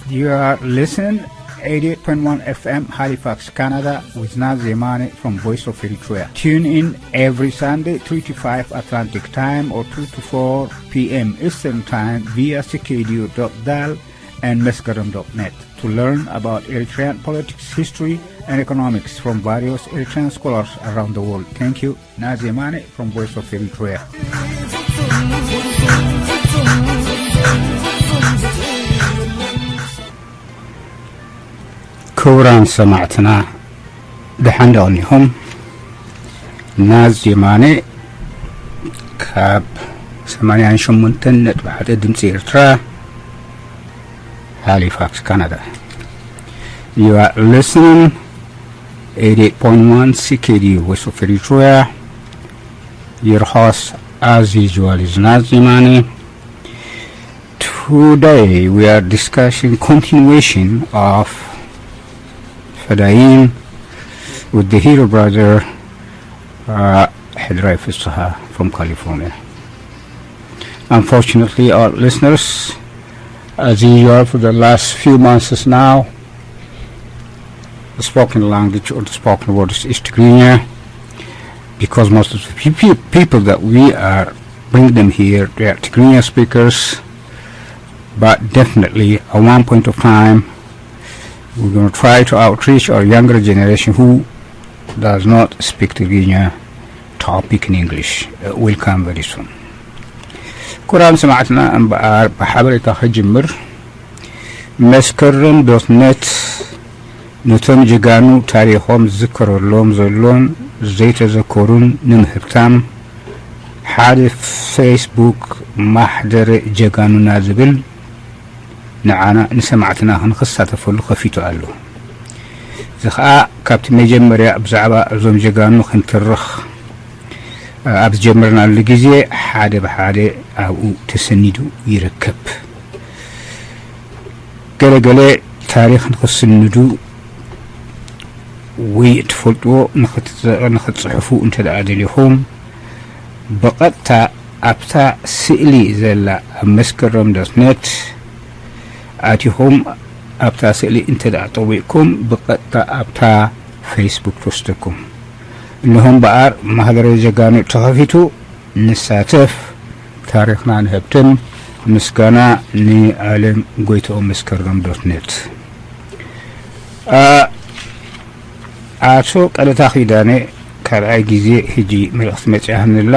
You are listening eighty-eight point one F M Halifax, Canada with Naz Yemane from Voice of Eritrea. Tune in every Sunday, three to five Atlantic Time or two to four P M Eastern Time via C K D U dot dal and Meskerem dot net to learn about Eritrean politics, history, and economics from various Eritrean scholars around the world. Thank you. Naz Yemane from Voice of Eritrea. ክቡራን ሰማዕትና፣ ደሓን ዶ ቀኒኹም? ናዝ የማነ ካብ ሰማንያን ሸሞንተን ነጥቢ ሓደ ድምፂ ኤርትራ፣ ሃሊፋክስ ካናዳ። You are listening eighty-eight point one C K D U Voice of Eritrea. Your host, as usual, is Naz Yemane. Today we are discussing continuation of Fedayeen with the hero brother, uh, Hedrai Fusaha from California. Unfortunately, our listeners, as usual, for the last few months now, the spoken language or the spoken word is, is Tigrinya, because most of the peop- people that we are bring them here, they are Tigrinya speakers. But definitely, at one point of time, we're going to try to outreach our younger generation who does not speak Tigrinya topic in English. Uh, will come very soon. ክቡራን ሰማዕትና፣ እምበኣር ብሓበሬታ ክጅምር። መስከረም ዶት ነት ነቶም ጀጋኑ ታሪኾም ዝዝከረሎም ዘሎን ዘይተዘከሩን ንምህብታም፣ ሓደ ፌስቡክ ማሕደረ ጀጋኑና ዝብል ንዓና ንሰማዕትና ክንክሳተፈሉ ከፊቱ ኣሎ። እዚ ኸኣ ካብቲ መጀመርያ ብዛዕባ እዞም ጀጋኑ ክንትርኽ ኣብ ዝጀመርናሉ ግዜ ሓደ ብሓደ ኣብኡ ተሰኒዱ ይርከብ። ገለ ገለ ታሪኽ ንኽስንዱ ወይ እትፈልጥዎ ንኽትዘ-፣ ንኽትጽሕፉ እንተ ደኣ ደሊኹም፣ ብቐጥታ ኣብታ ስእሊ ዘላ ኣብ መስከረም ዶት ነት ኣቲኹም፣ ኣብታ ስእሊ እንተ ደኣ ጠዊቕኩም፣ ብቐጥታ ኣብታ ፌስቡክ ትወስደኩም። እንሆ እምበኣር፣ ማህደረ ጀጋኑ ተኸፊቱ። ንሳተፍ፣ ታሪኽና ንሀብትም። ምስጋና ንኣለም ጎይትኦም መስከረም ዶት ኔት። አ-፣ ኣቶ ቀለታ ኪዳነ፣ ካልኣይ ግዜ ሕጂ መልእኽቲ መጺኣትኒ ኣላ።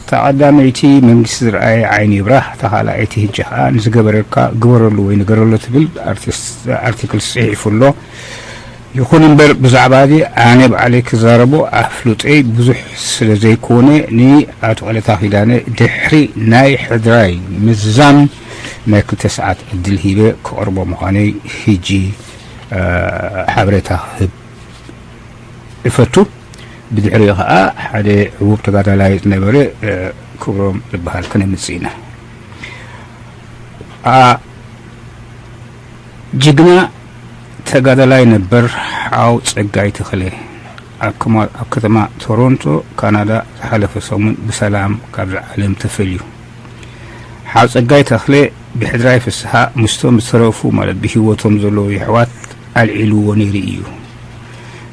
እታ ቀዳመይቲ መንግስቲ ዝረኣየ ዓይኒ ይብራህ፣ እታ ካልኣይቲ ሕጂ ኸኣ ንዝገበረልካ ግበረሉ ወይ ንገረሉ ትብል ኣርቲስት-፣ ኣርቲክል ጽሒፉ ኣሎ። ይኹን እምበር ብዛዕባ እዚ ኣነ ባዕለይ ክዛረቦ ኣፍልጦይ ብዙሕ ስለ ዘይኮነ ንኣቶ ቀለታ ኪዳነ ድሕሪ ናይ ሕድራይ ምዝዛም ናይ ክልተ ሰዓት ዕድል ሂበ ክቐርቦ ምዃነይ ሕጂ፣ እ፣ ሓበሬታ ክህብ እፈቱ። ብድሕሪኡ ኸኣ ሓደ ዕዉር ተጋዳላይ ዝነበረ፣ እ፣ ክብሮም ዝበሃል ከነምጽእ ኢና። ኣ-፣ ጅግና ተጋዳላይ ነበር ሓው ጸጋይ ተኽለ ኣብ ከማ-፣ ኣብ ከተማ ቶሮንቶ ካናዳ ዝሓለፈ ሰሙን ብሰላም ካብዛ ዓለም ተፈልዩ። ሓው ጸጋይ ተኽለ ብሕድራይ ፍስሃ ምስቶም ዝተረፉ፣ ማለት ብህይወቶም ዘለዉ የሕዋት ኣልዒልዎ ነይሩ እዩ።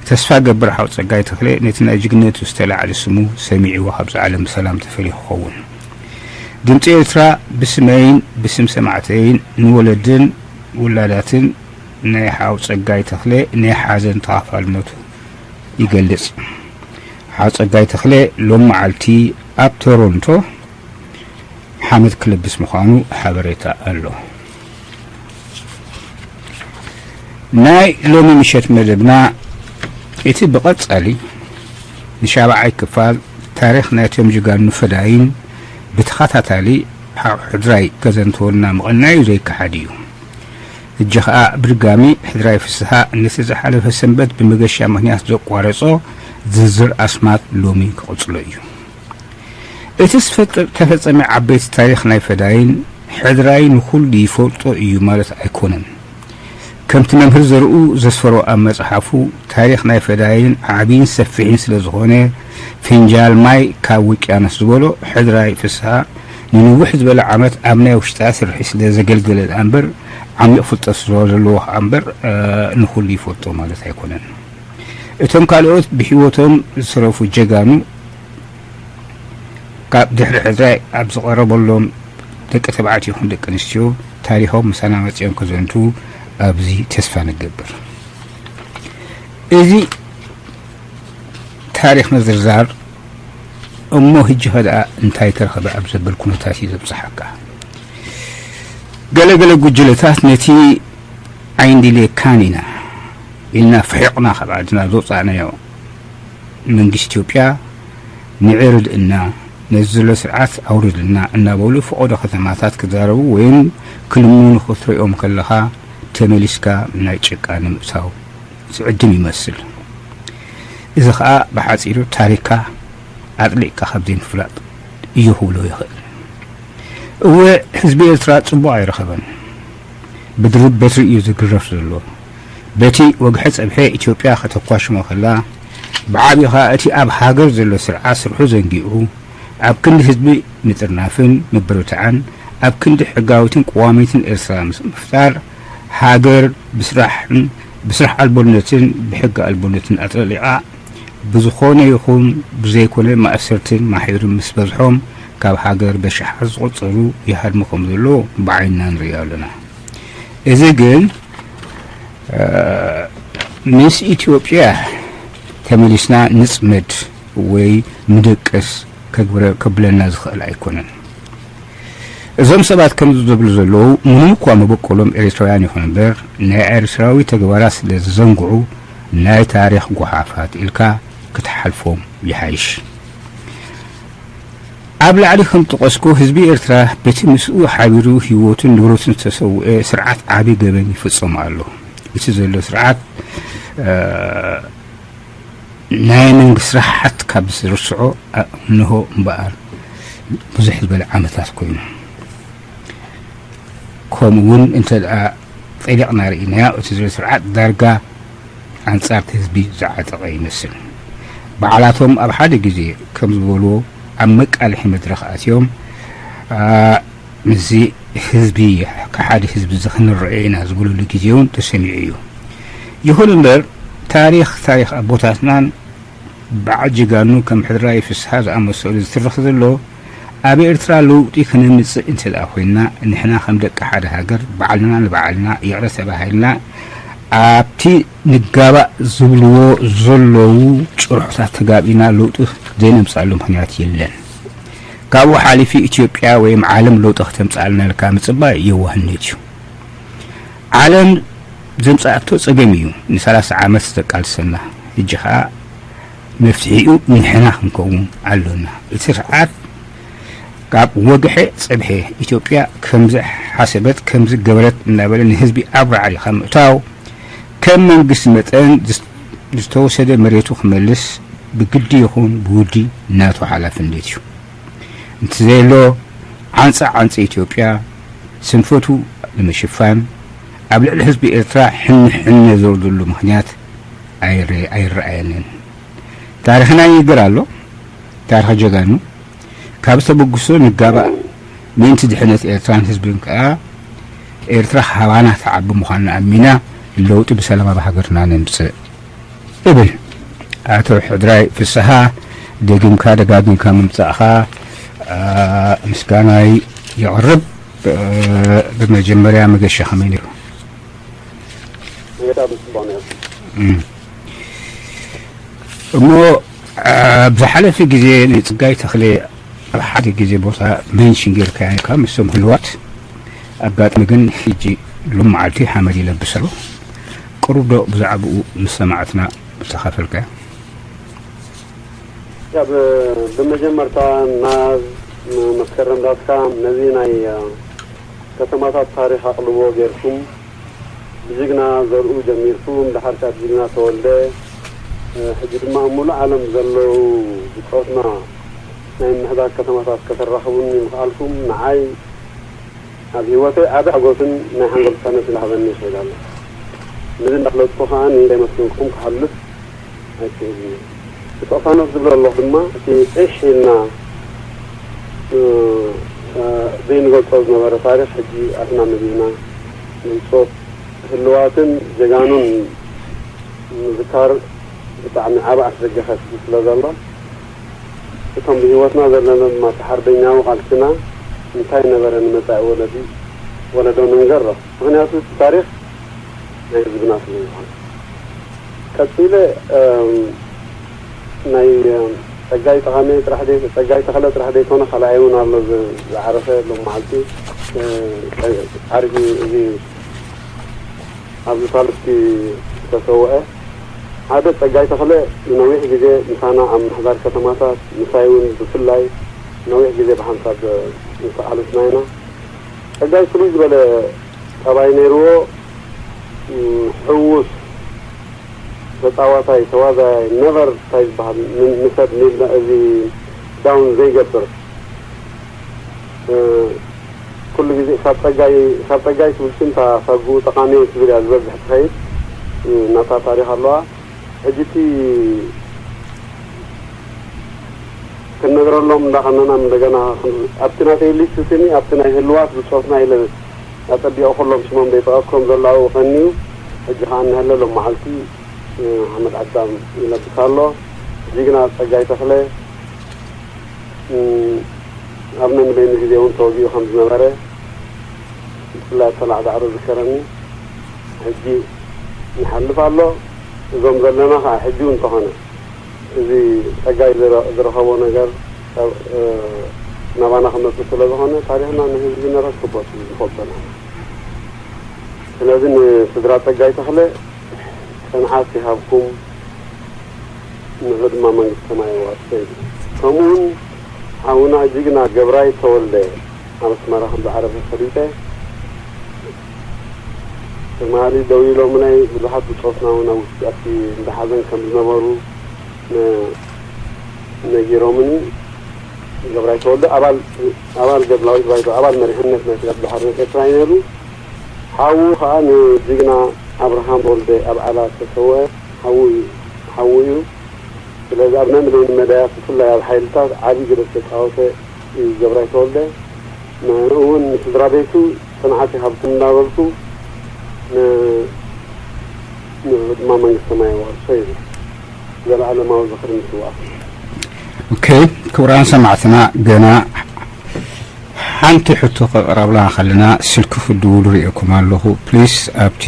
ተስፋ ገብር ሓው ጸጋይ ተኽለ ነቲ ናይ ጅግነቱ ዝተላዕለ ስሙ ሰሚዕዎ ካብዛ ዓለም ብሰላም ተፈልዩ ክኸውን። ድምፂ ኤርትራ ብስመይን ብስም ሰማዕተይን ንወለድን ውላዳትን ናይ ሓው ጸጋይ ተኽለ ናይ ሓዘን ተኻፋልነቱ ይገልጽ። ሓው ጸጋይ ተኽለ ሎም መዓልቲ ኣብ ቶሮንቶ ሓመድ ክለብስ ምዃኑ ሓበሬታ ኣሎ። ናይ ሎሚ ምሸት መደብና እቲ ብቐጻሊ ንሻብዓይ ክፋል ታሪኽ ናይቶም ጅጋኑ ፈዳይን ብተኸታታሊ ሓው ሕድራይ ከዘንተወልና ምቕናዩ ዘይከሓድ እዩ። ሕጂ ኸኣ ብድጋሚ ሕድራይ ፍስሃ ነቲ ዝሓለፈ ሰንበት ብመገሻ ምኽንያት ዘቋረጾ ዝርዝር ኣስማት ሎሚ ክቕጽሎ እዩ። እቲ ዝፈጸ-፣ ተፈጸመ ዓበይቲ ታሪኽ ናይ ፈዳይን ሕድራይ ንኹሉ ይፈልጦ እዩ ማለት ኣይኮነን። ከምቲ መምህር ዘርኡ ዘስፈሮ ኣብ መጽሓፉ፣ ታሪኽ ናይ ፈዳይን ዓቢን ሰፊሕን ስለ ዝኾነ፣ ፍንጃል ማይ ካብ ውቅያኖስ ዝበሎ ሕድራይ ፍስሃ ንንውሕ ዝበለ ዓመት ኣብ ናይ ውሽጣ ስርሒ ስለ ዘገልገለ ደኣ እምበር፣ ዓሚቕ ፍልጠት ስለ ዘለዎ ከዓ እምበር፣ እ፣ ንኹሉ ይፈልጦ ማለት ኣይኮነን። እቶም ካልኦት ብህይወቶም ዝተረፉ ጀጋኑ ካብ ድሕሪ ሕድራይ ኣብ ዝቐረበሎም ደቂ ተባዕትዮ ይኹን ደቂ ኣንስትዮ ታሪኾም ምሳና መጺኦም ከዘንቱ ኣብዚ ተስፋ ንገብር። እዚ ታሪኽ ምዝርዛር እሞ ህጂ ኸ ደኣ እንታይ ተረኸበ ኣብ ዘብል ኩነታት እዩ ዘብጽሓካ። ገለ ገለ ጉጅለታት ነቲ ኣይንድልየካን ኢና ኢልና ፍሒቕና ካብ ዓድና ዘውጻእናዮ መንግስቲ ኢትዮጵያ ንዒ ርድእና፣ ነዚ ዘሎ ስርዓት ኣውርድልና እናበሉ ፈቐዶ ከተማታት ክዛረቡ ወይም ክልምኑ ክትሪኦም ከለኻ ተመሊስካ ናይ ጭቃ ንምእታው ዝዕድም ይመስል። እዚ ኸኣ ብሓጺሩ ታሪኽካ ኣጥሊቕካ ካብ ዘይምፍላጥ እዩ ክብሎ ይኽእል። እወ፣ ህዝቢ ኤርትራ ጽቡቕ ኣይረኸበን። ብድርብ በትሪ እዩ ዝግረፍ ዘሎ። በቲ ወግሐ ጸብሐ ኢትዮጵያ ከተኳሽሞ ከላ፣ ብዓቢኡ ኸኣ እቲ ኣብ ሃገር ዘሎ ስርዓት ስርሑ ዘንጊዑ፣ ኣብ ክንዲ ህዝቢ ምጥርናፍን ምብርታዕን፣ ኣብ ክንዲ ሕጋዊትን ቅዋሚትን ኤርትራ ምስ-፣ ምፍጣር፣ ሃገር ብስራሕን፣ ብስራሕ ኣልቦነትን ብሕጊ ኣልቦነትን ኣጥለሊቓ፣ ብዝኾነ ይኹን ብዘይኮነ ማእሰርትን ማሒርን ምስ በዝሖም፣ ካብ ሃገር በሽሓት ዝቑጸሩ ይሃድሙ ከም ዘሎ ብዓይንና ንርኢ ኣለና። እዚ ግን፣ እ፣ ምስ ኢትዮጵያ ተመሊስና ንጽመድ ወይ ንደቅስ ከግብረ-፣ ከብለና ዝኽእል ኣይኮነን። እዞም ሰባት ከምዚ ዝብሉ ዘለዉ፣ ምንም እኳ መበቆሎም ኤርትራውያን ይኹኑ እምበር፣ ናይ ኤርትራዊ ተግባራት ስለ ዝዘንግዑ፣ ናይ ታሪኽ ጓሓፋት ኢልካ ክትሓልፎም ይሓይሽ። ኣብ ላዕሊ ከም ዝጠቐስኩ፣ ህዝቢ ኤርትራ በቲ ምስኡ ሓቢሩ ህይወቱን ንብረቱን ዝተሰውኤ ስርዓት ዓቢ ገበን ይፍጸም ኣሎ። እቲ ዘሎ ስርዓት፣ እ፣ ናይ መንግስቲ ስራሓት ካብ ዝርስዖ፣ እ፣ እንሆ እምበኣር ብዙሕ ዝበለ ዓመታት ኮይኑ። ከምኡ እውን እንተ ደኣ ጠሊቕና ርኢናዮ፣ እቲ ዘሎ ስርዓት ዳርጋ ኣንጻር እቲ ህዝቢ ዝዓጠቐ ይመስል። ባዕላቶም ኣብ ሓደ ግዜ ከም ዝበልዎ ኣብ መቃልሒ መድረኽ ኣትዮም፣ ኣ፣ ምስዚ ህዝቢ፣ ከሓዲ ህዝቢ እዚ ክንረኣዮ ኢና ዝበሉሉ ግዜ እውን ተሰሚዑ እዩ። ይኹን እምበር ታሪኽ፣ ታሪኽ ኣቦታትናን በዓል ጀጋኑ ከም ሕድራይ ፍስሃ ዝኣመሰሉ ዝትርኽ ዘሎ፣ ኣብ ኤርትራ ለውጢ ክነምጽእ እንተ ደኣ ኮይንና፣ ንሕና ከም ደቂ ሓደ ሃገር ባዕልና ንባዕልና ይቕረ ተባሂልና፣ ኣብቲ ንጋባእ ዝብልዎ ዘለዉ ጭርሖታት ተጋቢእና ለውጢ ዘይነምጽኣሉ ምኽንያት የለን። ካብኡ ሓሊፊ ኢትዮጵያ ወይም ዓለም ለውጢ ከተምጽኣልና ኢልካ ምጽባይ የዋህነት እዩ። ዓለም ዘምጽኣቶ ጸገም እዩ ንሰላሳ ዓመት ዘቃልሰና። ሕጂ ኸኣ መፍትሒኡ ንሕና ክንከውን ኣሎና። እቲ ስርዓት ካብ ወግሐ ጸብሐ ኢትዮጵያ ከምዚ ሓሰበት፣ ከምዚ ገበረት እናበለ ንህዝቢ ኣብ ራዕዲ ካብ ምእታው፣ ከም መንግስቲ መጠን ዝስ-፣ ዝተወሰደ መሬቱ ክመልስ ብግዲ ይኹን ብውዲ ናቱ ሓላፍነት እዩ። እንተዘየሎ ዓንጻ ዓንጺ ኢትዮጵያ ስንፈቱ ንምሽፋን ኣብ ልዕሊ ህዝቢ ኤርትራ ሕነ ሕነ ዘውርደሉ ምኽንያት ኣይረ-፣ ኣይረኣየንን። ታሪኽና ይንገር ኣሎ። ታሪኽ ጀጋኑ ካብ ዝተበግሶ ንጋባእ። ምእንቲ ድሕነት ኤርትራን ህዝብን ከኣ ኤርትራ ካባና ትዓቢ ምዃንና ኣሚና ለውጢ ብሰላም ኣብ ሃገርና ነምጽእ እብል። ኣቶ ሕድራይ ፍስሃ፣ ደጊምካ ደጋጊምካ ምምጻእኻ፣ ኣ፣ ምስጋናይ የቕርብ። እ፣ ብመጀመርያ መገሻ ከመይ ነይሩ? መገሻ ብጽቡቕ ነይሩ። እም። እሞ፣ ኣብ ዝሓለፈ ግዜ ንጽጋይ ተኽለ ኣብ ሓደ ግዜ ቦታ ሜንሽን ጌርካዮ ነይርካ ምስቶም ህልዋት። ኣጋጣሚ ግን ሕጂ ሎም መዓልቲ ሓመድ ይለብስ ኣሎ። ቅሩብ ዶ ብዛዕባኡ ምስ ሰማዕትና ምተኻፈልካዮ? ያ፣ ብ-፣ ብመጀመርታ ናብ መስከረም ዳትካ ነዚ ናይ፣ እ፣ ከተማታት ታሪኽ ኣቕልቦ ጌርኩም ብጅግና ዘርኡ ጀሚርኩም፣ ድሓር ካብ ጅግና ተወልደ፣ እ፣ ሕጂ ድማ ኣብ ሙሉእ ዓለም ዘለዉ ብጾትና ናይ ምሕዳግ ከተማታት ከተራኽቡኒ ምኽኣልኩም ንዓይ ኣብ ህይወተይ ዓቢ ሓጎስን ናይ ሓንጎል ቅሳነትን ዝሃበኒ ይኽእል ኣሎ። ነዚ እንዳፍለጥኩ ከኣ ንዘይመስገንኩም ክሓልፍ ኣይክእልን እየ። ብተቕሳኖት ዝብሎ ኣለኹ ድማ፣ እቲ ጢሕ ኢልና፣ እ፣ እ፣ ዘይንገልጾ ዝነበረ ታሪኽ ሕጂ ኣትና መሊእና፣ ብጾት ህልዋትን ጀጋኑን ምዝካር ብጣዕሚ ዓቢ ኣፍደገ ከፊቱ ስለ ዘሎ፣ እቶም ብህይወትና ዘለና ድማ፣ እቲ ሓርበኛዊ ቃልስና እንታይ ነበረ ንመጻኢ ወለዲ፣ ወለዶ ንንገሮ። ምኽንያቱ፣ እቲ ታሪኽ ናይ ህዝብና ስለ ዝኾነ። ቀጺለ፣ እም፣ ናይ፣ እም፣ ጸጋይ ጠቓሚ ጥራሕ ደይ-፣ ጸጋይ ተኽለ ጥራሕ ደይኮነ፣ ካልኣይ እውን ኣሎ፣ ዝ-፣ ዝዓረፈ ሎም መዓልቲ፣ እ፣ ዓሪፉ፣ እዚ ኣብዚ ሳልስቲ ዝተሰውአ ሓደ ጸጋይ ተኽለ ንነዊሕ ግዜ ምሳና ኣብ ምሕዳር ከተማታት፣ ምሳይ እውን ብፍላይ ነዊሕ ግዜ ብሓንሳብ ምስ ዓለስና ኢና። ጸጋይ ፍሉይ ዝበለ ጠባይ ነይርዎ። እም፣ ሕዉስ ተጻዋታይ፣ ተዋዛያይ፣ ነቨር እንታይ ዝበሃል ን-፣ ንሰብ ኒል-፣ እዚ ዳውን ዘይገብር፣ እ፣ ኩሉ ግዜ ካብ ጸጋይ፣ ካብ ጸጋይ ትብል ሽም እታ ሳጉኡ ጠቓሚ ትብል እያ ዝበዝሕ ትኸይድ። እ፣ ናታ ታሪኽ ኣለዋ። ሕጂ እቲ ክንነግረሎም እንዳቐነና እንደገና፣ ኣብቲ ናተይ ሊስት ስኒ፣ ኣብቲ ናይ ህልዋት ብጾትና ኢለ ኣጸቢቑ ኩሎም ሽሞም ዘይጠቐስኩም ዘለዉ ቀንዩ። ሕጂ ኸኣ እንሀለ ሎም መዓልቲ፣ እ፣ ሓመድ ኣዳም ይለብስ ኣሎ። ጅግና ጸጋይ ተኽለ፣ እ፣ ኣብ ናይ ሚሌኒ ግዜ እውን ተወጊኡ ከም ዝነበረ፣ ብፍላይ ኣብ ተላዕ ዳዕሮ ዝከረኒ። ሕጂ ይሓልፍ ኣሎ። እዞም ዘለና ኸዓ ሕጂ እውን እንተኾነ፣ እዚ ጸጋይ ዝረ-፣ ዝረኸቦ ነገር፣ እ፣ ናባና ክመጽእ ስለ ዝኾነ፣ ታሪኽና ንህዝቢ ነረክቦ ዝፈልጦና። ስለዚ ንስድራ ጸጋይ ተኽለ ጽንዓት ይሃብኩም፣ ንዑ ድማ መንግስቲ ሰማይ የዋርሶ ይብል። ከምኡውን ሓውና ጅግና ገብራይ ተወልደ ኣብ ኣስመራ ከም ዝዓረፈ ፈሊጠ። ትማሊ ደው ኢሎምናይ ብዙሓት ብጾትና እውን ኣብ ውሽጢ ኣብቲ እንዳ ሓዘን ከም ዝነበሩ ነ-፣ ነጊሮምኒ። ገብራይ ተወልደ ኣባል፣ ኣባል ገድላዊት ባይቶ፣ ኣባል መሪሕነት ናይ ተጋድሎ ሓርነት ኤርትራ እዩ ነይሩ። ሓዉ ኸኣ ንጅግና ኣብርሃም ተወልደ ኣብ ዓላ ዝተሰወአ ሓዉ እዩ፣ ሓዉ እዩ። ስለዚ ኣብ ናይ ሚሌኒ መዳያት ብፍላይ ኣብ ሓይልታት ዓቢ ግደ ዝተጻወተ እዩ ገብራይ ተወልደ። ንዕኡ እውን ንስድራ ቤቱ ጽንዓት ይሃብኩም እናበልኩ፣ ን-፣ ንድማ መንግስቲ ሰማይ የዋርሶ ይብል። ዘለዓለማዊ ዝኽሪ ንስውኣት። ኦኬ፣ ክቡራን ሰማዕትና፣ ገና ሓንቲ ሕቶ ከቕረብላ ከለና ስልኪ ክትድውሉ ርእየኩም ኣለኹ። ፕሊስ፣ ኣብቲ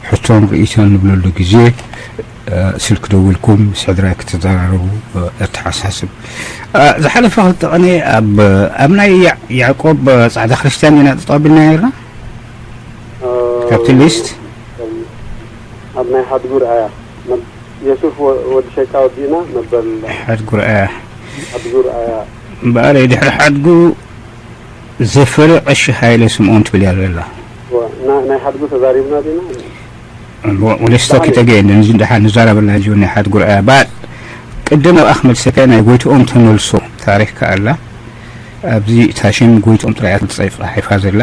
ሕቶን ርእይቶን ንብለሉ ግዜ፣ እ፣ ስልኪ ደዊልኩም ምስ ሕድራይ ክትዘራረቡ፣ እ፣ እተሓሳስብ። እ፣ ዝሓለፈ ክልተ ቐነ ኣብ፣ ኣብ ናይ ያዕ-፣ ያዕቆብ፣ እ፣ ጻዕዳ ክርስትያን ኢና ጠጠው ኣቢልና ነርና። እ፣ ካብቲ ሊስት ኣብ ናይ ሓድጉ ርኣያ፣ መብ-፣ የሱፍ ወ-፣ ወዲ ሸቃ ወዲእና፣ መበል ሓድጉ ርኣያ። ሓድጉ ርኣያ። እምበኣር ድሕሪ ሓድጉ ዘፈረ ቀሺ ሃይለ ስምኦን ትብል እያ ዘላ። ዋ፣ ና-፣ ናይ ሓድጉ ተዛሪብና ዲና? እሞ፣ ወደ ስቶክ ብጣዕሚ። ተገየ፣ እንደ ንዝን ደሓን ንዛረበላ ጅው ናይ ሓድጉ ርኣያ። ባል ቅድም ኣብ ኣኽመድ ሰካይ ናይ ጎይትኦም ተመልሶ ታሪኽ ከኣላ። ኣብዚ ታሽም ጎይትኦም ጥራይ እያ ተጻሒፋ ዘላ።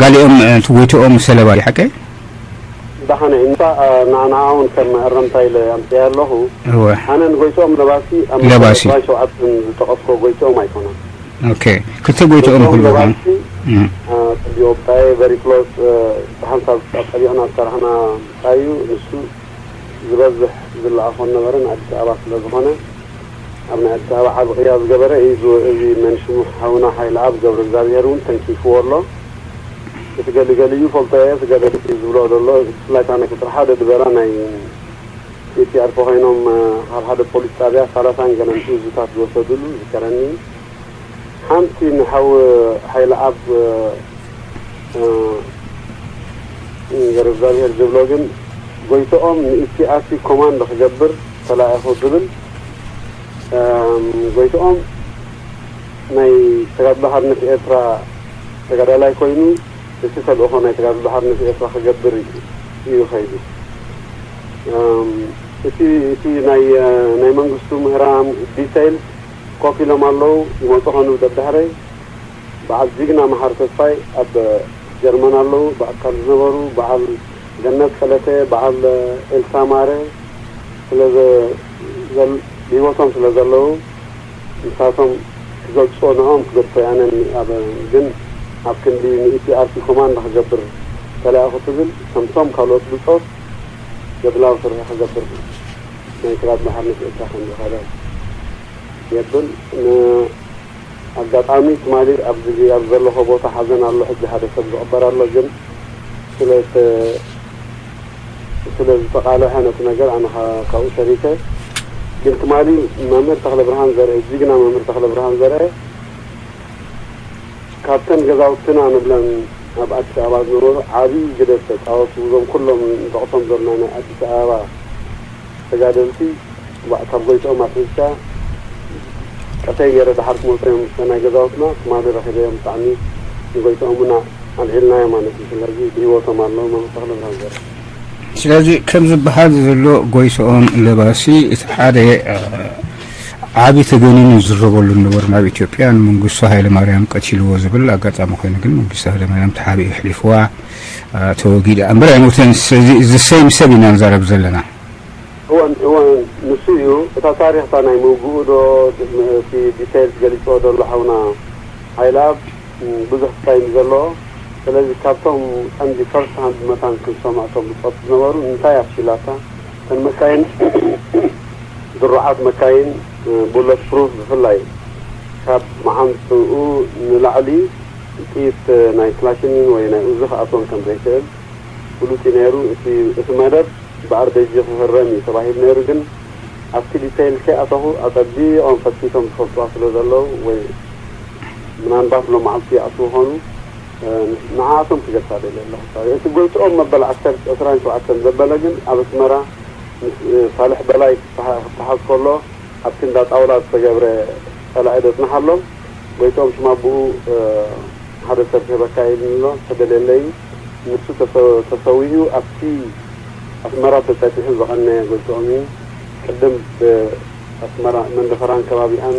ጋሊኦም፣ እ፣ እቲ ጎይትኦም ሰለባ እዩ፣ ሓቀይ? ደሓነ፣ እንታ፣ እ፣ ንዓ-፣ ንዓ እውን ከም መእረምታ ኢለ ኣምፅያ ኣለኹ። እወ። ኣነ ንጎይትኦም ለባሲ ኣብ ለባሲ። መበል ዕስራን ሸውዓተን ዝጠቐስኮ ጎይትኦም ኣይኮነን። ኦኬ። ክልተ ጎይትኦም ጎይትኦም ክህሉ ይኾን? ለባሲ፣ እም። እ፣ ጽቢቑ ብጣየ፣ ቨሪ ክሎስ፣ እ፣ ብሓንሳብ ኣጸቢቕና ዝሰራሕና እዩ። ንሱ ዝበዝሕ ዝለኣኾ ነበረ፣ ንኣዲስ ኣበባ ስለ ዝኾነ፣ ኣብ ናይ ኣዲስ ኣበባ ዓቢ ቅያ ዝገበረ እዩ። እዚ፣ እዚ መን ሽሙ ሓውና ሓይለኣብ ገብረ እግዚኣብሄር እውን ተንኪፍዎ ኣሎ። እቲ ገሊገሊኡ ፈልጦ እየ፣ እቲ ገለ እዩ ዝብሎ ዘሎ። ብፍላይ እታ ናይ ቁጽሪ ሓደ ድበራ ናይ ኤቲኣርፖ ኮይኖም፣ እ፣ ካብ ሓደ ፖሊስ ጣብያ ሰላሳን ገለን ጥይትታት ዝወሰዱሉ ዝከረኒ። ሓንቲ ንሓው ሓይለኣብ፣ እ፣ ገብረ እግዚኣብሄር ዝብሎ ግን፣ ጎይትኦም ንኢቲኣርሲ ኮማንዶ ክገብር ተላኢኹ ዝብል፣ እም፣ ጎይትኦም ናይ ተጋድሎ ሓርነት ኤርትራ ተጋዳላይ ኮይኑ፣ እቲ ተልእኾ ናይ ተጋድሎ ሓርነት ኤርትራ ክገብር እዩ ከይዱ። እም፣ እቲ፣ እቲ ናይ፣ ናይ መንግስቱ ምህራም ዲተይልስ ኮፍ ኢሎም ኣለዉ፣ ይመጹ ኾኑ ደድሕረይ። በዓል ጅግና መሓሪ ተስፋይ ኣብ ጀርመን ኣለዉ፣ ብኣካል ዝነበሩ፣ በዓል ገነት ከለተ፣ በዓል ኤልሳ ማረ ስለ ዘ-፣ ዘል-፣ ብህይወቶም ስለ ዘለዉ፣ ንሳቶም ክገልጽዎ ንዕኦም ክገድፎ እየ። ኣነ ኣብ፣ ግን ኣብ ክንዲ ንኢቲ ኣርቲ ኮማንድ ክገብር ተላኢኹ ትብል፣ ከምቶም ካልኦት ብጾት ገድላዊ ስርሒ ክገብር ናይ ክራር ሓርነት ኤርትራ ከም ዝኸደ የብል። ን-፣ ኣጋጣሚ ትማሊ ኣብዚ ኣብ ዘለኹ ቦታ ሓዘን ኣሎ፣ ሕጂ ሓደ ሰብ ዝቕበር ኣሎ፣ ግን ስለ እተ-፣ ስለ ዝተቓልሐ ነቲ ነገር ኣነ ኻ-፣ ካብኡ ተሪፈ። ግን ትማሊ መምህር ተኽለ ብርሃን ዘርአ፣ ጅግና መምህር ተኽለ ብርሃን ዘርአ፣ ካብተን ገዛውትና ንብለን ኣብ ኣዲስ ኣበባ ዝነበሩ ዓብዪ ግደ ዝተፃወቱ፣ እዞም ኩሎም ንጠቕሶም ዘለና ናይ ኣዲስ ኣበባ ተጋደልቲ፣ ዋ-፣ ካብ ጎይትኦም ኣትሒዝካ ቀሰይ ገይረ ድሓር ክመፁ እዮም። ምስተ ናይ ገዛውትና ትማሊ ረኺበዮም፣ ብጣዕሚ ንጎይትኦም እና ኣልዒልናዮ ማለት እዩ። ስለዚ ብህይወቶም ኣለዉ፣ መምህር ተኽለ ብርሃን ዘርአ። ስለዚ ከም ዝበሃል ዘሎ ጎይትኦም ለባሲ እቲ ሓደ፣ እ፣ ዓቢ ተገኒኑ ዝዝረበሉ ነበሩ። ናብ ኢትዮጵያ ንመንግስቱ ሃይለማርያም ቀቲልዎ ዝብል ኣጋጣሚ ኮይኑ ግን መንግስቱ ሃይለማርያም ተሓቢኡ ኣሕሊፍዋ፣ እ፣ ተወጊዱ እምበር ኣይሞተን። ስለዚ እዚ ሰይም ሰብ ኢና ንዛረብ ዘለና። እወን፣ እወን፣ ንሱ እዩ። እታ ታሪኽታ ናይ ምውግኡ ዶ፣ እቲ ዲቴይልስ ገሊጽዎ ደሎ ሓውና ሃይለኣብ፣ ም፣ ብዙሕ ክታይም ዘለዎ። ስለዚ ካብቶም ቀንዲ ፈርስት ሃንድ መታን ክንሰምዖ እቶም ብጾት ዝነበሩ እንታይ ኣፍሽላታ? እተን መካይን፣ ድሩዓት መካይን፣ እ፣ ቡለት ፕሩፍ ብፍላይ ካብ መዓንጥኡ ንላዕሊ ጥይት ናይ ክላሽን ወይ ናይ ኡዚ ክኣትወን ከም ዘይክእል ፍሉጥ እዩ ነይሩ። እቲ፣ እቲ መደብ ብኣርበጂ ክህረም እዩ ተባሂሉ ነይሩ፣ ግን ኣብቲ ዲተይል ከይኣተኹ ኣጸቢቖም ፈቲሾም ዝፈልጥዋ ስለ ዘለዉ ወይ ምናልባት ሎም መዓልቲ ይኣትዉ ኾኑ፣ እ፣ ንዓኣቶም ክገልጻ ደልየ ኣለኹ። እቲ ጎይትኦም መበል ዓሰርተ፣ ዕስራን ሸውዓተን ዘበለ ግን ኣብ ኣስመራ ምስ፣ እ፣ ሳልሕ በላይ ክተሓ-፣ ክተሓዝ ከሎ ኣብቲ እንዳ ጣውላ ዝተገብረ ጸላኢ ደጽንሓሎም። ጎይትኦም ሽማብኡ፣ እ፣ ሓደ ሰብ ክህበካ ኢሉኒ ኣሎ፣ ተደልየለይ እዩ። ንሱ ተሰ-፣ ተሰዊኡ ኣብቲ ኣስመራ ተጸጢሑ ዝቐነየ ጎይትኦም እዩ። ቅድም ብኣስመራ መንደፈራን ከባቢኣን፣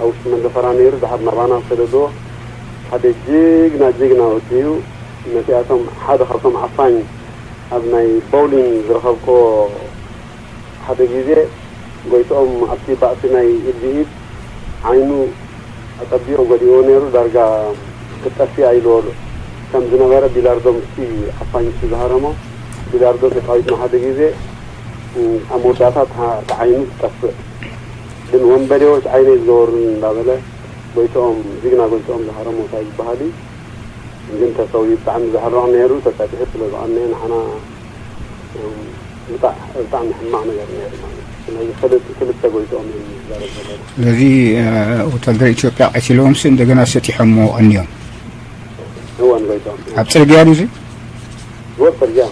ኣብ ውሽጢ መንደፈራ ነይሩ፣ ድሓር ናባና ሰደድዎ። ሓደ ጅግና፣ ጅግና ወዲ እዩ። ነቲኣቶም ሓደ ካብቶም ዓፋኝ ኣብ ናይ ቦውሊን ዝረኸብክዎ ሓደ ግዜ ጎይትኦም ኣብቲ ባእሲ ናይ ኢድ ብኢድ ዓይኑ ኣጸቢቑ ጎዲእዎ ነይሩ። ዳርጋ ክትጠፍእ ኢልዎ ከም ዝነበረ ቢላርዶ ምስቲ ዓፋኝ ምስቲ ዝሃረሞ፣ ቢላርዶ ተጻዊትና ሓደ ግዜ፣ እ፣ ኣብ መወዳእታ እታ፣ እታ ዓይኑ ትጠፍእ። ግን ወንበዴዎች ዓይነይ ዝገበሩኒ እንዳበለ ጎይትኦም፣ ጅግና ጎይትኦም ዝሃረሞ እንታይ ዝበሃል እዩ። ግን ተሰውዩ ብጣዕሚ ዘሕርቕ ነይሩ። ተጸቢሑ ስለ ዝቐነየ ንዓና፣ እም፣ ብጣዕ-፣ ብጣዕሚ ሕማቕ ነገር ነይሩ ማለት እዩ። ስለዚ ክልተ፣ ክልተ ጎይትኦም እዮም ዝዛረብ ዘለና። ስለዚ፣ እ፣ ወታደር ኢትዮጵያ ቀቲሎምሲ እንደገና ሰጢሖሞ ቀንዮም። እወን፣ ጎይትኦም። ኣብ ጽርግያ ድዩ እዚ? እወ፣ ጽርግያ፣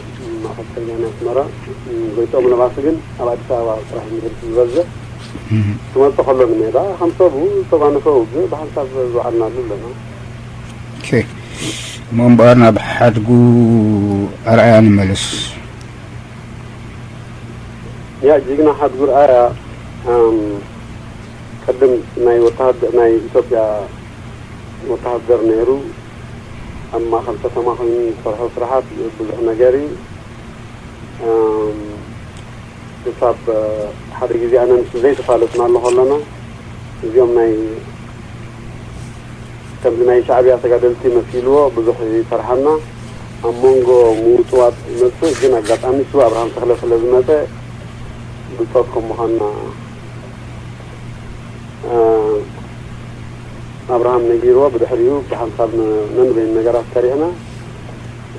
ማእኸል ጽርግያ ናይ ኣስመራ። እም፣ ጎይትኦም ለባሲ ግን ኣብ ኣዲስ ኣበባ ጥራሕ እዩ ዝብል ዝበዝሕ። እም። ክመጽእ ከሎ ንሜዳ ከም ሰቡ ዝተጓነፈ ውግእ ብሓንሳብ ዝወዓልናሉ ኣለና። ኦኬ። እሞ እምበኣር ናብ ሓድጉ ኣርኣያ ንመለስ። ያ ጅግና ሓድጉ ኣርኣያ፣ ኣም፣ ቅድም ናይ ወተሃደ-፣ ናይ ኢትዮጵያ ወተሃደር ነይሩ። ኣብ ማእኸል ከተማ ኮይኑ ዝሰርሖ ስራሓት ብዙሕ ነገር እዩ። ኣም፣ ክሳብ፣ እ፣ ሓደ ግዜ ኣነ ንሱ ዘይተፋለጥናሉ ከለና፣ እዚኦም ናይ፣ ከምዚ ናይ ሻዕብያ ተጋደልቲ መሲልዎ ብዙሕ ይፈርሓና። ኣብ መንጎ ምውጥዋጥ ይመጽእ፣ ግን ኣጋጣሚ እሱ ኣብርሃም ተኽለ ስለ ዝመጸ ብጾት ከም ምዃንና፣ እ፣ ኣብርሃም ነጊርዎ፣ ብድሕሪኡ ብሓንሳብ ን-፣ ነንበይኑ ነገራት ሰሪሕና።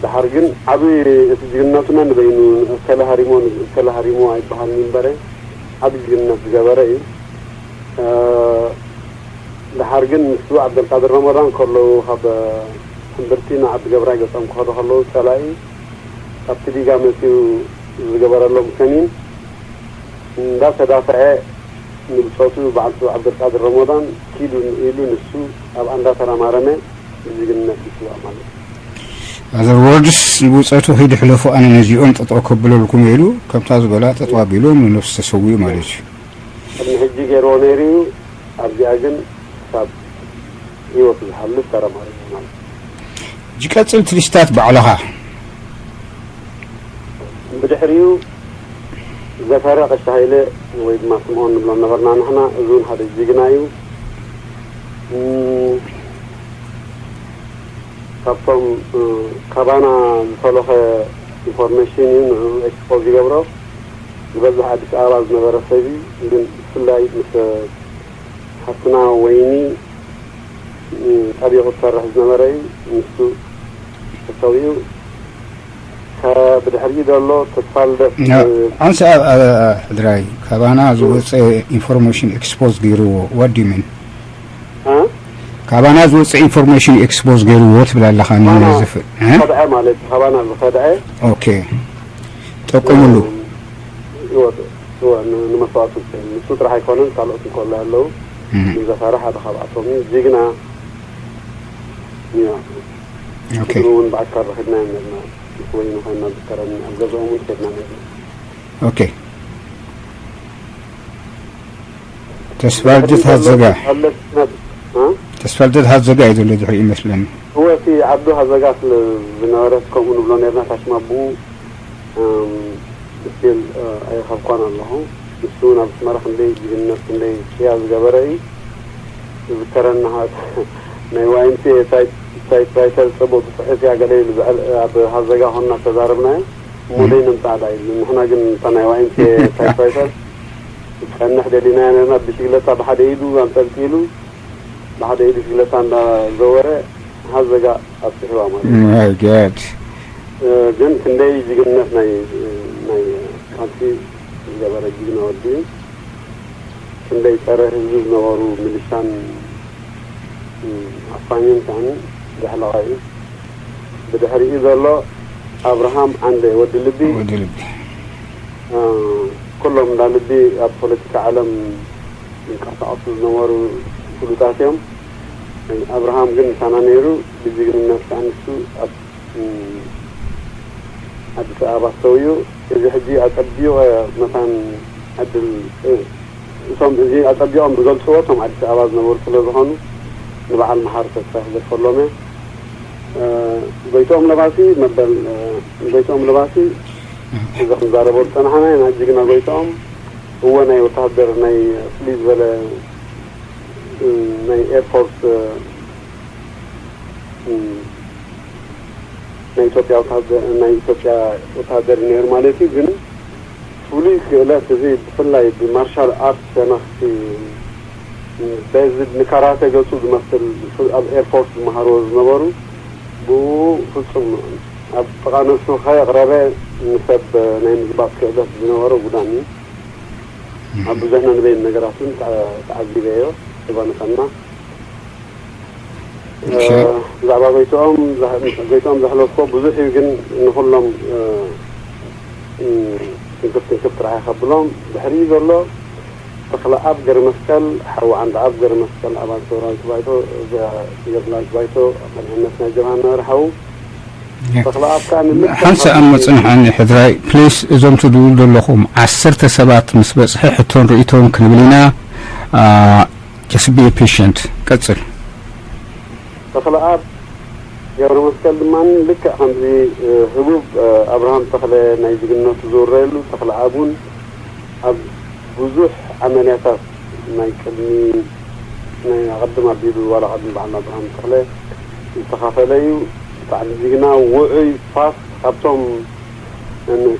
ደሓር ግን ዓቢ እቲ ጅግንነቱ ነንበይኑ፣ እከለ ሃሪሞ፣ እከለ ሃሪሞ ኣይበሃልን እዩ እምበረ፣ ዓቢ ጅግንነት ዝገበረ እዩ። እ፣ ደሓር ግን ንሱ ዓብደልቃድር ረመዳን ከለዉ ካብ ሕምብርቲ ንዓዲ ገብራይ ገጾም ክኸዱ ከለዉ ጸላኢ ካብቲ ዲጋ መጺኡ ዝገበረሎም ከኒን እንዳተዳፍዐ ንብጾቱ በዓልቱ ዓብደልቃድር ረመዳን ኪዱ ኢሉ ንሱ ኣብኣ እንዳተረማረመ ብጅግንነት ይስዋእ ማለት እዩ። ኣዘር ወርድስ ንብጾቱ ኺዱ ሕለፉ ኣነ ነዚኦም ጠጠው ከብለልኩም ኢሉ ከምታ ዝበላ ጠጠው ኣቢሉ ንነፍሱ ተሰዊኡ ማለት እዩ። ቅድሚ ሕጂ ገይርዎ ነይሩ እዩ። ኣብዚኣ ግን ክሳብ ህይወቱ ዝሓልፍ ተረማሪሙ ማለት እዩ። ዝቀጽል ትልስታት ባዕልኻ። ብድሕሪኡ ዘፈረ ቀሺ ሃይለ ወይ ድማ ስምኦን ንብሎ ነበርና ንሕና። እዚ እውን ሓደ ጅግና እዩ። እም፣ ካብቶም ካባና ዝፈለኸ ኢንፎርሜሽን እዩ ንዕኡ ኤክስፖዝ ይገብሮ። ዝበዝሕ ኣዲስ ኣበባ ዝነበረ ሰብ እዩ። ግን ብፍላይ ምስ ሓፍትና ወይኒ ጠቢቑ ዝሰርሕ ዝነበረ እዩ። ንሱ ተሰዊኡ። ብድሕሪኡ ዘሎ ተስፋ ልደት። ሓንሳ ሕድራይ ካባና ዝወፀ ኢንፎርሜሽን ኤክስፖዝ ገይርዎ። ዋዲምን ካባና ዝወፀ ኢንፎርሜሽን ኤክስፖዝ ገይርዎ ትብል ኣለኻ። ዝኸድዐ ማለት እዩ። ካባና ዝኸድዐ። ኦኬ፣ ጠቂሙሉ። ንመስዋእቱ ንሱ ጥራሕ ኣይኮነን፣ ካልኦት እንከሎ ኣለዉ። ንዘፈረ ሓደ ካብኣቶም እዩ። ጅግና። ጅግና እውን ብኣካል ረኺብናዮ ነርና። ምስ ወይኑ ኮይና ዝከረኒ ኣብ ገዛኦም እውን ከድና ነርና። ኦኬ። ተስፋልደት ሃዘጋ። ተስፋልደት ሃዘጋ እዩ ዘሎ ድሕሪ ይመስለኒ። እወ፣ እቲ ዓዱ ሃዘጋ ስለ ዝነበረት ከምኡ ንብሎ ነርና። ታሽማ ብኡ ስቲል ኣይረኸብኳን ኣለኹ። ንሱ እውን ኣብ ኣስመራ ክንደይ ጅግንነት ክንደይ ቅያ ዝገበረ እዩ ዝከረኒ። ናይ ዋይምቲ ታይፕራይተር ጽቡቅ ትጽሕፍ እያ ገለ ኢሉ ኣብ ሃዘጋ ኮንና ተዛረብናዮ። እሞ ደይ ነምጻእ ዳ ኢሉ። ንሕና ግን እታ ናይ ዋይምቲ ታይፕራይተር ክጸንሕ ደሊናዮ ነርና። ብሽግለታ ብሓደ ኢዱ ኣንጠልጢሉ ብሓደ ኢዱ ሽግለታ እንዳዘወረ ሃዘጋ ኣብጽሕዋ ማለት እዩ። ግን ክንደይ ጅግንነት ናይ ናይ ቃልሲ ዝገበረ ጅግና ወዲ እዩ። ክንደይ ጸረ ህዝቢ ዝነበሩ ሚሊሻን ዓፋኝን ከዓኒ ዘሕለቐ እዩ። ብድሕሪኡ ዘሎ ኣብርሃም ዓንደ ወዲ ልቢ። ወዲ ልቢ። ኩሎም እንዳ ልቢ ኣብ ፖለቲካ ዓለም ይንቀሳቐሱ ዝነበሩ ፍሉጣት እዮም። ኣብርሃም ግን ምሳና ነይሩ። ብጅግንነት ከዓኒ ንሱ ኣብ ኣዲስ ኣበባ ሰውዩ። እዚ ሕጂ ኣጸቢቑ መታን ዕድል እቶም እዚ ኣጸቢቖም ዝገልጽዎ እቶም ኣዲስ ኣበባ ዝነበሩ ስለ ዝኾኑ ንበዓል መሓሪ ተስፋይ ክገድፈሎም እየ። ጎይትኦም ለባሲ መበል ጎይትኦም ለባሲ እዚ ክንዛረቦ ዝጸናሕና ኢና። ጅግና ጎይትኦም እወ ናይ ወተሃደር ናይ ፍልይ ዝበለ ናይ ኤርፎርስ ናይ ኢትዮጵያ ወታደ- ናይ ኢትዮጵያ ወታደር እዩ ነይሩ ማለት እዩ። ግን ፍሉይ ክእለት እዚ ብፍላይ ብማርሻል ኣርት ሸነኽቲ በዚ ንካራተ ገጹ ዝመስል ፍ- ኣብ ኤርፎርስ ዝመሃርዎ ዝነበሩ ብኡ ፍጹም ኣብ ጥቓ ነሱ ከየቕረበ ንሰብ ናይ ምግባጥ ክእለት ዝነበሮ ጉዳም እዩ። ኣብ ብዙሕ ነንበይን ነገራት እውን ተዓ- ተዓዚበዮ። እባ ንኸና እሺ። ብዛዕባ ጎይትኦም ዘሕ- ጎይትኦም ዘሕለፍኮ ብዙሕ እዩ፣ ግን ንኹሎም እ፣ እ፣ ትንክፍ ትንክፍ ጥራሕ ከብሎም ድሕሪ ዘሎ ተኽለኣብ ገርመስቀል ሓው ዓንደኣብ ገርመስቀል ኣባል ሰውራዊት ባይቶ ዘ- ሰውራዊት ባይቶ መሪሕነት ናይ ጀብሃ ነበረ ሓው ተኽለኣብ ከዓ ንልክዕ ሓንሳ ኣብ መፅንሓኒ ሕድራይ ፕሊስ እዞም ትድውሉ ዘለኹም ዓሰርተ ሰባት ምስ በፅሐ ሕቶን ርእይቶን ክንብል ኢና። ጀስት ቢ ፔሸንት ቀፅል። ተኽለኣብ ገብረ መስቀል ድማ ልክዕ ከምዚ ህቡብ ኣብርሃም ተኽለ ናይ ጅግንነቱ ዝውረየሉ ተኽለኣብ እውን ኣብ ብዙሕ ዓመልያታት ናይ ቅድሚ ናይ ኣቐድም ኣቢሉ ዋላ ቅድሚ በዓል ኣብርሃም ተኽለ ዝተኻፈለ እዩ። ብጣዕሚ ጅግና ውዑይ ፋስት ካብቶም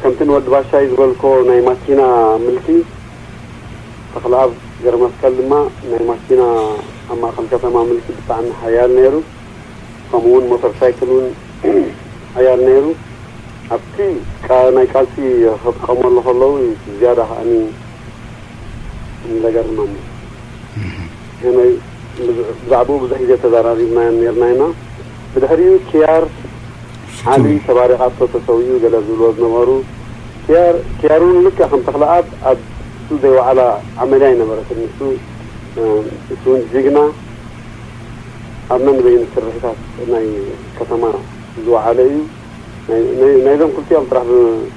ከምቲ ንወዲ ባሻይ ዝበልኮ ናይ ማኪና ምልኪ ተኽለኣብ ገረመስቀል ድማ ናይ ማኪና ኣብ ማእኸል ከተማ ምልኪ ብጣዕሚ ሓያል ነይሩ። ከምኡ እውን ሞተር ሳይክል እውን ሓያል ነይሩ። ኣብቲ ቃ- ናይ ቃልሲ ክጥቀመሉ ከለዉ ዝያዳ ከዓኒ ዘገርመኒ። ከመይ ብዝ- ብዛዕባኡ ብዙሕ ግዜ ተዘራሪብና ነርና ኢና። ብድሕሪኡ ኪያር ዓሊ ተባሪቓቶ ተሰዊኡ ገለ ዝብልዎ ዝነበሩ ኪያር ኪያር እውን ልክዕ ከም ተኽለኣብ ኣብ እሱ ዘይወዓላ ዓመልያ ኣይነበረትን። ንሱ እሱ እውን ጅግና ኣብ መንበይን ስርሒታት ናይ ከተማ ዝወዓለ እዩ። ናይ- ናይ- ናይዞም ክልቲኦም ጥራሕ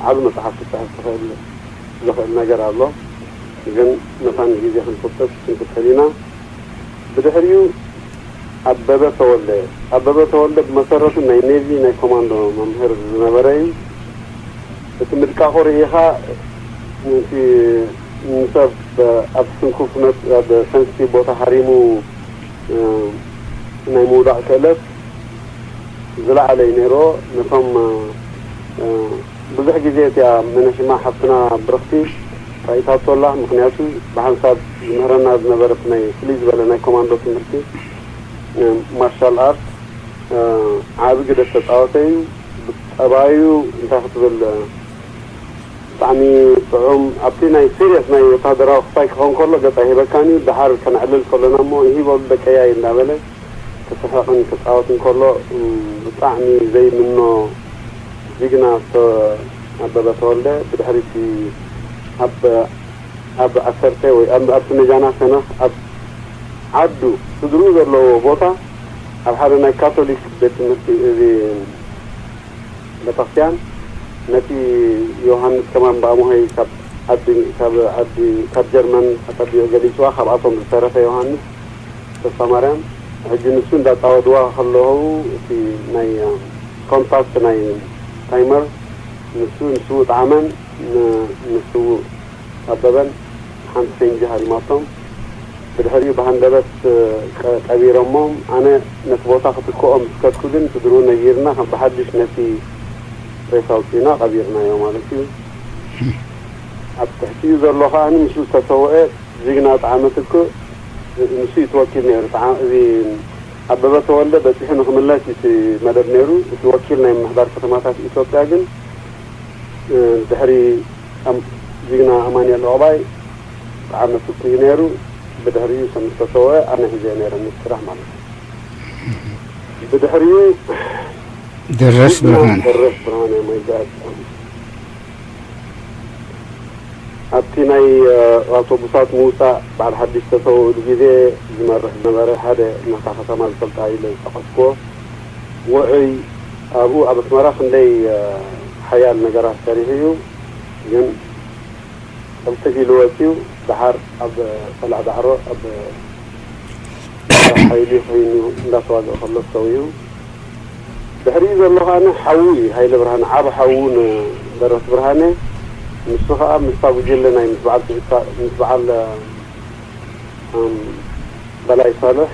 ዓብ መፅሓፍ ክፅሕፍ ትኽእል ዝኽእል ነገር ኣሎ። ግን መታን ግዜ ክንቁጥብ ክንክተል ኢና። ብድሕሪኡ ኣበበ ተወልደ ኣበበ ተወልደ ብመሰረቱ ናይ ኔቪ ናይ ኮማንዶ መምህር ዝነበረ እዩ። እቲ ምድቃቑ ርኢኻ እቲ ንሰብ ኣብ ስንኩፍ ነት ኣብ ሰንስቲቭ ቦታ ሃሪሙ ናይ ምውዳቕ ክእለት ዝለዓለ እዩ ነይርዎ። ነቶም ብዙሕ ግዜ እቲኣ መነሽማ ሓፍትና ብርኽቲ ራኢታቶ ኣላ። ምኽንያቱ ብሓንሳብ ዝምህረና ዝነበረ እቲ ናይ ፍልይ ዝበለ ናይ ኮማንዶ ትምህርቲ ማርሻል ኣርት ዓቢ ግደ ዝተፃወተ እዩ። ጠባዩ እንታይ ክትብል ብጣዕሚ ጥዑም ኣብቲ ናይ ሲሪየስ ናይ ወታደራዊ ክፋይ ክኸውን ከሎ ገፃ ይህበካን እዩ። ደሓር ከነዕልል ከሎና እሞ ይሂበሉ ደቀያይ እንዳበለ ክስሕቕን ክፃወትን ከሎ ብጣዕሚ ዘይምኖ ጅግና ኣበበ ተወልደ ብድሕሪቲ ኣብ ኣብ ዓሰርተ ወይ ኣብቲ መጃና ሸነኽ ኣብ ዓዱ ስድርኡ ዘለዎ ቦታ ኣብ ሓደ ናይ ካቶሊክ ቤት ትምህርቲ እዚ ቤተክርስትያን ነቲ ዮሃንስ ከማን ብኣምሆይ ካብ ዓዲ ካብ ዓዲ ካብ ጀርመን ኣጸቢቑ ገሊጽዋ። ካብኣቶም ዝተረፈ ዮሃንስ ተስፋማርያም ሕጂ ንሱ እንዳጻወድዋ ከለዉ እቲ ናይ ኮምፓክት ናይ ታይመር ንሱ ንስዉእ ጠዓመን ንስዉእ ኣበበን ሓንቲ ፈንጂ ሃሪማቶም ብድሕሪኡ ብሃንደበት ቀቢሮሞም። ኣነ ነቲ ቦታ ክትክኦ ምስ ከድኩ ግን ስድርኡ ነጊርና ከም ብሓድሽ ነቲ ሬሳ ኣውፂእና ቀቢርናዮ ማለት እዩ። ኣብ ትሕቲኡ ዘሎ ከዓ ምስኡ ዝተሰወአ ጅግና ጠዓመ ትኩእ ንሱ እዩ እቲ ወኪል ነይሩ። ጠዓ- እዚ ኣበበ ተወልደ በፂሑ ንክምለስ እዩ እቲ መደብ ነይሩ። እቲ ወኪል ናይ ምምሕዳር ከተማታት ኢትዮጵያ ግን ድሕሪ ጅግና ኣማኑኤል ዑቕባይ ጠዓመ ትኩእ እዩ ነይሩ። ብድሕሪኡ ከም ዝተሰወ ኣነ ሒዘ ነይረ ምስራሕ ማለት እዩ። ብድሕሪኡ ደረስ ብርሃን ደረስ ብርሃን ማይዛት ኣብቲ ናይ ኣውቶቡሳት ምውፃእ በዓል ሓድሽ ተሰውእሉ ግዜ ዝመርሕ ዝነበረ ሓደ ናታ ከተማ ዝፈልጣ ኢለ ዝጠቐስክዎ ውዑይ ኣብኡ ኣብ ኣስመራ ክንደይ ሓያል ነገራት ሰሪሑ እዩ። ግን ቅልጥፍ ኢሉ ወፂኡ ደሓር ኣብ ፈላዕ ዳዕሮ ኣብ ሓይሊ ኮይኑ እንዳተዋግእ ከሎ ሰው እዩ። ድሕሪኡ ዘሎ ከዓኒ ሓዉ እዩ፣ ሃይለ ብርሃነ፣ ዓቢ ሓዉ ንደረስ ብርሃነ። ንሱ ከኣ ምስታ ጉጅለ ናይ ምስ በዓል ትዕሳ ምስ በዓል በላይ ሳልሕ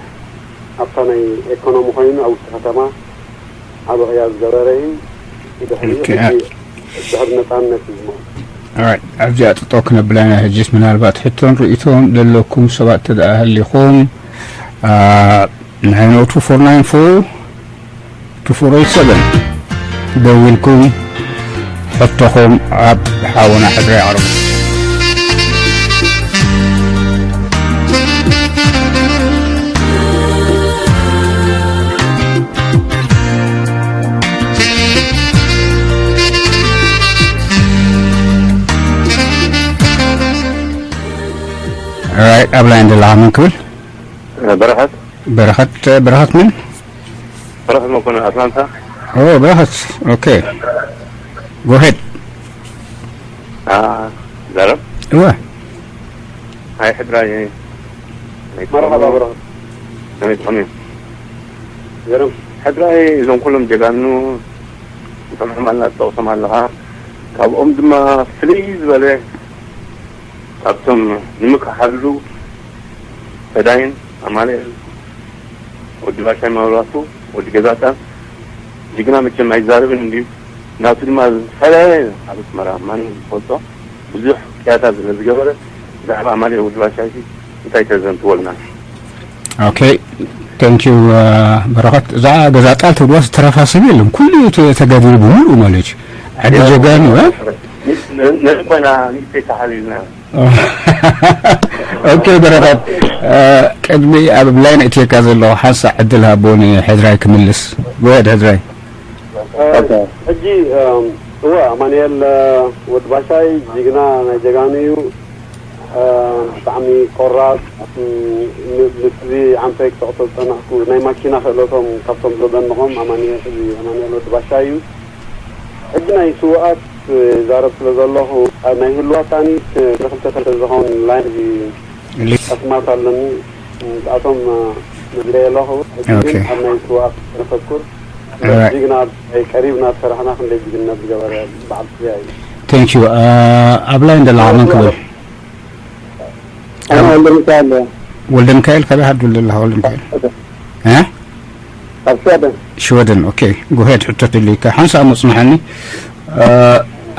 ኣብታ ናይ ኤኮኖሚ ኮይኑ ኣብ ውሽጢ ከተማ ዓቢ ቅያ ዝገበረ እዩ። ድሕሪኡ ሕጂ ድሕሪ ነጻነት እዩ ዝመ ኣብዚኣ ጥጦ ክነብላ ኢና። ሕጅስ ምናልባት ሕቶን ርእይቶን ዘለኩም ሰባት ተደኣ ሃሊኹም፣ nine oh two four nine four two four eight seven ደዊልኩም ሕቶኹም ኣብ ሓውና ሕድሪ ኣቕርቡ። ኣብ ላይን ዘለኻ መን ክብል? በረኸት በረኸት በረኸት ምን በረኸት መኮንን ኣትላንታ። ኦ በረኸት ኦኬ። ጎሄድ ዘረብ እወ ኣይ ሕድራይ መርሓባ በረኸት ከመይ ትኾኑ? ዘረብ ሕድራይ እዞም ኩሎም ጀጋኑ ንሰምዖም ኣለና፣ ትጠቕሶም ኣለኻ። ካብኦም ድማ ፍልይ ዝበለ ካብቶም ንምክሓሉ ፈዳይን ኣማኑኤል ወዲ ባሻይ መብራቱ ወዲ ገዛጣ ጅግና መቸም ኣይዛረብን እንድዩ። ናቱ ድማ ዝፈለየ ኣብ ኣስመራ ማንም ዝፈልጦ ብዙሕ ቅያታት ስለ ዝገበረ ብዛዕባ ኣማኑኤል ወዲ ባሻይ እንታይ ተዘንትወልና? ኦኬ thank you በረኸት። እዛ ገዛጣ ትብልዋ ዝተረፋ ሰብ የለን፣ ኩሉ እዩ ተጋዲሉ ብምሉኡ ማለት እዩ። ዓዲ ጀጋኑ እ ነዚ ኮይና ንእሽተይ ተሓሊልና ኦኬ በረኸት ቅድሚ ኣብ ላይን እትየካ ዘለኹ ሓንሳእ ዕድል ሃቦ ንሕድራይ ክምልስ። ጎሄድ ሕድራይ። ሕጂ እወ ኣማኑኤል ወዲ ባሻይ ጅግና ናይ ጀጋኑ እዩ። ብጣዕሚ ቆራፅ ምስዚ ዓንፈይ ክጠቕሶ ዝፀናሕኩ ናይ ማኪና ክእለቶም ካብቶም ዘደንቖም ኣማኑኤል ወዲ ባሻይ እዩ። ሕጂ ናይ ስውኣት ይዛረብ ስለ ዘለኹ ናይ ህልዋት ኣኒስ ንክልተ ሰለስተ ዝኸውን ላይን እዚ ጠስማት ኣለኒ። እዚኣቶም መድለየ ኣለኹ። ሕጂ ግን ኣብ ናይ ስውኣት ነተኩር። ጅግና ቀሪብና ዝሰራሕና ክንደይ ጅግንነት ዝገበረ በዓል ፍርያ እዩ። Thank you ኣብ ላይን ዘለኻ መን ክብል? ኣነ ወልደ ሚካኤል እየ። ወልደ ሚካኤል ካበይ ሃድብል ዘለኻ ወልደ ሚካኤል? እ ካብ ሽወደን። ሽወደን። ኦኬ፣ ጎሄድ ሕቶ ትልይካ ሓንሳ መጽናሕኒ።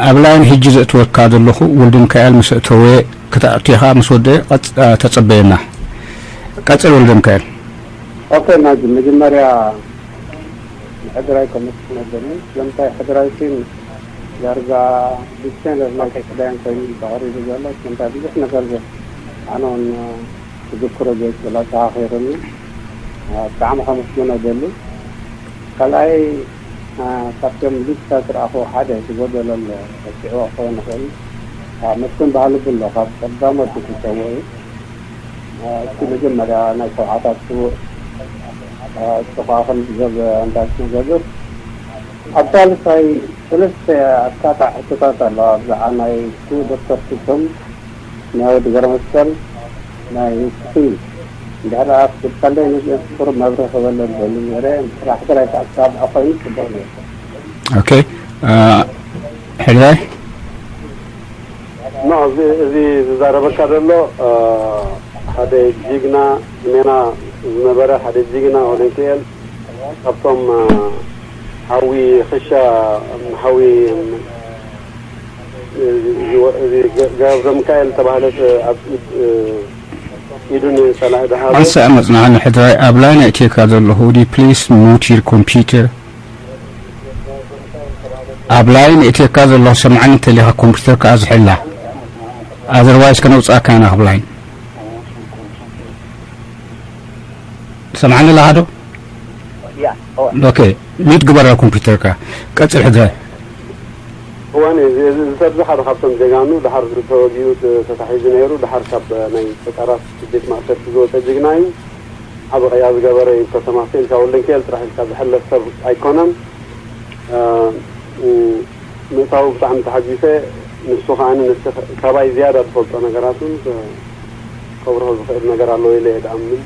ኣብ ላይን ሕጂ ዘእትወካ ዘለኹ ወልደ ሚካኤል ምስ እተወ ክትኣቱ ኢኻ፣ ምስ ወደአ ቀጽ-፣ ኣ፣ ተጸበየና። ቀጽል ወልደ ሚካኤል። ኦኬ፣ ማጂ፣ መጀመርያ ንሕድራይ ከመስግን ኣለኒ። ስለምንታይ ሕድራይ ሲን ዳርጋ ዲስቴንደር ናይ ክዳያን ኮይኑ ተቐሪቡ ዘሎ። ስለምንታይ ብዙሕ ነገር ዘ-፣ ኣነ እውን ክዝክሮ ዘይክእል ኣዘኻኺሩኒ። ኣ፣ ብጣዕሚ ከመስግኖ እደሊ። ካልኣይ፣ ኣ፣ ካብቶም ሊድታት ዝረኣኹዎ ሓደ ዝጎደሎ ኣሎ፣ ረሲዕዎ ክኸውን ይኽእል። ኣ፣ መስፍን ባህልቡ ኣሎ፣ ካብ ቀዳሞት ዝጸውዑ። ኣ፣ እቲ መጀመርያ ናይ ሰብዓታት ስዉእ፣ ኣ፣ እሱ ኸዓ ከም ዝገበ እንታይ ዝገብር። ኣብ ሳልሳይ ሰለስተ ኣካታዕ ሕቶታት ኣለዋ፣ ብዛዕባ ናይ ስዉእ ዶክተር ፍጹም፣ ናይ ወዲ ገረመስቀል፣ ናይ ንስኺ እንድሕር ደኣ ክትገልጻለይ ነዚአን ቁሩብ መብርሂ ክበለን ደሊ ነይረ። እንድሕር ሕድራይ ከኣ ክሰምዖ ኮይኑ ጽቡቕ ነይሩ። ኦኬ፣ አ፣ ሕድራይ? ኖ፣ እዚ፣ እዚ ዝዛረበካ ዘሎ፣ አ፣ ሓደ ጅግና ሜና ዝነበረ ሓደ ጅግና ወልደንኪኤል ካብቶም፣ አ፣ ሓዊ ክሻ፣ ሓዊ፣ እዚ ገብረ ሚካኤል ዝተባህለ ኣብ ኢድ፣ ኢዱ ንጸላኢ ድሃቦ። ሓንሳእ መጽናዕኒ ሕድራይ ኣብ ላይን ኣእትየካ ዘለኹ፣ would you please mute your computer? ኣብ ላይን ኣእትየካ ዘለኹ፣ ሰምዓኒ እንተሊኻ ኮምፒውተር ከኣ ዝሕላ። Otherwise ከነውጽኣካ ኢና ካብ ላይን። ሰምዓኒ ኣለኻ ዶ? ያ፣ እወ። ኦኬ፣ ሚዩት ግበራ ኮምፒውተርካ። ቀጽል ሕድራይ። እዋን እዚ፣ እዚ፣ እዚ ሰብ እዚ ሓደ ካብቶም ጀጋኑ፣ ድሓር ተወጊኡ ተ-፣ ተታሒዙ ነይሩ፣ ድሓር ካብ ናይ ፈጠራት ቤት ማእሰርቲ ዝወጸ ጅግና እዩ። ዓቢ ቅያ ዝገበረ እዩ። ከተማ ስኢልካ ወልደንኪኤል ጥራሕ ኢልካ ዝሕለፍ ሰብ ኣይኮነን። እ፣ እ፣ ምእታዉ ብጣዕሚ ተሓጒሰ። ንሱ ከኣ ንስ-፣ ካባይ ዝያዳ ዝፈልጦ ነገራት እውን ከ-፣ ከብርሆ ዝኽእል ነገር ኣለዎ ኢለ እየ ዝኣምን።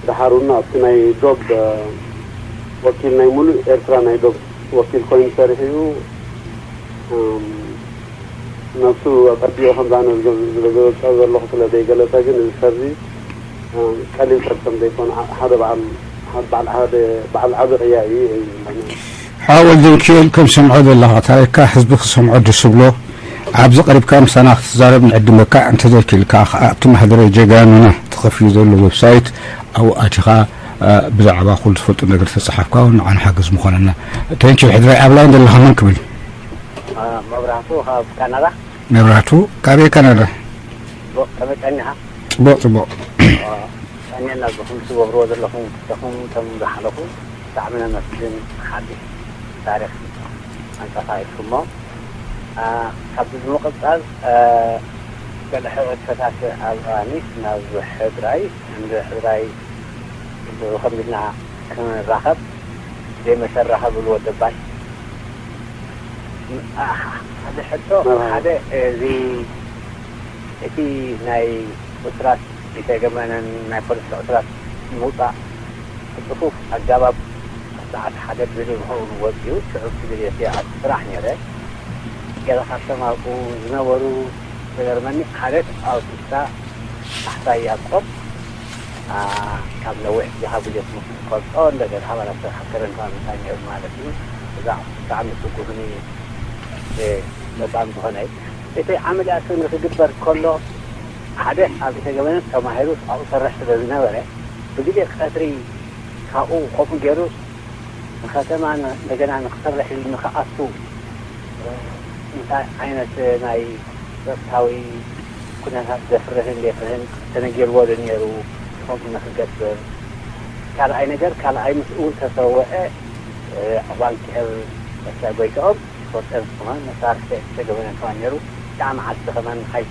ደሓር እውን ኣብቲ ናይ ዶብ፣ እ፣ ወኪል ናይ ሙሉእ ኤርትራ ናይ ዶብ ወኪል ኮይኑ ሰሪሑ እዩ። እም፣ ነብሱ ኣጸቢቑ ከም ዘነዝገ-፣ ዝገልጾ ዘለኹ ስለ ዘይገለጸ ግን እዚ ሰብ እዚ፣ እም፣ ቀሊል ሰብ ከም ዘይኮነ፣ ዓ-፣ ሓደ በዓል፣ ሓደ በዓል፣ ሓደ በዓል ዓቢ ቅያ እዩ፣ እዩ ዝብለኒ። ሓው ወልደንኪኤል፣ ከም ሰምዖ ዘለኻ ታሪኽካ ህዝቢ ክሰምዖ ደስ ዝብሎ፣ ኣብዚ ቀሪብካ ምሳና ክትዛረብ ንዕድመካ፣ እንተዘይክኢልካ ከኣ ኣብቲ ማህደረ ጀጋኑና ተኸፊቱ ዘሎ ዌብሳይት ኣብኡ ኣቲኻ፣ እ፣ ብዛዕባ ኩሉ ትፈልጦ ነገር ተጻሓፍካ እውን ንዓና ሓገዝ ምኾነና። Thank you። ሕድራይ ኣብ ላይን ዘለኻ መን ክብል? እ፣ መብራህቱ ካብ ካናዳ። መብራህቱ፣ ካበይ ካናዳ? ጽቡቕ፣ ከመይ ቀኒኻ? ጽቡቕ፣ ጽቡቕ። እ፣ ቀንየልና፣ ብኹም ትገብርዎ ዘለኹም፣ ንስኹም ከም ዝሓለፉ ብጣዕሚ ነመስግን። ሓድሽ ታሪኽ ኣንቀሳቒስኩሞ። እ፣ ካብዚ ብምቕጻል፣ እ፣ ገለ ሕቶታት ኣለዋኒ ናብ ሕድራይ፣ እንዶ ሕድራይ፣ እንዶ ከምዚ ኢልና ክንራኸብ፣ ዘይመሰራኸብ ዝብልዎ ደባይ። እ፣ ሓደ ሕቶ፣ መርሃባ። ሓደ፣ እዚ፣ እቲ ናይ እሱራት፣ ኢሰገመንን ናይ ፖለቲካ እሱራት ምውጻእ ብጽፉፍ ኣገባብ ሰዓት ሓደ ብድል ክኸውን ወጺኡ፣ ሽዑ እቲ ድልየት ይኣቱ ስራሕ ነይረ። ገለ ካብቶም ኣብኡ ዝነበሩ ዝገርመኒ፣ ሓደ ኣውቲስታ ካሕሳይ ያዕቆብ፣ ኣ፣ ካብ ነዊሕ ግዜ ካብ ድልየት ምስ ዝፈልጦ፣ እንደገና ኣባላት ስራሕ ከረንካ ምንታይ ነይሩ ማለት እዩ። እዛ ብጣዕሚ ስጉህኒ፣ እ፣ ለባም ዝኾነ እዩ። እቲ ዓመሊያ ስኒ ክግበር ከሎ፣ ሓደ ኣብ ኢሰገመነት ተማሂሩ ኣብኡ ሰርሕ ስለ ዝነበረ፣ ብግዜ ቀትሪ ካብኡ ከምኡ ገይሩ ንከተማ ን-፣ እንደገና ንክሰርሕ ኢሉ ንክኣቱ፣ እንታይ ዓይነት ናይ ጸጥታዊ ኩነታት ዘፍርህን ዘይፍርህን ተነጊርዎ ዶ ነይሩ ከምኡ ንክገብር? ካልኣይ ነገር፣ ካልኣይ ምስኡ እውን ተሰወዐ፣ እ፣ ኣባንኪኤል መሻ ጎይትኦም፣ ፎርተን ከማን መሳርሒ ተገበነ ከማን ነይሩ። ብጣዕሚ ዓዲ ከማን ንኻይ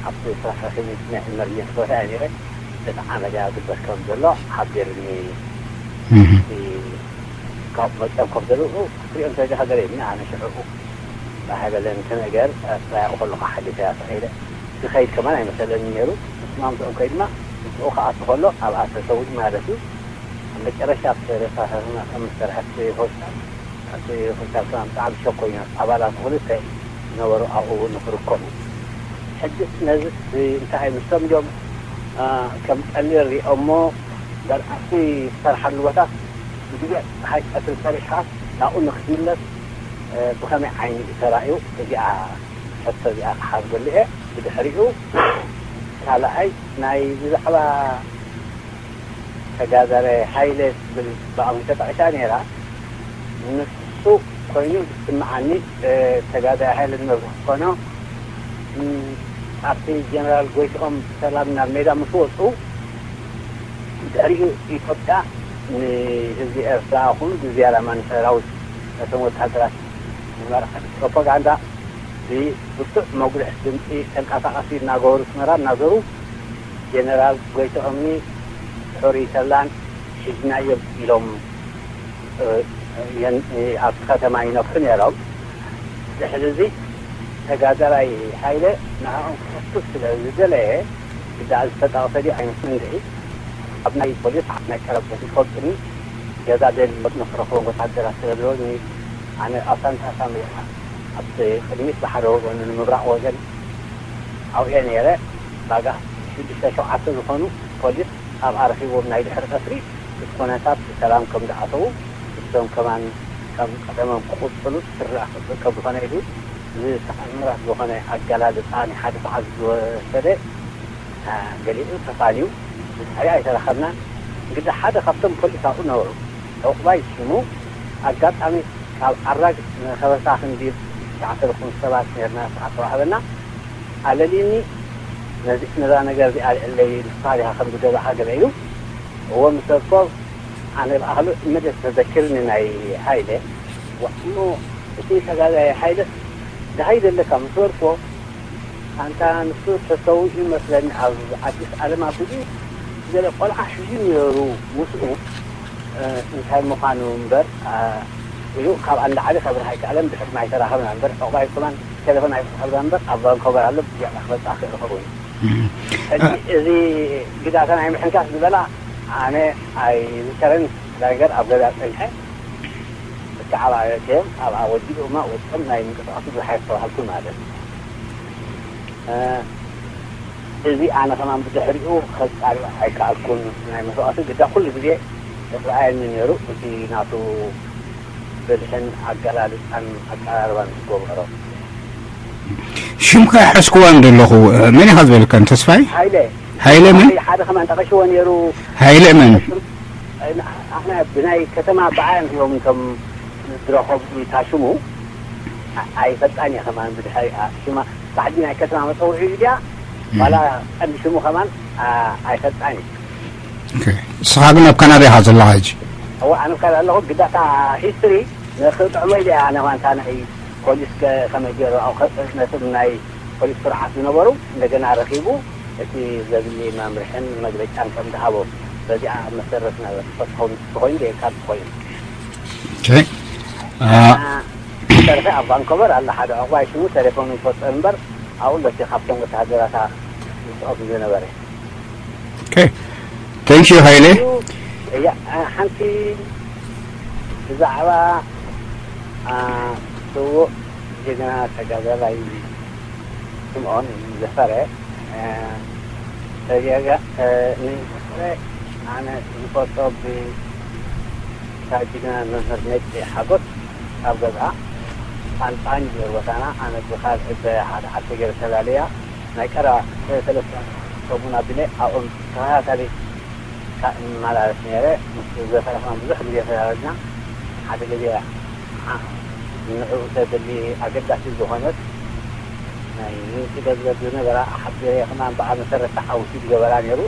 ኣብቲ ስራሕ ረኺቡ ናይ ኢመርጀንሲ ቦታ እየ ነይረ። እቲ ዓመልያ ግበር ከም ዘሎ ሓቢርኒ። እህ። እቲ ካብ መፅኦም ከም ዘለዉ ክትሪኦም እንተ ደሊኻ ገለ ኢሉኒ። ኣነ ሽዑ ባህ በለን፣ እቲ ነገር ጥራይ ኣብኡ ከለኹ ሓሊፈያ ስቕ ኢለ ክኸይድ ከማን ኣይመሰለኒ ነይሩ። ንስማምትኦም ከይድና ምስኡ ክኣቱ ከሎ ኣብኣ ተሰዊኡ ማለት እዩ። ኣብ መጨረሻ ኣብቲ ሬሳ ከም ዝተርሐ ኣብቲ ሆስፒታል፣ ኣብቲ ሆስፒታል ከማን ብጣዕሚ ሸኮይና፣ ኣባላት ክልተ ዝነበሩ ኣብኡ እውን ንክርከቡ። ሕጂ ነዚ እንታይ ምስቶም ኢሎም፣ አ፣ ከም ቀሊል ሪኦሞ፣ በር ኣብቲ ዝሰርሓሉ ቦታ ግዜ ፀሓይ ቀትሪ ሰሪሕካ ናብኡ ንክትምለስ ብኸመይ ዓይኒ እዩ ተራእዩ? እዚኣ ሕቶ እዚኣ ክሓርገሉ እየ። ብድሕሪኡ ካልኣይ ናይ ብዛዕባ ተጋዳላይ ሃይለ ትብል ብኣም ተጠቂሳ ነይራ። ንሱ ኮይኑ ዝስምዓኒ ተጋዳላይ ሃይለ ንመብርሂ ክኾኖ ኣብቲ ጀነራል ጎይትኦም ሰላም ናብ ሜዳ ምስ ወፁ ድሕሪኡ ኢትዮጵያ ንህዝቢ ኤርትራ ኹን ብዝያዳ ማን ሰራዊት ነቶም ወታደራት ንመርሓ ፕሮፓጋንዳ ብብርቱዕ መጉልሕ ድምፂ ተንቀሳቐሲ እናገበሩ ስመራ እናዞሩ ጀነራል ጎይትኦምኒ ሕሩይ ተላን ሒዝናዮም ኢሎም ኣብቲ ከተማ ይነፍሑ ነይሮም። ድሕሪ እዚ ተጋዳላይ ሃይለ ንዕኦም ክኸስስ ስለ ዝደለየ ግዳ ዝተጠቕሰ ድዩ ኣይመስልን ድዒ ኣብ ናይ ፖሊስ ናይ ቀረብ ይፈልጡኒ ገዛ ደል ንክረኽቦም ወታደራት ስለ ዝለኒ ኣነ ኣብታ ንሳሳ መሪሓ ኣብቲ ቅድሚት ብሓደ ወገኑ ንምብራቕ ወገን ኣብየ ነይረ። ባጋ ሽዱሽተ ሸውዓተ ዝኾኑ ፖሊስ ኣብኣ ረኺቦም ናይ ድሕሪ ቀትሪ እቲ ኩነታት ብሰላም ከም ዝኣተዉ እሶም ከማን ከም ቀደሞም ክቕፅሉ ትስራሕ ከም ዝኾነ ኢሉ ዝተኣምራት ዝኾነ ኣገላልፃ ናይ ሓደ ሰዓት ዝወሰደ ገሊኡ ተፋንዩ ብድሕሪ ኣይተረኸብናን። እንግዲህ ሓደ ካብቶም ፖሊስ ኣብኡ ነበሩ። ዕቑባይ ሽሙ ኣጋጣሚ ካብ ዓራግ ንኸበሳ ክንዲብ ትሽዓተ ዝኾኑ ሰባት ነርና ሰዓት ተዋህበና ኣለልዩኒ ነዛ ነገር እዚኣ ልዕለይ ንስኻ ዲኻ ከም ዝገዛእኻ ገለ ኢሉ እዎ ምስ በልኮ ኣነ ብኣኽሉ እመደስ ተዘክርኒ ናይ ሃይለ እሞ እቲ ተጋዳላይ ሃይለስ ደሃይ ዘለካ ምስ በልኮ ኣንታ ንሱ ተሰዊኡ ይመስለኒ ኣብ ኣዲስ ኣለም ኣቢሉ ገለ ቆልዓ ሒዙ ነይሩ ምስኡ እንታይ ምዃኑ እምበር ኢሉ ካብ ኣንዳ ዓሊ ከብርሃ ኣይከኣለን። ድሕሪ ማይ ተራኸብና እምበር ዕቑባይ ከማን ቴሌፎን ኣይተራኸብና እምበር ኣብ ቫንኮቨር ኣሎ ብዚዕና ክመፅኣ ክእልኸው እዩ። ሕጂ እዚ ግዳታ ናይ ምሕንካስ ዝበላ ኣነ ኣይዝከረን ነገር ኣብ ገዛ ፀኒሐ እስካዕ ኣብኣ እዮም ኣብኣ ወዲኡ እማ ወፅኦም ናይ ምንቅስቃሱ ብዙሕ ኣይተባሃልኩ ማለት እዩ። እዚ ኣነ ከማን ብድሕሪኡ ከፃሪ ኣይከኣልኩን ናይ መስዋእቱ ግዳ ኩሉ ግዜ ዝረኣየኒ ነይሩ እቲ ናቱ ብልሕን ኣገላልፃን ኣቀራርባን ዝገበሮ ሽምካ ይሓዝክዋ እንደለኹ መን ኢኻ ዝበልካን ተስፋይ ሃይለ ሃይለ መን ሓደ ከማን ጠቐሽዎ ነይሩ ሃይለ መን ኣነ ብናይ ከተማ በዓል እዮም እቶም ዝረኸቡ ታሽሙ ኣይፈጣን እየ ከማን ብድሕሪ ሽማ ባሕዲ ናይ ከተማ መፀውዒ እዩ ድያ ዋላ ቀንዲ ሽሙ ከማን ኣይፈጣን እዩ እስኻ ግን ኣብ ካናዳ ኢኻ ዘለኻ ሕጂ እዋ ኣነ ካዳ ኣለኹ ግዳታ ሂስትሪ ንክጥዕሞ ኢለ ኣነ ዋንታ ናይ ፖሊስ ከመይ ገይሩ ነቶም ናይ ፖሊስ ስርዓት ዝነበሩ እንደገና ረኺቡ እቲ ዘድሊ መምርሕን መግለጫን ከም ዝሃቦ በዚኣ መሰረት ነበረ ፈትኾም ትኾይኑ ካብ ትኾይኑ ኦኬ አ፣ ተርፈ ኣብ ቫንኮቨር ኣላ ሓደ ዕቑባይ ሽሙ ቴሌፎን ይፈጠር እምበር ኣብኡ ለቲ ካብቶም ወተሃደራታ ምስኦም ዝነበረ ኦኬ thank you ሃይለ እያ ሓንቲ ብዛዕባ ስዉእ ጅግና ተጋዳላይ ስምዖን ዘፈረ ተጋጋ ንዘፈረ ኣነ ዝፈልጦ ብታ ጅግና መምህር ነጭ ሓጎስ ኣብ ገዝኣ ጣንጣን ገይርወታና ኣነ ብካልእ ብሓደ ዓዲ ገይረ ተላለያ ናይ ቀረባ ሰለስተ ሰሙን ኣቢለ ኣብኦም ተኸታታሊ እመላለስ ነይረ ምስ ዘፈረ ከማን ብዙሕ ግዜ ተዛረብና ሓደ ግዜ ንዕኡ ተድሊ ኣገዳሲ ዝኾነት ናይ ምንጪ ገንዘብ ዝነበራ ኣሓቢረ ከማን ብኣ መሰረት ተሓዊሱ ዝገበራ ነይሩ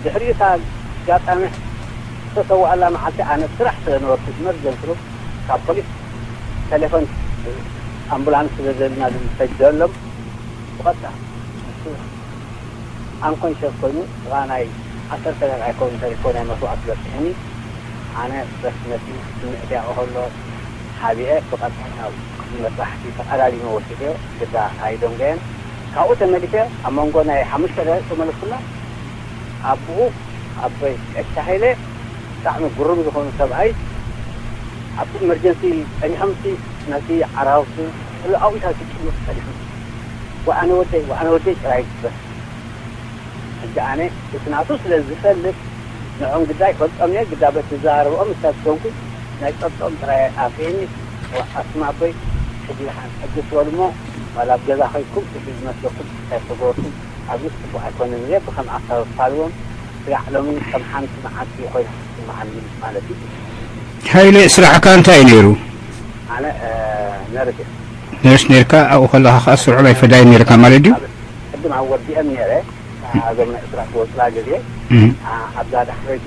ድሕሪኡ እታ ኣጋጣሚ ዝተሰውኣላ መዓልቲ ኣነ ስራሕ ስለ ነበርኩ ኢመርጀንሲ ሩም ካብ ፖሊስ ቴሌፎን ኣምቡላንስ ስለ ዘለና ዝሰደሎም ብቐጥታ ኣንኮንሸስ ኮይኑ ጥቓ ናይ ዓሰርተ ደቂቕ ኣይከውን ተሪፎ ናይ መስዋእቲ በፂሑኒ ኣነ በስ ነቲ ስምዒት ያቆ ከሎ ሓቢአ ብቐጥታ ናብ ክፍሊ መጥባሕቲ ተቐዳዲመ ወሲደዮ ግዳ ኣይደንጎየን ካብኡ ተመሊሰ ኣብ መንጎ ናይ ሓሙሽተ ደቂቕ ተመለስኩላ ኣቦኡ ኣቦይ ቀሺ ሃይለ ብጣዕሚ ግሩም ዝኾኑ ሰብኣይ ኣብቲ ኢመርጀንሲ ጸኒሖምሲ ነቲ ዓራውቲ ኣውኢታ ዝጭምር ጸኒሑ ወኣነ ወደይ ወኣነ ወደይ ጥራይ ይግበር ሕጂ ኣነ እቲ ናቱ ስለ ዝፈልጥ ንዕኦም ግዳ ይፈልጦም እየ፣ ግዳ በቲ ዝዛረብኦም እንታይ ትኮንኩ ናይ ጸብጦም ጥራይ ኣፍየኒ። ኣስማ ኣቦይ ሕጂ ደሓን ሕግስ በሉ እሞ፣ ዋላ ኣብ ገዛ ኮይንኩም እቲ ዝመስለኩም እንታይ ተገበርኩም ኣብዚ ጽቡቕ ኣይኮነን እየ። ብከም ኣሳብ ፋልዎም ስጋዕ ሎሚ ከም ሓንቲ መዓልቲ ኮይና ትስምዓኒ ማለት እዩ። ሃይለ፣ ስራሕካ እንታይ እዩ ነይሩ? ኣነ ነርስ እየ። ነርስ ነርካ ኣብኡ ከለካ ከዓ ስርዑ ናይ ፈዳይ ነርካ ማለት ድዩ? ቅድም ኣብ ወዲኦም ነረ እዞም ናይ እስራት ወፅላ ግዜ ኣብዛ ዳሕረይቲ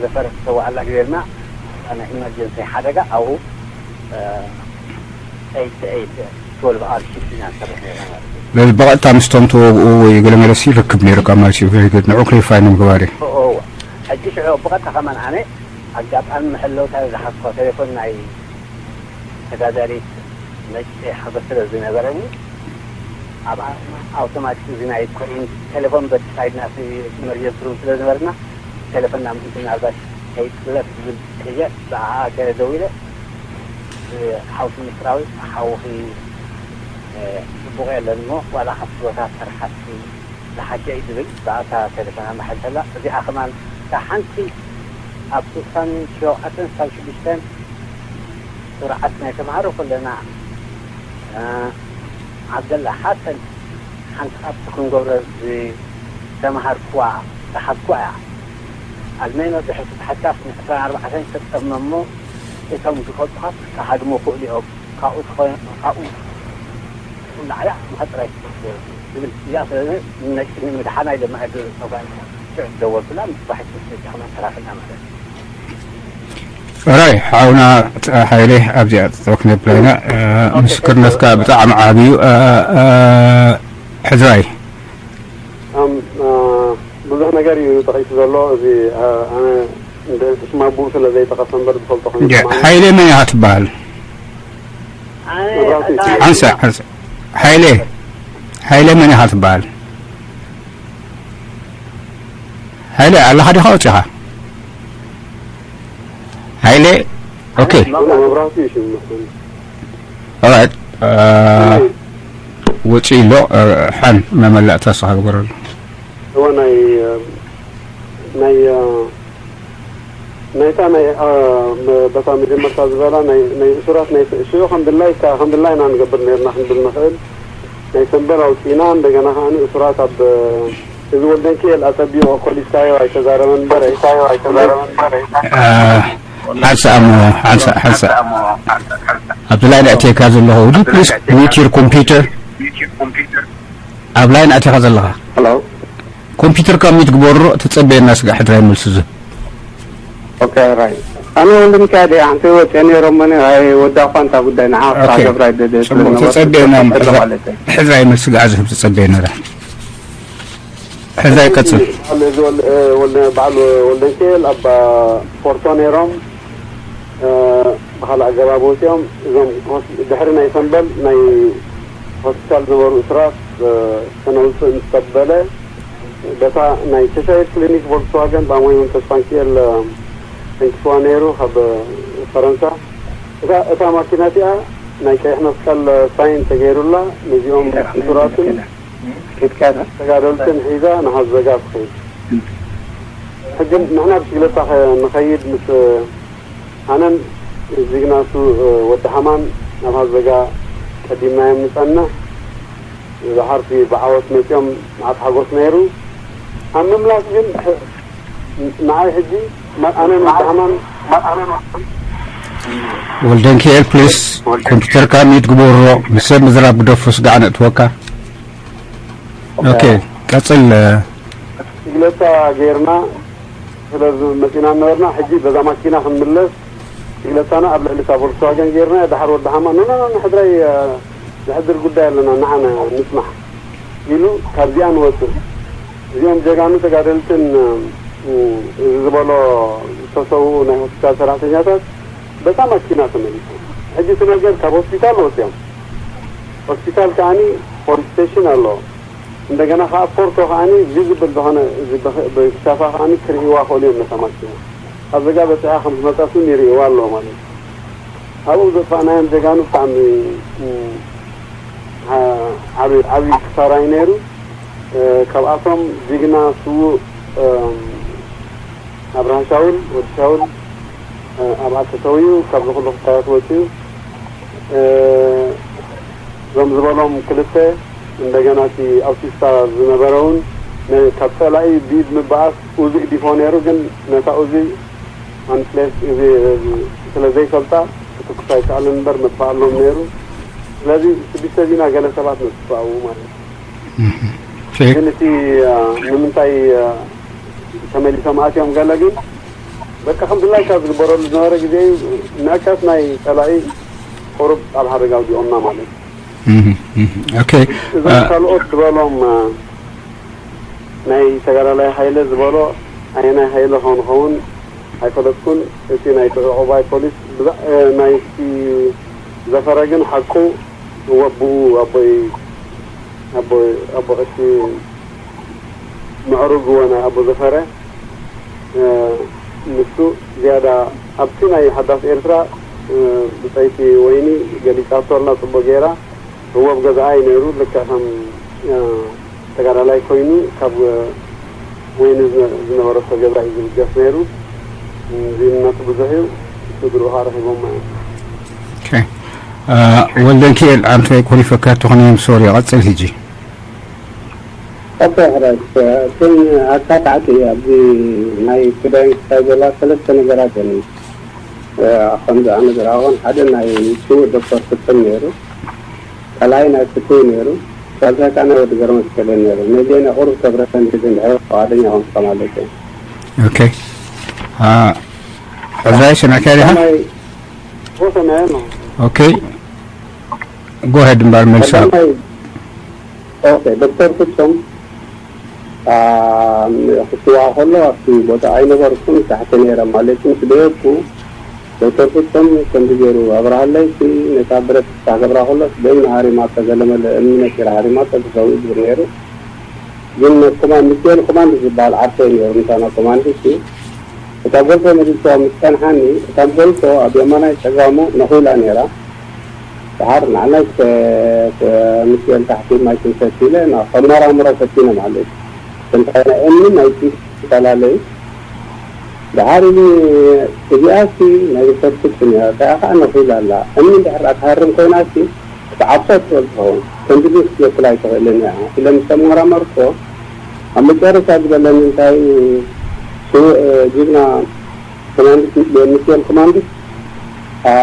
ዘፈር ዝተዋኣላ ግዜ ድማ ናይ ኢመርጀንሲ ሓደጋ ኣብኡ ኤይት ኤይት ትወልቭ ኣር ሽፍት ኢና ንሰርሕ ነርና ማለት እዩ። በዚ ብቐጥታ ምስቶም ተወግኡ ወይ ገለመለሲ ርክብ ነይሩካ ማለት እዩ። ቨሪ ጉድ። ንዑ ክሊፋይ ንምግባር እዩ። እዎ። ሕጂ ሽዑ ብቐጥታ ከማን ኣነ ኣጋጣሚ መሐለውታ ዝሓዝኮ ቴሌፎን ናይ ተጋዳሊት መጭ ሓጎስ ስለ ዝነበረኒ ኣብ ኣውቶማቲክ እዚ ናይ ኮይን ቴሌፎን በቲ ሳይድና ኢመርጀንሲ ሩም ስለ ዝነበርና ቴሌፎን ናብ ምእንቲ ምናልባሽ ከይጥለፍ ዝብል ሒዘ ብኣኣ ገለ ደው ኢለ ሓውሲ ሚስጥራዊ ሓውኺ ጽቡቕ የለን እሞ ዋላ ካብቲ ቦታ ተርሓስኪ ዝሓሸ እዩ ዝብል ብኣታ ቴሌፎን ኣማሓልፈላ። እዚኣ ከማን እታ ሓንቲ ኣብ ስሳን ሸውዓተን ስሳን ሽዱሽተን ስርዓት ናይ ተምሃሮ ከለና ዓብደላ ሓሰን ሓንቲ ካብቲ ክንገብሮ ዝተምሃርኩዋ ዝሓዝኩዋ እያ። ኣልሜኖ ድሕርቲ ተሓታስ ንዕስራን ኣርባዕተን ተጠመሞ እቶም ዝፈልጡኻ ክሃድሙ ይኽእሉ እዮም። ካብኡ ዝኾነ ካብኡ ላዕላ ምኸጥራይ ዝብል እዚኣ ስለዚ ንምድሓና ኢለ ማዕድ ተጓ ሽዑ ደወልኩላ ምስ ባሕቲ ስለ ጃኽና ተራፊና ማለት እዩ። ራይ ሓውና ሓይለ ኣብዚኣ ጠጠው ክነብላ ኢና። ምስክርነትካ ብጣዕሚ ዓብዩ ሕዝራይ። ብዙሕ ነገር እዩ ተጠቂሱ ዘሎ። እዚ ኣነ እንደ ስማ ብኡ ስለ ዘይጠቀሰ እምበር ዝፈልጦ ኮይኑ እንዲያ ይስማዓኒ። ሓይለ መን ኢኻ ትበሃል? ሓንሳ ሓንሳ ሓይለ ሓይለ መን ኢኻ ትበሃል? ሓይለ ኣለኻ ዲኻ ወፂኻ? ሓይለ ኦኬ። መብራህቱ እዩ ሽሙ መስለኒ። ኦራይት። ወፂ ኣሎ። ሓን መመላእታ ስኻ ግበረሉ። እወ ናይ ናይ ናይታ ናይ በታ መጀመርታ ዝበላ ናይ እሱራት ናይ ሽዑ ከም ድላይካ ከም ድላይና ንገብር ነርና ክንብል ንኽእል። ናይ ሰንበል ኣውፂና እንደገና ከዓ እሱራት ኣብ እዚ ወልደንኪኤል ኣፀቢቑ ኮሊስካዮ ኣይተዛረበን እምበር ኣይተዛረበን እምበር ሓንሳእ እሞ ሓንሳእ ሓንሳእ ኣብዚ ላይ ኣእትየካ ዘለኹ would you please mute your computer ኣብ ላይን ኣቲኻ ዘለኻ ኮምፒውተርካ ሚት ግበሮ ተጸበየና ስጋ ሕድራይ መልሲ ዝህብ ኦኬ ራይ ኣነ ወንድምካ ደ ኣንተ ወጤ ነሮም መነ ኣይ ወዳ ኳንታ ጉዳይ ንዓ ኦኬ ገብራይ ደደ ጽቡቅ ተጸበየና ሕድራይ መልሲ ጋዕ ዝህብ ተጸበየና ዳ ሕድራይ ቀጽል በዓል ወልደንኬል ኣብ ፖርቶ ነይሮም ብኻልእ ኣገባብ ወፂኦም እዞም ድሕሪ ናይ ሰንበል ናይ ሆስፒታል ዝነበሩ እስራት ከነውፅእ ምስ ተበለ በታ ናይ ቸሻይር ክሊኒክ ቮልክስዋገን ብኣሞይን ተስፋንኪኤል ተንኪፍዋ ነይሩ ካብ ፈረንሳ እታ ማኪና እቲኣ ናይ ቀይሕ መስቀል ሳይን ተገይሩላ ነዚኦም እሱራትን ተጋደልትን ሒዛ ንሃዘጋ ትኸይድ ሕጂ ንሕና ብሽግለታ ንኸይድ ምስ ኣነን ጅግና እሱ ወዲ ሓማን ናብ ሃዘጋ ቀዲምናዮም ንጸንሕ። እዚ ሓርቲ ብዓወት መጺኦም መዓት ሓጎስ ነይሩ። ኣብ ምምላስ ግን ንዓይ ሕጂ ኣነን ወዲ ሓማን ወልደንኪኤል ፕሊስ ኮምፒውተርካ ሚት ግበሮ ምስ ሰብ ምዝራብ ግደፎ ስጋዕ ነእትወካ ኦኬ ቀጽል ሽግለታ ገይርና ስለዚ መፂና ነበርና ሕጂ በዛ ማኪና ክንምለስ ሽግለታና ኣብ ልዕሊ እታ ቮልክስዋገን ገይርና ድሓር ወዲ ሓማ ኖኖኖ ንሕድራይ ዝሕድር ጉዳይ ኣለና ንዓና ንፅናሕ ኢሉ ካብዚኣ ንወፅእ እዚኦም ጀጋኑ ተጋደልትን እዚ ዝበሎ ዝተሰውኡ ናይ ሆስፒታል ሰራሕተኛታት በታ ማኪና ተመሊሶም ሕጂ እቲ ነገር ካብ ሆስፒታል ወፅኦም ሆስፒታል ከዓኒ ፖሊስ ስቴሽን ኣሎ እንደገና ከዓ ፖርቶ ከዓኒ ቪዝብል ዝኾነ ብክሻፋ ከዓኒ ክርእይዋ ክእሉ እዮም ነታ ማኪና ኣብ ዘጋ በፂሓ ከም ዝመፀት እውን ይርእይዋ ኣለዎ ማለት ካብኡ ዘጥፋእናዮም ጀጋኑ ብጣዕሚ ዓብዪ ክሳራ እዩ ነይሩ ካብኣቶም ጅግና ስዉእ ኣብርሃ ሻውል፣ ወዲ ሻውል፣ እ፣ ኣብኣ ተሰውዩ፣ ካብዚ ኩሉ ክታያት ወፂኡ። እ፣ እዞም ዝበሎም ክልተ፣ እንደገና እቲ ኣውቲስታ ዝነበረ እውን ነ-፣ ካብ ፀላኢ ብኢድ ምበኣስ ኡዚ ግዲፎ ነይሩ፣ ግን ነታ ኡዚ ኣንፍሌስ እዚ ስለ ዘይፈልጣ ክትኩስ ኣይከኣልን እምበር መጥፋኣሎም ነይሩ። ስለዚ ስድስተ ዚና ገለ ሰባት ነጥፋኡ ማለት እዩ። እሺ። ግን እቲ፣ አ፣ ንምንታይ፣ አ፣ ተመሊሶም ኣትዮም ገለ ግን በቃ ከም ድላይካ ዝግበረሉ ዝነበረ ግዜ እዩ። ንዕቀት ናይ ጸላኢ ቁሩብ ኣብ ሓደጋ ኣውዲቖምና ማለት እዩ። እህ፣ እህ። ኦኬ። እዞም አ፣ ካልኦት ዝበሎም፣ አ፣ ናይ ተጋዳላይ ሃይለ ዝበሎ ኣየናይ ሃይለ ኸውን ኸውን ኣይፈለጥኩን። እቲ ናይ ዑቑባይ ፖሊስ ብዛ-፣ አ፣ ናይቲ ዘፈረ ግን ሓቁ እወ ብኡ ኣቦይ ኣቦ፣ ኣቦ ቀሺ ምዕሩግ እወ ናይ ኣቦ ዘፈረ፣ እ፣ ንሱ ዝያዳ ኣብቲ ናይ ሓዳስ ኤርትራ፣ እ፣ ብጸይቲ ወይኒ ገሊጻቶ ኣላ ጽቡቕ ገይራ። እወ ኣብ ገዛኣ እዩ ነይሩ፣ ልክዕ ከም፣ እ፣ ተጋዳላይ ኮይኑ ካብ ወይኒ ዝነ-፣ ዝነበረቶ ገዛ እዩ ዝብገስ ነይሩ። እ፣ ዝምነቱ ብዙሕ እዩ፣ ስድርኡ ኸኣ ረኺቦሞ እዮም። ኦኬ። እ፣ ወልደንኪኤል፣ ኣንተ ኮሪፈካ ተኾነ፣ ሶሪ፣ ቀጽል ሕጂ። ኦኬ፣ ሕራይ። እተን ኣካታዕቲ ኣብዚ ናይ ትግራይ ክታይ ዘላ ሰለስተ ነገራት እየን። እ፣ ከምዚ ኣነ ዝረኣኹን ሓደ ናይ ስዉእ ዶክተር ፍጹም ነይሩ፣ ካልኣይ ናይ ፍትዊ ነይሩ፣ ሳልሳይ ከዓ ናይ ወዲ ገረመስቀል ነይሩ። ነዚአን ቁሩብ ከብረተን ድሕሪ ፍቓደኛ ኮንካ ማለት እዩ። ኦኬ። አ፣ ዕዝራኤል ሰሚዕካዮ ዲኻ? ናይ፣ ኦ፣ ሰሚዐ ነው። ኦኬ። ጎ ሄድ እምበር መልሳ። ቀዳማይ ኦኬ፣ ዶክተር ፍጹም፣ አ፣ ክስዋ ከሎ ኣብቲ ቦታ ኣይነበርኩን፣ ታሕቲ ነይረ ማለት እዩ። ምስ ደየብኩ፣ ዶክተር ፍጹም ከምዚ ገይሩ ኣብርሃለይ፣ እቲ ነታ ብረት ክሳዕ ገብራ ከሎ፣ በይኑ ሃሪማቶ፣ ገለመለ እምኒ ነኪራ ሃሪማቶ፣ ተሰዊኡ ዝብል ነይሩ። ግን ኮማንድ፣ ሚካኤል ኮማንድ ዝበሃል ዓርሰይ ነይሩ፣ ምሳና ኮማንድ፣ እቲ እታ ጎልፎ መሊስዋ ምስ ጸንሓኒ፣ እታ ጎልፎ ኣብ የማናይ ጸጋሙ ነኺላ ነይራ። ደሓር ንዓናይ ከ-፣ ከ-፣ ሚካኤል ታሕቲ ማይ ክንሰቲ ኢለ፣ ና-፣ ከመራምሮ ፈቲነ ማለት እዩ። እንታይ ናይ እምኒ ናይ ጢስ ዝተፈላለዩ። ደሓር ኢሉ፣ እዚኣሲ ናይ ሪሰርች እያ፣ እታ ከዓ ነኺላ ኣላ። እምኒ እንድሕር ኣትሃርም ኮይናሲ፣ ክትዓብሶ ትኽእል ትኸውን። ከምዚ ግን ክትለኩል ኣይትኽእልን እያ ኢለ ምስ ተመራመርኩ፣ ኣብ መጨረሻ ዝበለኒ እንታይ እዩ፣ ስዉእ፣ እ፣ ጅግና ኮማንዲስ ሚካኤል ኮማንዲስ፣ አ፣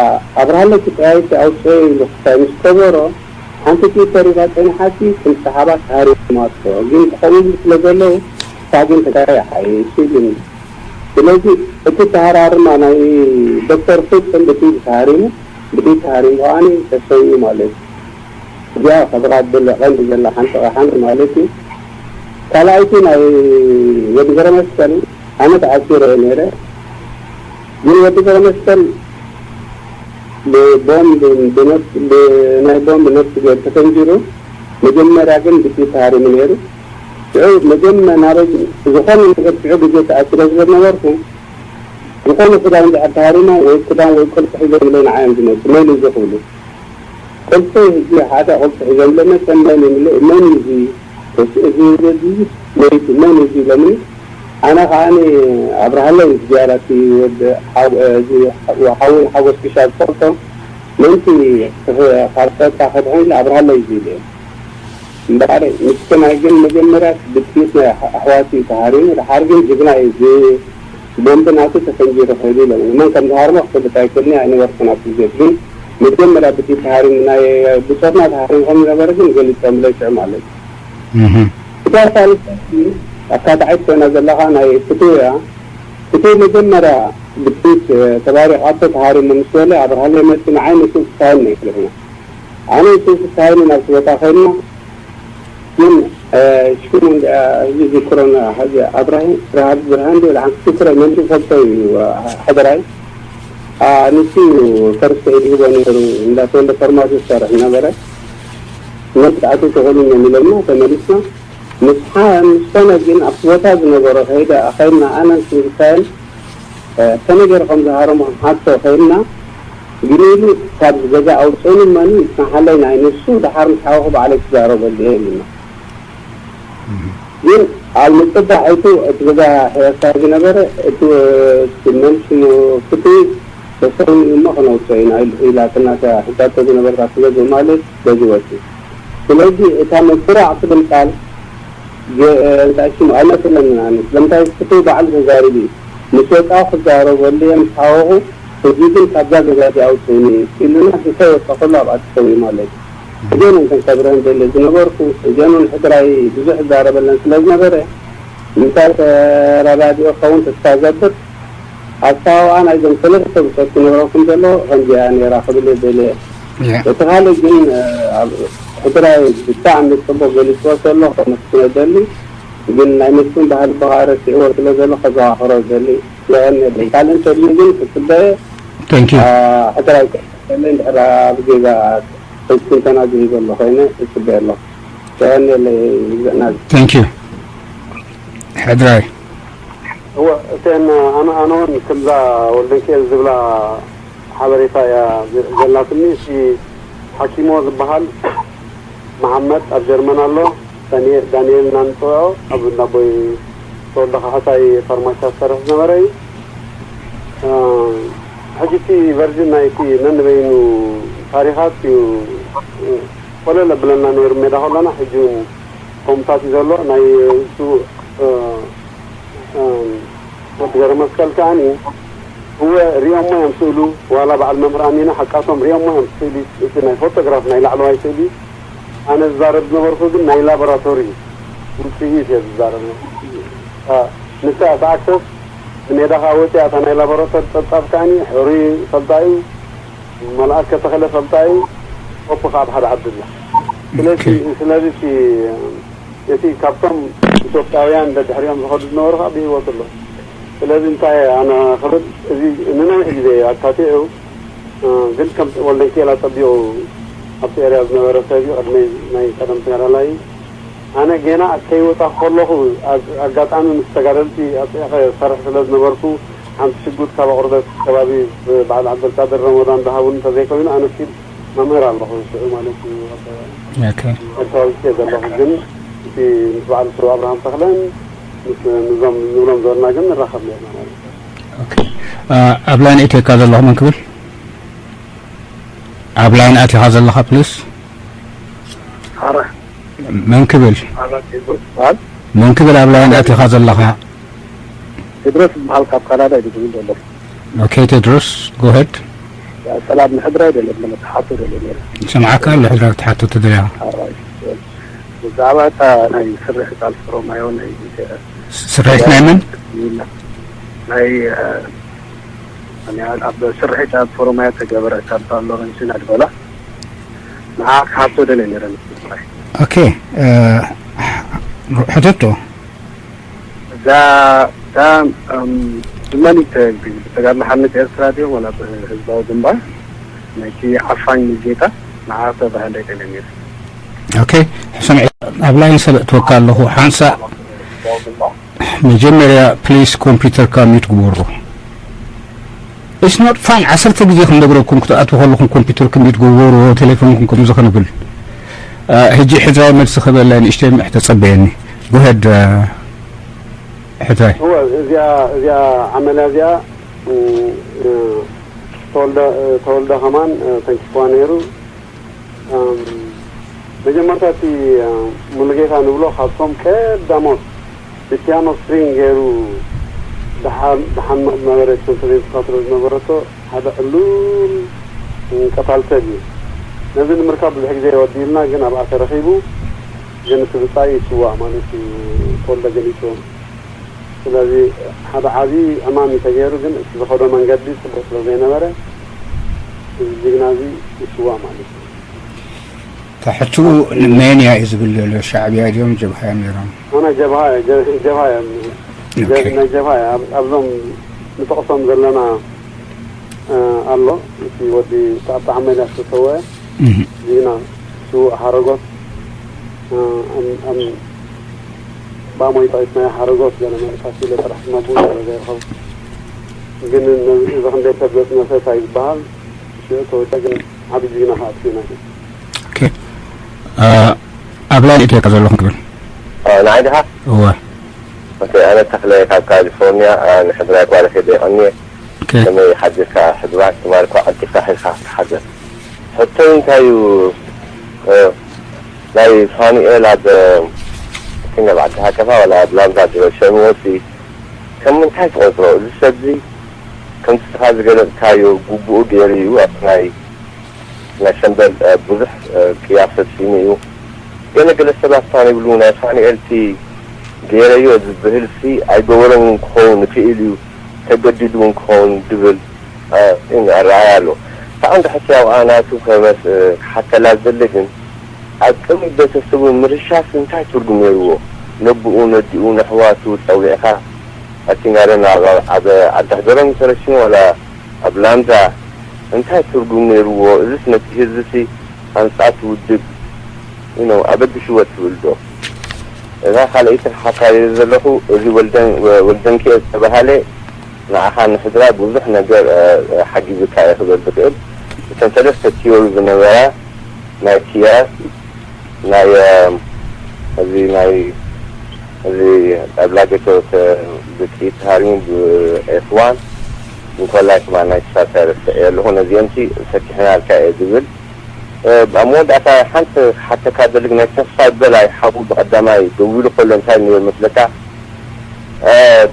ኣብርሃለ ትግራይ ኣውፅኦ ኢሉ ክሳይ ምስ ከበሮ፣ ሓንቲ ጥይት ተሪፋ ፀኒሓሲ፣ ክልተ ሓባ ተሃሪማቶ። ግን ከምኡ ስለ ዘለዉ፣ ንሳ ግን ትግራይ ይሓይሽ ኢሉኒ። ስለዚ እቲ ተሃራርማ ናይ ዶክተር ፍጹም ብጥይት ተሃሪሙ፣ ብጥይት ተሃሪሙ ከዓኒ ተሰዊኡ ማለት እዩ። እዚኣ ከብራ ትብል ቀንዲ ዘላ ሓንቲ ሓንቲ ማለት እዩ። ካልኣይቲ ናይ ወዲ ገረመስቀል ኣነ ተኣሲረ እየ ነይረ። ግን ወዲ ገረመስቀል ብቦምብ፣ ብነፍስ፣ ብናይ ቦምብ ነፍሲ ገይሩ ተፈንጂሩ። መጀመርያ ግን ብጥይት ተሃሪሙ ነይሩ። ሽዑ መጀመ-፣ ናበይ ዝኾነ ነገር ሽዑ ግዜ ተኣሲረ ስለ ዝነበርኩ፣ ዝኾነ ክዳን እንድሕር ተሃሪሞም ወይ ክዳን ወይ ቁልፊ ሒዞም ኢለ ንዓዮም ዝመፁ፣ መን እዩ እዚ ክብሉ። ቁልፊ ሕጂ ሓደ ቁልፊ ሒዞም ለመፀ፣ መን እዩ ምልእ፣ መን እዩ እዚ? እዚ፣ እዚ፣ እዚ መይቲ መን እዩ እዚ ኢሎምኒ። ኣነ ከዓኒ ኣብርሃለይ ዝያዳ እቲ ወዲ ሓው-፣ እዚ ሓው-፣ ሓውን ሓጎስ ክሻ ዝፈልጦ፣ ምእንቲ ካብ ፀጥታ ከድሕን ኢለ ኣብርሃለይ እዚ ኢለ። እምበኣር፣ ምስቲ ናይ ግን መጀመርያ ብጥይት ናይ ኣሕ-፣ ኣሕዋት እዩ ተሃሪሙ። ደሓር ግን ጅግና እዩ። እዚ ቦምብ ናቱ ተፈንጂሩ ከይዱ ኢሎም። መን ከም ዝሃርሞ ክፈልጥ ኣይክእልን እየ፣ ኣይነበርኩን ኣብቲ ግዜ። ግን መጀመርያ ብጥይት ተሃሪሙ፣ ናይ ብጾትና ተሃሪሙ ከም ዝነበረ ግን ገሊጾምለይ ሽዑ ማለት እዩ። እህ። እታ ሳልሰይቲ ኣካታዒት ኮይና ዘለኻ ናይ ፍትው እያ። ፍትው መጀመርያ ብጥይት፣ እ፣ ተባሪቓቶ ተሃሪሙ ምስ በለ ኣብርሃለይ መጺኡ ንዓይ ንሱ ክሳየን ነጊሩና። ኣነ ንሱ ክሳየን ናብቲ ቦታ ከይድና ግን፣ እ፣ ሽሙ እንድኣ ሕጂ ዝክሮና፣ ሕጂ ኣብራሂም ብርሃን፣ ብርሃን ድዩ? ደሓን ክዝክሮ፣ መን ዝፈልጦ እዩ፣ እ፣ ሕድራይ። እ፣ ንሱ ፈርስት ኤድ ሂቦ ነይሩ፣ እንዳ ተወልደ ፋርማሲ ዝሰርሕ ነበረ። መጥቃዕቲ ተኾኑና ኢሎምና፣ ተመሊስና። ምስ ሓ-፣ ምስ ኮነ ግን ኣብቲ ቦታ ዝነበሮ ከይደ፣ ከይድና ኣነን ክንሳየን፣ እ፣ ከመይ ገይሩ ከም ዝሃረሞ ክንሓቶ ከይድና፣ ግን ኢሉ ካብ ገዛ ኣውፅኡኒ እመኑ፣ ይፅናሓለይ ናይ ንሱ፣ ደሓር ምስ ሓወኹ ባዕለይ ክዛረበሉ እየ ኢሉና። እህ። ግን ኣብ መጸባዕቱ እቲ ገዛ ሕረሳ ዝነበረ እቲ መን ሽሙ ፍትዊ ተሰሪሙ እሞ ክነውፅኦ ኢና ኢላትና ሕዛቶ ዝነበርካ ስለዚ ማለት በዚ ወፂ። ስለዚ እታ መኩራዕ ትብል ቃል እንታይ ሽሙ ኣይመስለንን። ኣነ ስለምንታይ ፍትዊ ባዕሉ ተዛሪቡ እዩ። ምስ ወፃ ክዛረበሉ እየ ምስ ሓወኹ። ሕጂ ግን ካብዛ ገዛ እዚኣ ኣውፅኡኒ ኢሉና እንተ ወፃ ከሎ ኣብኣ ትሰው ማለት እዩ። እዚኦም እንተን ከብረን ደለ ዝነበርኩ እዚኦም እውን ሕድራይ ብዙሕ ይዛረበለን ስለ ዝነበረ ምሳይ ተረዳዲኦ ክኸውን ተስፋ ገብር። ኣተሃውኣ ናይዞም ሰለስተ ብጾት ክነግረኩም ዘሎ ከምዚኣ ነይራ ክብል እየ ደልየ። እቲ ካልእ ግን ኣብ ሕድራይ ብጣዕሚ ጽቡቕ ገሊጽዎ ዘሎ ከመስግኖ ደሊ፣ ግን ናይ መስፍን ባህሊ በኻ ረሲዕዎ ስለ ዘሎ ከዘኻኽሮ ደሊ። የቐንየለይ። ካልእ እንተድሊ ግን ክጽበየ Thank you. ሕድራይ ከለይ እንድሕር ኣብ ጌጋ ሕዝቢ እንተናግሪ ዘሎ ኮይነ እጽበየ ኣለኹ። የቐንየለይ። ይግዘእና። Thank you. ሕድራይ እወ እተን ኣነ ኣነ እውን ከምዛ ወልደንክኤል ዝብላ ሓበሬታ እያ ዘላትኒ። እቲ ሓኪሞ ዝበሃል መሓመድ ኣብ ጀርመን ኣሎ። ዳንኤል እናንፅውዖ ኣብ ናቦይ ተወልደ ካሕሳይ ፋርማሲ ዝሰርሕ ዝነበረ እዩ። ሕጂ እቲ ቨርጅን ናይቲ ነንበይኑ ታሪኻት እዩ ኮለል ኣብለና ነይሩ ሜዳ ከለና። ሕጂ እውን ኮምታት እዩ ዘሎ ናይ እሱ ወዲ ገረመስቀል ከዓኒ እወ ሪኦሞ እዮም ስእሉ። ዋላ በዓል መምህር ኣሚና ሓቃቶም ሪኦሞ እዮም ስእሊ። እቲ ናይ ፎቶግራፍ ናይ ላዕለዋይ ስእሊ ኣነ ዝዛረብ ዝነበርኩ ግን ናይ ላቦራቶሪ ውፅኢት እየ ዝዛረብ። ንሳ ተኣክቶስ ንሜዳ ከዓ ወፂኣ እታ ናይ ላቦራቶሪ ፀብፃብ ከዓኒ ሕሩይ ፈልጣ እዩ። መልኣከ ተኸለ ፈልጣ እዩ። ኦፕ ከዓ ኣብ ሓደ ዓዲ ኣላ። ስለዚ ስለዚ እቲ ካብቶም ኢትዮጵያውያን ደድሕሪኦም ዝኸዱ ዝነበሩ ከዓ ብህይወት ኣሎ። ስለዚ እንታይ ኣነ ክብል እዚ ንነዊሕ ግዜ ኣካቲዑ ግን ከም ወልደንኪኤል ኣጸቢቑ ኣብቲ ኤርያ ዝነበረ ሰብ እዩ። ቅድመይ ናይ ቀደም ተጋዳላይ ኣነ ጌና ከይወጻ ከለኹ ኣጋጣሚ ምስ ተጋደልቲ ኣጽዕኸ ሰርሕ ስለ ዝነበርኩ ሓንቲ ሽጉጥ ካብ ኣቑርደት ከባቢ በዓል ዓብደልቃድር ረመዳን ዝሃቡኒ እንተዘይኮይኑ ኣነ ስቲል መምህር ኣለኹ ሽዑ ማለት እዩ። ኣካባቢ ዘለኹ ግን እቲ ምስ በዓል ስሩ ኣብርሃም ተኽለን ምስ ንዞም ንብሎም ዘበልና ግን ንራኸብ ነርና ማለት እዩ። ኣብ ላይን እትካ ዘለኹ መን ክብል ኣብ ላይን ኣቲኻ ዘለኻ ፕሊስ ኣረ መን ክብል ኣራት ይበሃል። መን ክብል ኣብ ላይን ኣቲኻ ዘለኻ? ቴድሮስ ዝበሃል ካብ ካናዳ እዩ ዝብል ዘሎ። ኦኬ ቴድሮስ፣ ጎ ሄድ። ሰላም ንሕድራ ይደለ ብለ መተሓቶ ደለ ነይረ። ሰምዓካ ኣሎ ሕድራ ክትሓቶ ትደልያ። ኣራይ። ብዛዕባ እታ ናይ ስርሒት ኣልፍሮማዮ ናይ ስርሒት ናይ መን? ናይ ኣብ ስርሒት ኣብ ፎሮማዮ ተገበረ ካብ ሎረንሲና ድበላ ንዓ ክሓቶ ደለ ነይረ። ኦኬ ሕተቶ እዛ እዛ እም፣ ብመን እዩ ተ- ብተጋድሎ ሓርነት ኤርትራ ድዮም ዋላ ብህዝባዊ ግንባር ናይቲ ዓፋኝ ሙልጌታ ንዓ ተባህለ ደለ ነይረ። ኦኬ ሰምዒ ኣብ ላይን ሰብ እትወካ ኣለኹ ሓንሳ መጀመርያ ፕሊስ ኮምፒውተርካ ሚዩት ግበሮ። It's not fun ዓሰርተ ግዜ ክንነግረኩም ክትኣትዉ ከለኹም ኮምፒውተርኩም ሚዩት ግበርዎ ቴሌፎንኩም ከምዚ ክንብል። ሕጂ ሕድራይ መልሲ ክህበላ ንእሽተይ ምሕ ተጸበየኒ። Go ahead ሕድራይ። እወ እዚኣ እዚኣ ዓመልያ እዚኣ ተወልደ ተወልደ ከማን ተንኪፍዋ ነይሩ። መጀመርታ እቲ ሙሉጌታ ንብሎ ካብቶም ቀዳሞት ብፒያኖ ስትሪንግ ገይሩ ደሓን መቕመበረ ሸንተቤት ዝኸትሎ ዝነበረቶ ሓደ ዕሉል ቀታል ሰብ እዩ። ነዚ ንምርካብ ብዙሕ ግዜ ወዲእልና ግን ኣብኣ ተረኺቡ ግን እቲ ብጻይ ይስዋእ ማለት እዩ ተወልደ ገሊጹ። ስለዚ ሓደ ዓቢ ዕማም እዩ ተገይሩ ግን እቲ ዝኸዶ መንገዲ ጽቡቕ ስለ ዘይነበረ እዚ ጅግና እዚ ይስዋእ ማለት እዩ። ታሕቱ መን እያ እዩ ዝብል ዘሎ ሻዕብያ ድዮም ጀብሃ እዮም ነይሮም? ኣነ ጀብሃ እየ፣ ጀ- ጀብሃ እየ። ኦኬ። ናይ ጀብሃ እየ። ኣብ- ኣብዞም ንጠቕሶም ዘለና ኣሎ እቲ ወዲ ተኣጣዕመ ኢላ ዝተሰወአ ዜና ስዉእ ሓረጎት ኣም- ኣም- ብኣሞይ ጠቒስናዮ ሓረጎት ገለ መልእኽታት ኢለ ጥራሕ ስመ ብኡ ገለ ዘይረኸቡ ግን ነዚ- እዚ ክንደይ ሰብ ዘጽነሰ እንታይ ዝበሃል ሽዑ ተወዳ ግን ዓቢ ጅግና ከዓ ኣጥፊእና ግን ኦኬ። ኣብ ላይን ኢትዮጵያ ዘለኹም ክብል ንዓይ ድኻ እወ። ኦኬ፣ ኣነ ተኽለ ካብ ካሊፎርኒያ። ንሕድራይ ጓል ከደ ይቐንየ። ከመይ ሓዲርካ? ሕድራይ ትማል እኳ ቀልጢፍካ ሒዝካ ክትሓደር። ሕቶ እንታይ እዩ? ናይ ፋኑኤል ኣብ እኛ ባዕዲ ሃከፋ ዋላ ኣብ ላምዛ ድሮ ሸምዎሲ ከም ምንታይ ትቆጽሮ? እዚ ሰብዚ ከምቲ ስኻ ዝገለጽካዮ ግቡኡ ገይሩ እዩ። ኣብ ናይ ናይ ሰንበል ብዙሕ ቅያ ፈጺሙ እዩ። ገለ ገለ ሰባት ፋን ይብሉ፣ ናይ ፋኑኤል እቲ ገይረዮ ዝበህል ሲ ኣይገበሮን እውን ክኸውን ይኽእል እዩ፣ ተገዲዱ እውን ክኸውን ድብል ኣረኣያ ኣሎ። ሳቕ እንድሕር ያው ኣናቱ ከመስ ክሓተላ ዝደሊ ግን ኣብ ቅድሚ ቤተሰቡ ምርሻስ እንታይ ትርጉም ነይርዎ? ነብኡ ነዲኡ ንሕዋቱ ጸዊዕካ ኣቲናለን ኣብ ዓዲ ሕደሮም ተረሽኑ ዋላ ኣብ ላምዛ እንታይ ትርጉም ነይርዎ? እዚስ ነቲ ህዝብሲ ኣንጻር እቲ ውድብ you know ኣበግሽዎ ትብል ዶ? እዛ ካልኣይቲ ክሓታ ዘለኹ እዚ ወልደን ወልደንኪኤል ዝተባሃለ ንዓኻ ንሕድራ ብዙሕ ነገር ሓጊዙካ እየ ክብል ዝኽእል። እተን ሰለስተ ቲዮሪ ዝነበራ ናይ ኪያር ናይ እዚ ናይ እዚ ኣብ ላገቶ ብጥይት ተሃሪሙ ብኤፍ ዋን እንኮላይ ከማ ናይ ተሳሳሪ ኣለኹ ነዚኦም ሲ ፈቲሕናልካ እየ ዝብል ኣብ መወዳእታ ሓንቲ ሓተካ ደልግ ናይ ተስፋይ በላይ ሓቡ ብቀዳማይ ደዊሉ ከሎ እንታይ ነይሩ መስለካ?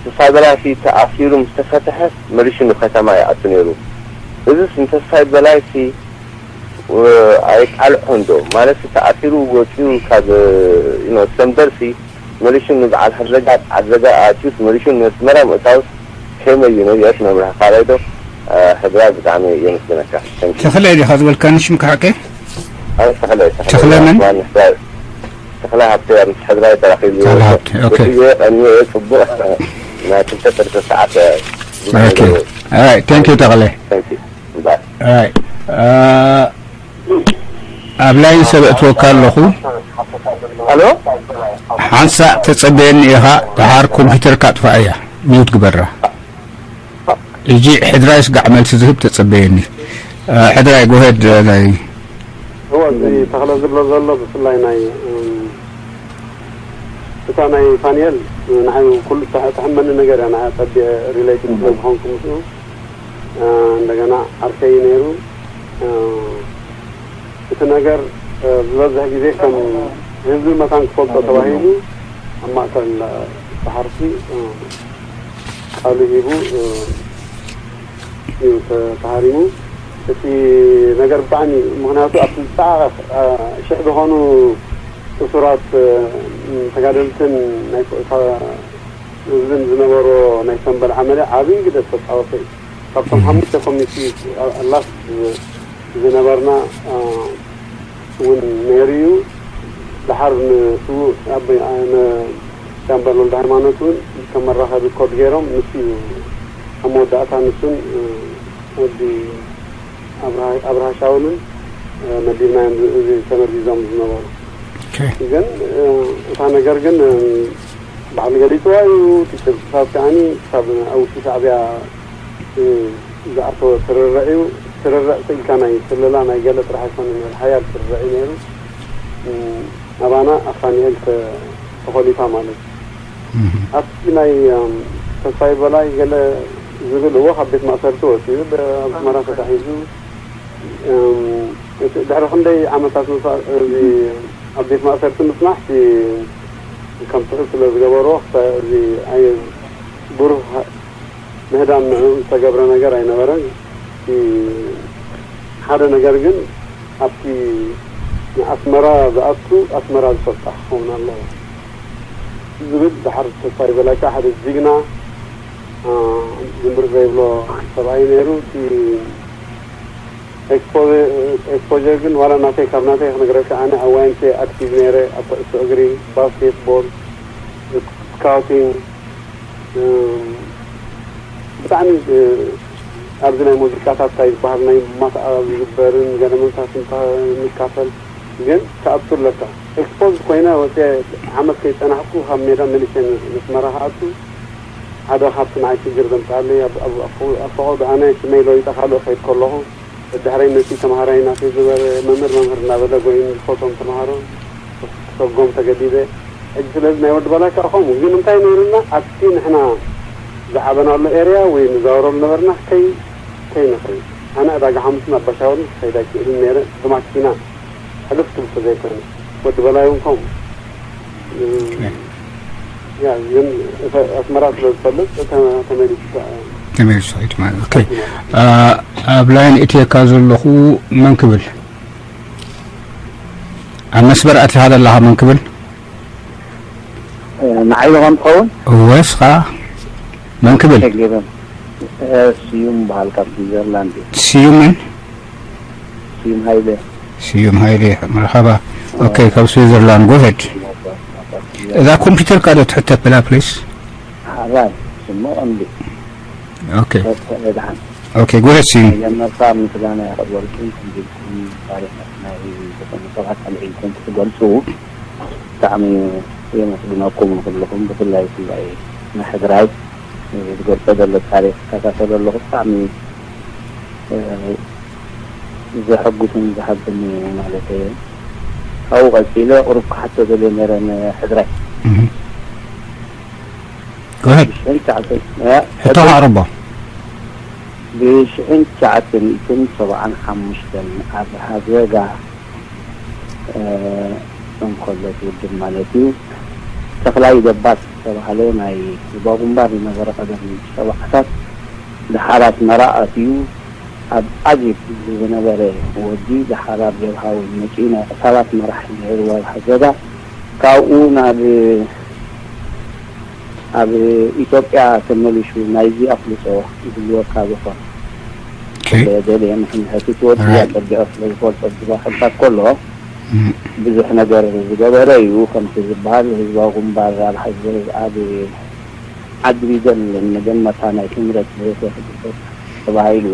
ተስፋይ በላይ ሲ ተኣሲሩ ምስ ተፈትሐ መሊሹ ንከተማ ይኣቱ ነይሩ። እዚስ ንተስፋይ በላይ ሲ ኣይቃልዖን ዶ ማለት ተኣሲሩ ወፂኡ ካብ ሰንበርሲ መሊሹ ንበዓል ሕድረጋ ዓድረጋ ኣትዩስ መሊሹ ነስመራ ምእታውስ ከመይ እዩ ነዚኣስ መብርሂ ካልኣይ ዶ ሕድራ ብጣዕሚ የመስግነካ። ተኽለ ዲኻ ዝበልካኒ ሽምካ ሓቀይ? ኣይ ተኽለ ተኽለ መን? ተኽለ ሃብተ ምስ ሕድራ ተራኺቡ ተኽለ ሃብተ ኦኬ። ቀኒ ጽቡቕ ናይ ክልተ ሰለስተ ሰዓት ኦኬ። Alright, thank you ተኽለ። ባይ Alright. ኣብ ላይን ሰብ እትወካ ኣለኹ። ኣሎ ሓንሳእ ተጸበየኒ ኢኻ። ደሓር ኮምፒውተርካ ኣጥፋኣያ፣ ሚዩት ግበራ። ሕጂ ሕድራይ ስጋዕ መልሲ ዝህብ ተጸበየኒ። ሕድራይ ጎሄድ ናይ እወ፣ እዚ ተኽለ ዝብሎ ዘሎ ብፍላይ ናይ እታ ናይ ፋንኤል ንዓይ ኩሉ ተሐመኒ ነገር እያ። ንዓ ጸቢየ ሪሌትድ ስለ ዝኾንኩ ምስኡ እንደገና ዓርከይ ነይሩ። እቲ ነገር ዝበዝሕ ግዜ ከም ህዝቢ መታን ክፈልጦ ተባሂሉ ኣብ ማእከል ባሕርሲ ቃሉ ሂቡ እዩ ተሃሪሙ። እቲ ነገር ብጣዕሚ ምክንያቱ ኣብቲ ዝፀዓቐ ሽሕ ዝኾኑ እሱራት ተጋደልትን ናይ ህዝብን ዝነበሮ ናይ ሰንበል ዓመለ ዓብዪ ግደ ዝተፃወተ እዩ። ካብቶም ሓሙሽተ ኮሚቲ ኣላስ ዝነበርና እውን ነይሩ እዩ። ደሓር ንስዉእ ኣቦይ ሻምበል ወልደ ሃይማኖት እውን ከም መራኸቢ ኮድ ገይሮም ንሱ እዩ ኣብ መወዳእታ ንሱን ወዲ ኣብርሃ ሻውልን መዲብናዮም እዚ ተመርዚዞም ዝነበሩ ግን እታ ነገር ግን ባዕሉ ገሊፅዋ እዩ። ቲጭርፅታት ከዓኒ ክሳብ ኣብ ውሽጢ ሻዕብያ ዝኣተወ ስርርዕ እዩ። ስርርዕ ስኢልካ ናይ ስለላ ናይ ገለ ጥራሕ ኣይኮነን ነይሩ፣ ሓያል ስርርዕ እዩ ነይሩ። ኣባና ኣፋኒኤል ተኾሊፋ ማለት እዩ። ኣብቲ ናይ ተስፋይ በላይ ገለ ዝብል እዎ ካብ ቤት ማእሰርቲ ወፂኡ ኣብ ኣስመራ ተታሒዙ እቲ ድሕሪ ክንደይ ዓመታት ምሳእ እዚ ኣብ ቤት ማእሰርቲ ምፅናሕ እቲ ከም ትሑት ስለ ዝገበርዎ ክሳብ እዚ ኣይ ብሩህ ምህዳም ንዕኡ ዝተገብረ ነገር ኣይነበረን። እቲ ሓደ ነገር ግን ኣብቲ ንኣስመራ ዝኣቱ ኣስመራ ዝፈትሕ ክኸውን ኣለዎ ዝብል ድሓር ተስፋ ይበላካ ሓደ ጅግና ዝምርፅ ዘይብሎ ሰብኣይ ነይሩ። እቲ exposure ግን ዋላ ናተይ ካብ ናተይ ክነግረካ ኣነ ኣብ ዋይንቴ ኣክቲቭ ነይረ ኣብ ኩዕሶ እግሪ ባስኬትቦል ስካውቲንግ ብጣዕሚ ኣብዚ ናይ ሙዚቃታት እንታይ ዝበሃል ናይ ማታ ዝግበርን ገለመንታት ንካፈል ግን ክኣቱ ኣለካ ኤክስፖዝ ኮይነ ወፅየ ዓመት ከይፀናሕኩ ካብ ሜዳ መሊሰ መስመራ ክኣቱ ሓደ ካብቲ ንዓይ ሽግር ዘምፅኣለይ ኣብ ፈቐዱ ኣነ ሽመይ ለዊጠ ካልእ ከይድ ከለኹ ብድሕረይ መፂኡ ተምሃራይ ናተይ ዝበለ መምህር መምህር እናበለ ጎይኑ ዝፈቶም ተምሃሮ ክሰጎም ተገዲደ። ሕጂ ስለዚ ናይ ወዲ ባላካ ከምኡ ግን እንታይ ነይርና ኣብቲ ንሕና ዝዓበናሉ ኤርያ ወይ ንዛወረሉ ነበርና ከይ ከይንኽእል ኣነ ዕዳጋ ሓሙስን ኣባሻወርን ክኸይድ ኣይክእልን ነይረ ብማኪና ሕልፍ ክብል ተዘይኮይኑ ወዲ በላይ እውን ከምኡ ያ ግን ኣስመራ ስለ ዝፈልጥ ተመሊሱ ተመሊሱ ሒድ ማለት ኦኬ ኣብ ላይን እትየካ ዘለኹ መን ክብል ኣብ መስበር ኣትኻ ዘለኻ መን ክብል ንዓይ ዶ ከም ትኸውን ወስኻ መን ክብል ሸጊርን ስዩም በሃል ካብ ስዊዘርላንድ እዩ ስዩምን ስዩም ሃይለ ስዩም ሃይለ መርሓባ ኦኬ ካብ ስዊዘርላንድ ጎሄድ እዛ ኮምፒውተር ካ ዶ ትሕተት ብላ ፕሊስ ሓራይ ስሞ ቀንዲ ኦኬ ድሓን ኦኬ ጎሄድ ስዩም መጀመርታ ምስጋና ይቐበልኩም ከምዚልኩም ታሪኻት ናይ ዝኾኑ ሰባት ኣልዒልኩም ክትገልፁ ብጣዕሚ የመስግነኩም ንኩልኹም ብፍላይ ፍላይ ንሕድራይ ዝገልፀ ዘሎ ታሪክ እከታተሎ ኣለኹ ብጣዕሚ ዘሐጉስን ዘሐብን እዩ ማለት እዩ ካብኡ ቀፂለ ቁሩብ ክሓቶ ደልየ ነረ ንሕድራይ ጎሄድ ሕቶ ኣቕርቦ ብሽሕን ትሽዓተ ሚእትን ሰብዓን ሓሙሽተን ኣብ ሃዘጋ እንከሎ እቲ ውድብ ማለት እዩ። ተኽላይ ደባስ ዝተባህለ ናይ ህዝባዊ ግንባር ዝነበረ ቀደም ሰብዓታት ደሓር ኣስመራ ኣትዩ ኣብ ኣዜብ ዝነበረ ወዲ ደሓር ኣብ ጀብሃ እውን መጺኡ ናይ ዕሳባት መራሒ ነይሩ ኣብ ሃዘጋ ካብኡ ናብ ኣብ ኢትዮጵያ ተመሊሱ ናይዚ ኣፍልጦ ይህልወካ ዝኾን ደልየ ምኽንያቱ እቲ ወዲ ኣጸቢቐ ስለ ዝፈልጦ ዝባኽልታት ከሎ ብዙሕ ነገር ዝገበረ እዩ ከምቲ ዝበሃል ህዝባዊ ግንባር ኣብ ሓዘብ ኣብ ዓዲ ቢደል መጀመርታ ናይ ስምረት ዘተ ክግበር ተባሂሉ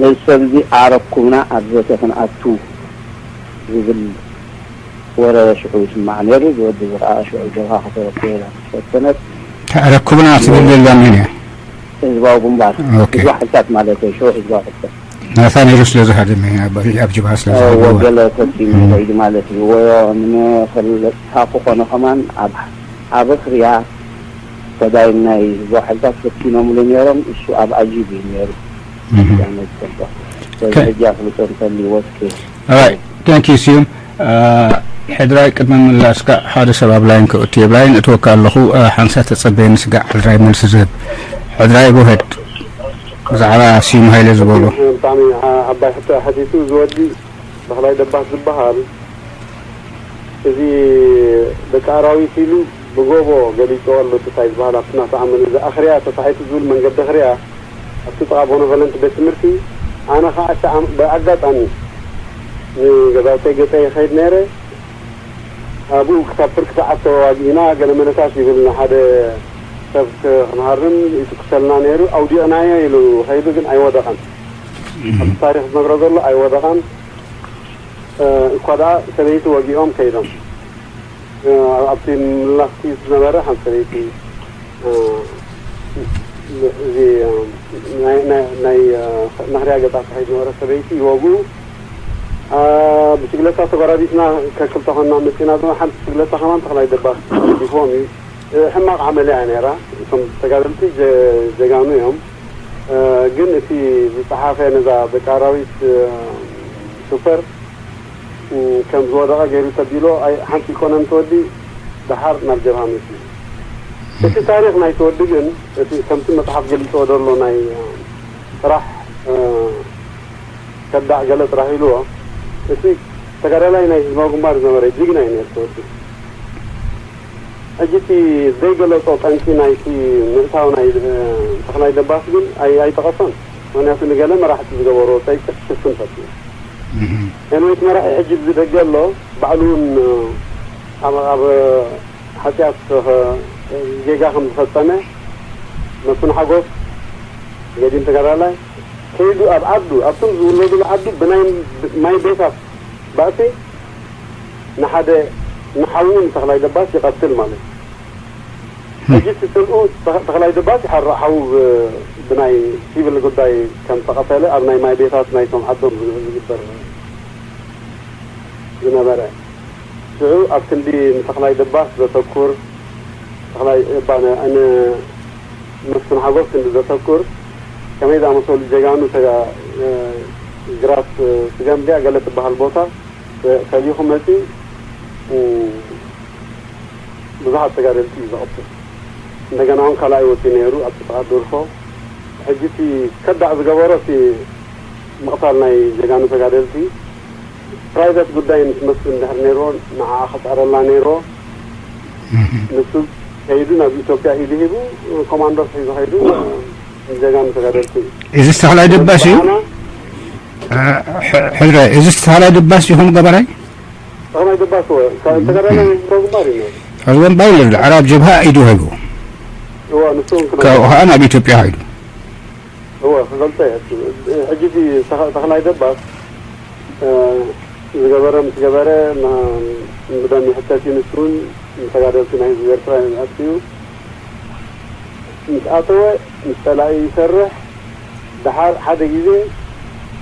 ነዚ ሰብ እዚ ኣረኩብና ኣብ ዘተ ክንኣቱ ዝብል ወረ ሽዑ ይስማዕ ነይሩ። እዚ ወዲ እዚ ከዓ ሽዑ ጀብሃ ከተረክቦ ኢላ ምስ ፈተነት ተረክብና ትብል ዘላ መን እያ? ህዝባዊ ግንባር ኦኬ። ህዝባዊ ሓይልታት ማለት እዩ። ሽዑ ህዝባዊ ሓይልታት ናታ ነይሩ ስለ ዝሃደመ ኣብ ጀብሃ ስለ ዝሃደመ ወገለ ፈፂሙ ኢሉ ማለት እዩ። ወዮ ንመፈለጥታ ክኾነ ከማን ኣብ ኣብ ኽርያ ፈዳይን ናይ ህዝባዊ ሓይልታት ፈቲኖምሉ ነይሮም። እሱ ኣብ ኣጂብ እዩ ነይሩ። ዳመት ሰባ ስለዚ ሕጂ ኣፍልጦ እንተልይዎ እስኪ Alright, thank you ስዩም። ሕድራይ ቅድሚ ምላስካ ሓደ ሰብ ኣብ ላይን ክእቱ እየ። ላይን እትወካ ኣለኹ ሓንሳ ተጸበየኒ ስጋዕ ሕድራይ መልሲ ዝህብ። ሕድራይ go ahead ብዛዕባ ስዩም ሃይለ ዝበሎ። ብጣዕሚ ዓባይ ሕቶ ሓቲቱ ዝወዲ ተኽላይ ደባስ ዝበሃል እዚ ደቂ ኣራዊት ኢሉ ብጎቦ ገሊፅዎ ኣሎ። እቲ እንታይ ዝበሃል ኣብቲ ናቱ ዓመል እዚ ኣኽርያ ተሳሒቱ ዝብል መንገዲ ኣኽርያ ኣብቲ ጥቓ ቦኖቨለንት ቤት ትምህርቲ ኣነ ኸዓ እቲ ዓም- ብኣጋጣሚ ንገዛውተይ ገፀ ይኸይድ ነይረ። ኣብኡ ክሳብ ፍርቂ ሰዓት ተዋጊእና ገለ መለታት ይብል ንሓደ ሰብ ክ- ክንሃርም ይትኩሰልና ነይሩ። ኣውዲቕናዮ ኢሉ ኸይዱ ግን ኣይወደቐን። ኣብቲ ታሪኽ ዝነግሮ ዘሎ ኣይወደቐን። እኳ ደኣ ሰበይቲ ወጊኦም ከይዶም ኣብቲ ምላኽቲ ዝነበረ ሓንቲ ሰበይቲ እዚ ናይ መኽርያ ገፃ ትኸይድ ነበረ ሰበይቲ ይወግኡ ብሽግለታ ተጎራቢትና ከክልተ ኮና መፂና ድማ ሓንቲ ብሽግለታ ከማን ተኽላይ ደባ ገዲፍዎም እዩ ሕማቕ ዓመል እያ ነይራ እቶም ተጋደልቲ ጀጋኑ እዮም ግን እቲ ዝፀሓፈ ነዛ ደቂ ኣራዊት ሱፐር ከም ዝወደቐ ገይሩ ተቢሎ ሓንቲ ኢኮኖሚ ተወዲ ደሓር ናብ ጀብሃ መፅኡ። እቲ ታሪኽ ናይ ተወዲ ግን እቲ ከምቲ መፅሓፍ ገሊፅዎ ዘሎ ናይ ጥራሕ ከዳዕ ገለ ጥራሕ ኢልዎ እቲ ተጋዳላይ ናይ ህዝባዊ ግንባር ዝነበረ ጅግና እዩ ነይሩ ተወዲ። ሕጂ እቲ ዘይገለፆ ጠንቂ ናይቲ ምእታው ናይ ተኽላይ ደባስ ግን ኣይጠቐሶን። ምክንያቱ ንገለ መራሕቲ ዝገበርዎ ፀይቂ ክሽፍን ፈትዩ። ኤንወይ እቲ መራሒ ሕጂ ብዚ ደገ ኣሎ ባዕሉ እውን ኣብ ሓጢኣት ጌጋ ከም ዝፈፀመ መስፍን ሓጎስ ገዲም ተጋዳላይ ከይዱ ኣብ ዓዱ ኣብቶም ዝውለዱሉ ዓዱ ብናይ ማይ ቤታት ባእሲ ንሓደ ንሓዉ ንተኽላይ ደባስ ይቐትል ማለት እዩ። ሕጂ እቲ ስምኡ ተኽላይ ደባስ ይሓርቕ ሓዉ ብናይ ሲቪል ጉዳይ ከም ተቐተለ ኣብ ናይ ማይ ቤታት ናይቶም ዓዶም ዝግበር ዝነበረ ሽዑ ኣብ ክንዲ ንተኽላይ ደባስ ዘተኩር፣ ተኽላይ እባ ን-፣ ንመስፍን ሓጎስ ክንዲ ዘተኩር፣ ከመይ ዝኣመሰሉ ጀጋኑ ተጋ-፣ እ፣ ግራት፣ እ፣ ስገም ድያ ገለ ትበሃል ቦታ፣ እ፣ ከሊኹ መጺኡ፣ እ፣ ብዙሓት ተጋደልቲ እዩ ዘቐትል። እንደገና እውን ካልኣይ ወፂኡ ነይሩ ኣብ ጥቓ ዶርፎ። ሕጂ እቲ ከዳዕ ዝገበሮ እቲ ምቕታል ናይ ጀጋኑ ተጋደልቲ ፕራይቬት ጉዳይ ምስ መስፍን እንድሕር ነይርዎ ንዓ ክፀረላ ነይርዎ። ንሱ ከይዱ ናብ ኢትዮጵያ ኢዱ ሂቡ ኮማንዶስ ሒዙ ከይዱ ጀጋኑ ተጋደልቲ እዩ። እዚ ዝተኽላይ ደባስ እዩ? ኣና ሕ-፣ ሕድረ፣ እዚ ዝተኽላይ ደባስ ኢኹም ገበራይ? ተኽላይ ደባስ እወ። ተጋዳላይ ህዝባዊ ግንባር እዩ ነይሩ። ህዝባዊ ግንባር እዩ ነይሩ። ዓራብ ጀብሃ ኢዱ ሂቡ። እወ፣ ንሱ እውን ክነግሮ። ካብኡ ከዓ ናብ ኢትዮጵያ ከይዱ። እወ፣ ክገልጾ እየ። ሕጂ እቲ ተኸ-፣ ተኽላይ ደባስ፣ እ፣ ዝገበረ ምስ ገበረ፣ ማ-፣ ብደም ይሕተት እዩ። ንሱ እውን ንተጋደልቲ ናይ ህዝቢ ኤርትራ ኣጥፊኡ ምስ ኣተወ፣ ምስ ጸላኢ ይሰርሕ። ደሓር ሓደ ግዜ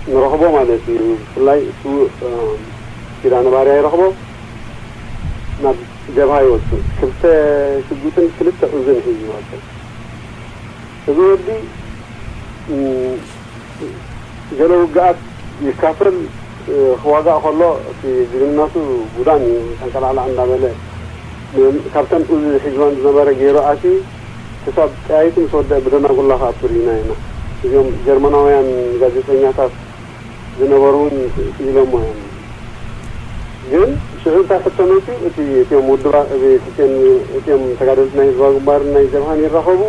ንረኽቦ ማለት እዩ። ብፍላይ እሱ፣ እ፣ ኪዳነ ባርያ ይረኽቦ፣ ናብ ጀብሃ ይወጽእ። ክልተ ሽጉጥን ክልተ ዑዝን ሒዙ ይወጽእ። እዚ ወዲ፣ እ፣ ገለ ውግኣት ይካፈል፣ እ፣ ክዋጋእ ከሎ እቲ ጅግንነቱ ጉዳም እዩ። ጠንቀላዕላዕ እንዳበለ፣ ም-፣ ካብተን ዑዚ ሒዝወን ዝነበረ ገይሩ ኣትዩ፣ ክሳብ ጠያይቱ ምስ ወደአ ብደናጉላ ክኣቱ ርኢና ኢና። እዚኦም ጀርመናውያን ጋዜጠኛታት ዝነበሩ እውን ክኢሎሞ እዮም። ግን ሽዑ እንታይ ሕቶ መፂኡ? እቲ፣ እቲኦም ውድባ-፣ እቲኦም፣ እቲኦም ተጋደልቲ ናይ ህዝባዊ ግንባርን ናይ ጀብሃን ይራኸቡ፣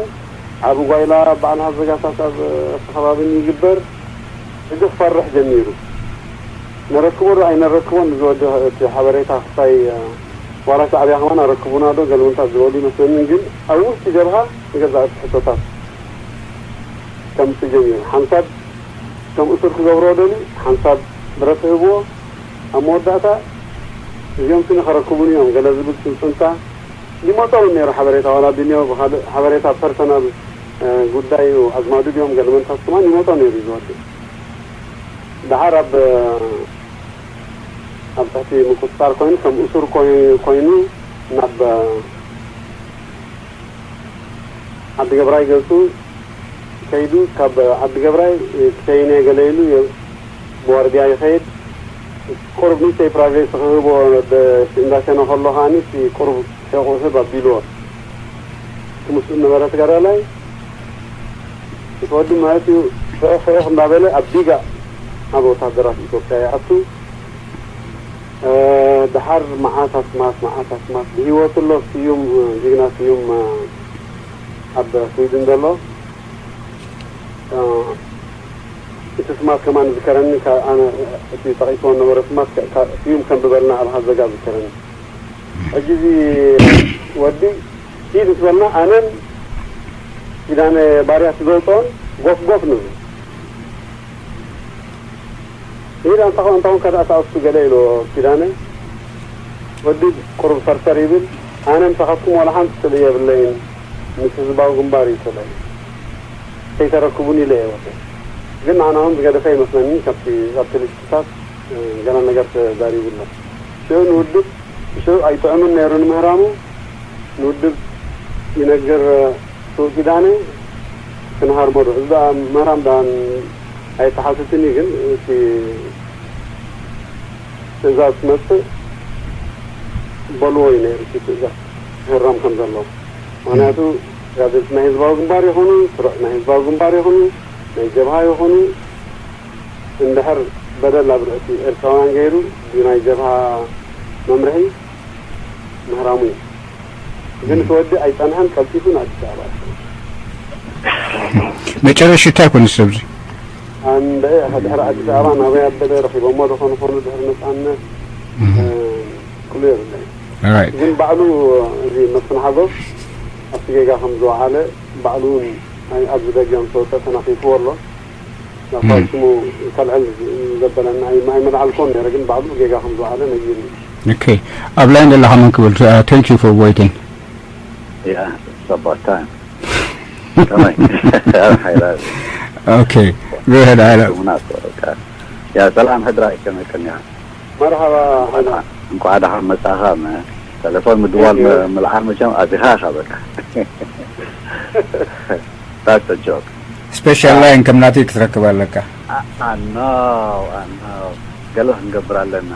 ዓቢ ጓይላ በዓል ሃዘጋታት ኣብ ከባቢን ይግበር። ሕጂ ክፈርሕ ጀሚሩ። ነረክቦ ዶ ኣይነረክቦን ዝወዲ እቲ ሓበሬታ ክሳይ፣ ዋላ ሻዕብያ ከማን ኣረክቡና ዶ ገልምንታት ዝበሉ ይመስለኒ። ግን ኣብ ውሽጢ ጀብሃ ንገዛእቲ ሕቶታት ከምፅእ ጀሚሩ። ሓንሳብ ከም እሱር ክገብርዎ ደልዩ፣ ሓንሳብ ብረት ክህብዎ። ኣብ መወዳእታ እዚኦም ስኒ ከረክቡን እዮም ገለ ዝብል ጽንጽንታ ይመጾ እውን ነይሩ። ሓበሬታ ዋላ ድንዮ ብኻልእ ሓበሬታ ፐርሰናል፣ እ፣ ጉዳይ እዩ። ኣዝማዱ ድዮም ገለመንታት ከማን ይመጾ ነይሩ እዩ ዝወዲ። ደሓር ኣብ፣ ኣብ ትሕቲ ምቁጽጻር ኮይኑ ከም እሱር ኮይ-፣ ኮይኑ ናብ ዓዲ ገብራይ ገጹ ከይዱ ካብ ዓዲ ገብራይ ክሸይነ ገለ ኢሉ የ-፣ ብዋርድያ ይኸይድ። ቁሩብ ንእሽተይ ፕራይቬሲ ክህቦ ደ-፣ እንዳሸነ ከሎ ከዓኒ እቲ ቁሩብ ሕቑ ህብ ኣቢልዎ። እቲ ምስኡ ዝነበረ ተጋዳላይ እቲ ወዲ ማለት እዩ ሕቕ ሕቕ እንዳበለ ኣብ ዲጋ ኣብ ወታደራት ኢትዮጵያ ይኣቱ። እ፣ ደሓር መዓት ኣስማት፣ መዓት ኣስማት ብህይወቱ ኣሎ። ስዩም፣ እ፣ ጅግና ስዩም፣ እ፣ ኣብ ስዊድን ዘሎ፣ እ፣ እቲ ስማት ከማን ዝከረኒ፣ ካ-፣ ኣነ እቲ ጠቒስዎ ነበረ ስማት፣ ካ-፣ ካ-፣ ስዩም ከንብበልና ኣብ ሃዘጋ ዝከረኒ። ሕጂ እዚ ወዲ ኪድ ምስ በልና ኣነን ኪዳነ ባርያ እቲ ዘውፅኦን ጎፍ ጎፍ ንብል። ኢድ ኣንታ፣ ኣንታ እውን ከደኣ ተኣሱ ገለ ኢልዎ ኪዳነ። ወዲ ቁሩብ ሰርሰር ይብል። ኣነ ምሳኻትኩም ዋላ ሓንቲ ስእሊ የብለይን፣ ምስ ህዝባዊ ግንባር እዩ ስእለይ። ከይተረክቡኒ ኢለ እየ ወደ። ግን ንዓና እውን ዝገደፈ ይመስለኒ፣ ካብቲ፣ ካብቲ ሊስትታት፣ እ፣ ገለ ነገር ተዛሪቡ ኣሎ። ሽዑ ንውድብ፣ ሽዑ ኣይጥዕምን ነይሩ ንምህራሙ፣ ንውድብ ይነግር፣ ስውእ ኪዳነ ክንሃርሞ ዶ? እዚ ደኣ ምህራም ደኣ ኣይተሓትትን እዩ፣ ግን እቲ ትእዛዝ ክመጽእ በልዎ እዩ ነይሩ፣ እቲ ትእዛዝ ክህረም ከም ዘለዎ። ምኽንያቱ ጋዜጣ ናይ ህዝባዊ ግንባር ይኹኑ፣ ስሩዕ ናይ ህዝባዊ ግንባር ይኹኑ፣ ናይ ጀብሃ ይኹኑ፣ እንድሕር በደል ኣብ ርእሲ ኤርትራውያን ገይሩ፣ ብናይ ጀብሃ መምርሒ ምህራሙ እዩ። ግን እቲ ወዲ ኣይጸንሐን፣ ቀልጢፉ ንኣዲስ ኣበባ ኣትዩ። መጨረሽታ ይኮን ሰብዚ? ኣንደ ድሕሪ ኣዲስ ኣበባ ናበይ ኣበለ፣ ረኺቦሞ ዶ ኾኑ ኾኑ ድሕሪ ነጻነት፣ እህ። እ፣ ክሉ የብለይ። ኦራይት። ግን ባዕሉ እዚ መስፍን ሓጎስ ኣብቲ ጌጋ ከም ዝወዓለ ባዕሉ እውን ኣይ-፣ ኣብዚ ደገ ምስ ወጸ ተናኺፍዎ ኣሎ። ናብታ እም። ሽሙ ከልዕል ዘበለና ኣይ-፣ ኣይመልዓልኮን ነይረ፣ ግን ባዕሉ ጌጋ ከም ዝወዓለ ነጊሩ እዩ። ኦኬ። ኣብ ላይን ዘለኻ መን ክብል? Uh, thank you for waiting. Yeah, it's about time. ከመይ? ሓይላ። ኦኬ። Go ahead, ሓይላ። ያ፣ ሰላም ሕድራይ፣ ከመይ ቀኒኻ? መርሓባ። እንኳዕ ደሓን መጻኻ። ተሌፎን ምድዋል ምልዓል መቸም ኣዚኻ ኢኻ በቃ። That's a joke. Special line ከም ናተይ ክትረክብ ኣለካ። ኣኖ ኣኖ ገለ ክንገብር ኣለና።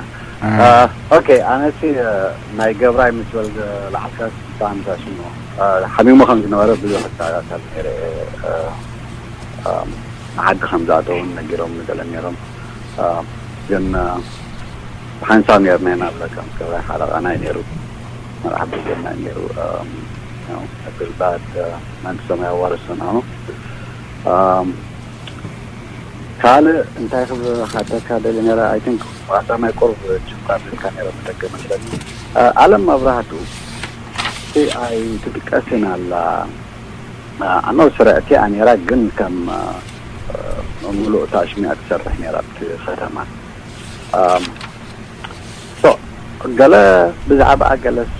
ኦኬ፣ ኣነሲ ናይ ገብራይ ምስ በል ላዕልካ ብጣዕሚ ዛሽሞ ሓሚሙ ከም ዝነበረ ብዙሕ ኣተሓሳሰብ ነይረ። ንዓዲ ከም ዝኣተውን ነጊሮም ንገለ ነይሮም። ግን ብሓንሳብ ነርና ኢና ብለካ ምስ ገብራይ ሓለቓና እዩ ነይሩ። መርዓ ብልገና እዩ ነይሩ። ብልባት መንግስቶም ያዋርሶ ነው። ካልእ እንታይ ክሓተካ ደሊ ነረ? I think ዋዛ ናይ ቁርብ ጅምራ ብልካ ነረ ብደገ መስለኒ። ኣለም መብራህቱ ኣይትጥቀስን ኣላ። ኣኖ ስርዕቲ ኣኔራ ግን ከም ምሉእ ታሽሚያ ትሰርሕ ነራ ኣብቲ ከተማ። ገለ ብዛዕባ ገለስ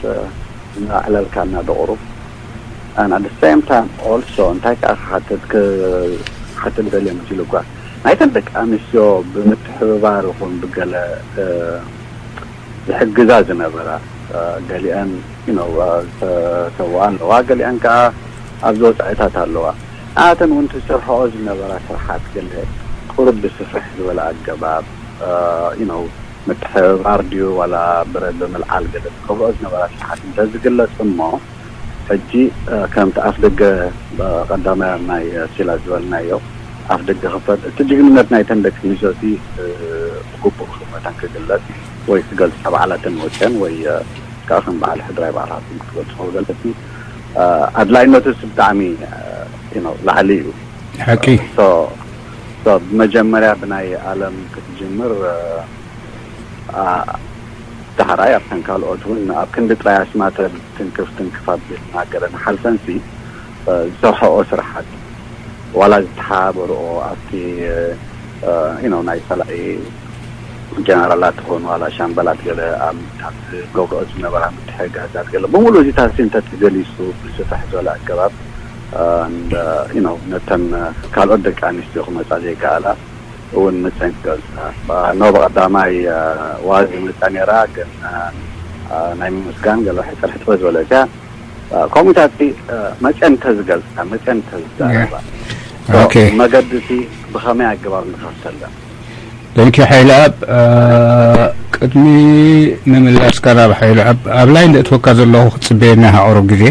እናዕለልካ እናደቕሩ and at the same time also እንታይ ከዓ ክሓትት ክሓትት ደልየ መሲሉ እኳ ናይተን ደቂ ኣንስትዮ ብምትሕብባር ይኹን ብገለ ዝሕግዛ ዝነበራ ገሊአን ዝተሰውኣ ኣለዋ፣ ገሊአን ከዓ ኣብዚ ወፃኢታት ኣለዋ። ንኣተን እውን ትሰርሐኦ ዝነበራ ስርሓት ገለ ቁርብ ብስፍሕ ዝበለ ኣገባብ ምትሕብባር ድዩ ዋላ ብረት ብምልዓል ገለ ዝገብርኦ ዝነበራ ስርሓት እንተዝግለፅ እሞ ሕጂ ከምቲ ኣፍ ደገ ቀዳማይ ናይ ሲላ ዝበልናዮ ኣፍ ደገ ክፈት እቲ ጅግንነት ናይተን ደቂ ኣንስትዮ እቲ ብግቡእ ክመታን ክግለፅ ወይ ክገልፃ ባዕላተን ወፅአን ወይ ከዓ ከም በዓል ሕድራይ ባዕላትን ክትገልፅኦ ዘለቲ ኣድላይነቱ ስ ብጣዕሚ ላዕሊ እዩ። ሓቂ ብመጀመርያ ብናይ ኣለም ክትጅምር ዳሕራይ ኣብተን ካልኦት እውን ኣብ ክንዲ ጥራይ ኣስማተ ትንክፍ ትንክፍ ኣቢልና ገለ ንሓልፈንሲ ዝሰርሐኦ ስራሓት ዋላ ዝተሓባበርኦ ኣብቲ ናይ ፀላኢ ጀነራላት ትኾኑ ዋላ ሻምበላት ገለ ኣብ ዝገብርኦ ዝነበራ ምትሕግጋዛት ገለ ብምሉእ እዚታት እንተተገሊፁ ብስፍሕ ዝበለ ኣገባብ ነተን ካልኦት ደቂ ኣንስትዮ ክመፃ ዘይከኣላ እውን መፀን ክገልፃ ኖ ብቐዳማይ ዋዚ መፃ ነራ ግን ናይ ምምስጋን ገለ ሕፅር ሕፅር ዝበለት እያ። ከምኡታት መፅአን ተዝገልፃ መፅአን ተዝዛረባ መገዲ ሲ ብኸመይ ኣገባብ ንኸፍተለን። ደንኪ ሓይልኣብ ቅድሚ ምምላስካ ናብ ሓይልኣብ ኣብ ላይ ንእትወካ ዘለኹ ክትፅበየና ሃቆሮ ግዜ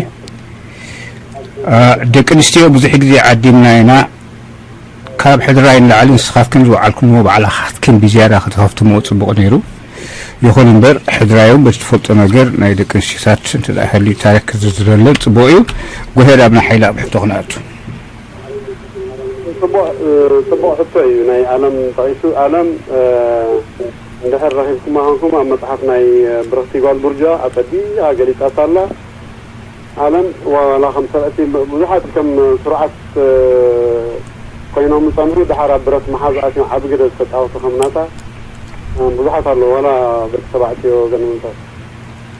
ደቂ ኣንስትዮ ብዙሕ ግዜ ዓዲምና ኢና። ካብ ሕድራይ ንላዕሊ ንስኻትክን ዝወዓልክንዎ ባዕላኻትክን ብዝያዳ ከተኸፍትምዎ ፅቡቕ ነይሩ። ይኹን እምበር ሕድራዮም በቲ ትፈልጦ ነገር ናይ ደቂ ኣንስትዮታት እንተ ሃልዩ ታሪክ ክዝርዝረለን ፅቡቕ እዩ። ጎሄድ ኣብ ናይ ሓይልኣብ ሕቶ ክንኣቱ። ፅቡቕ ሕቶ እዩ ናይ ኣለም ጠቒሱ። ኣለም እንድሕር ረኺብኩማ ኾንኩም ኣብ መፅሓፍ ናይ ብርኽቲ ጓል ቡርጃ ኣፀቢቓ ገሊፃታ ኣላ። ኣለም ዋላ ከም ሰብዕቲ ብዙሓት ከም ስሩዓት ኮይኖም ዝፀንሑ ድሓር ኣብ ብረት መሓዝ ኣትዮም ዓቢ ግደ ዝተፃወቱ ከም ናታ ብዙሓት ኣለዉ ዋላ ደቂ ተባዕትዮ ገንምንታት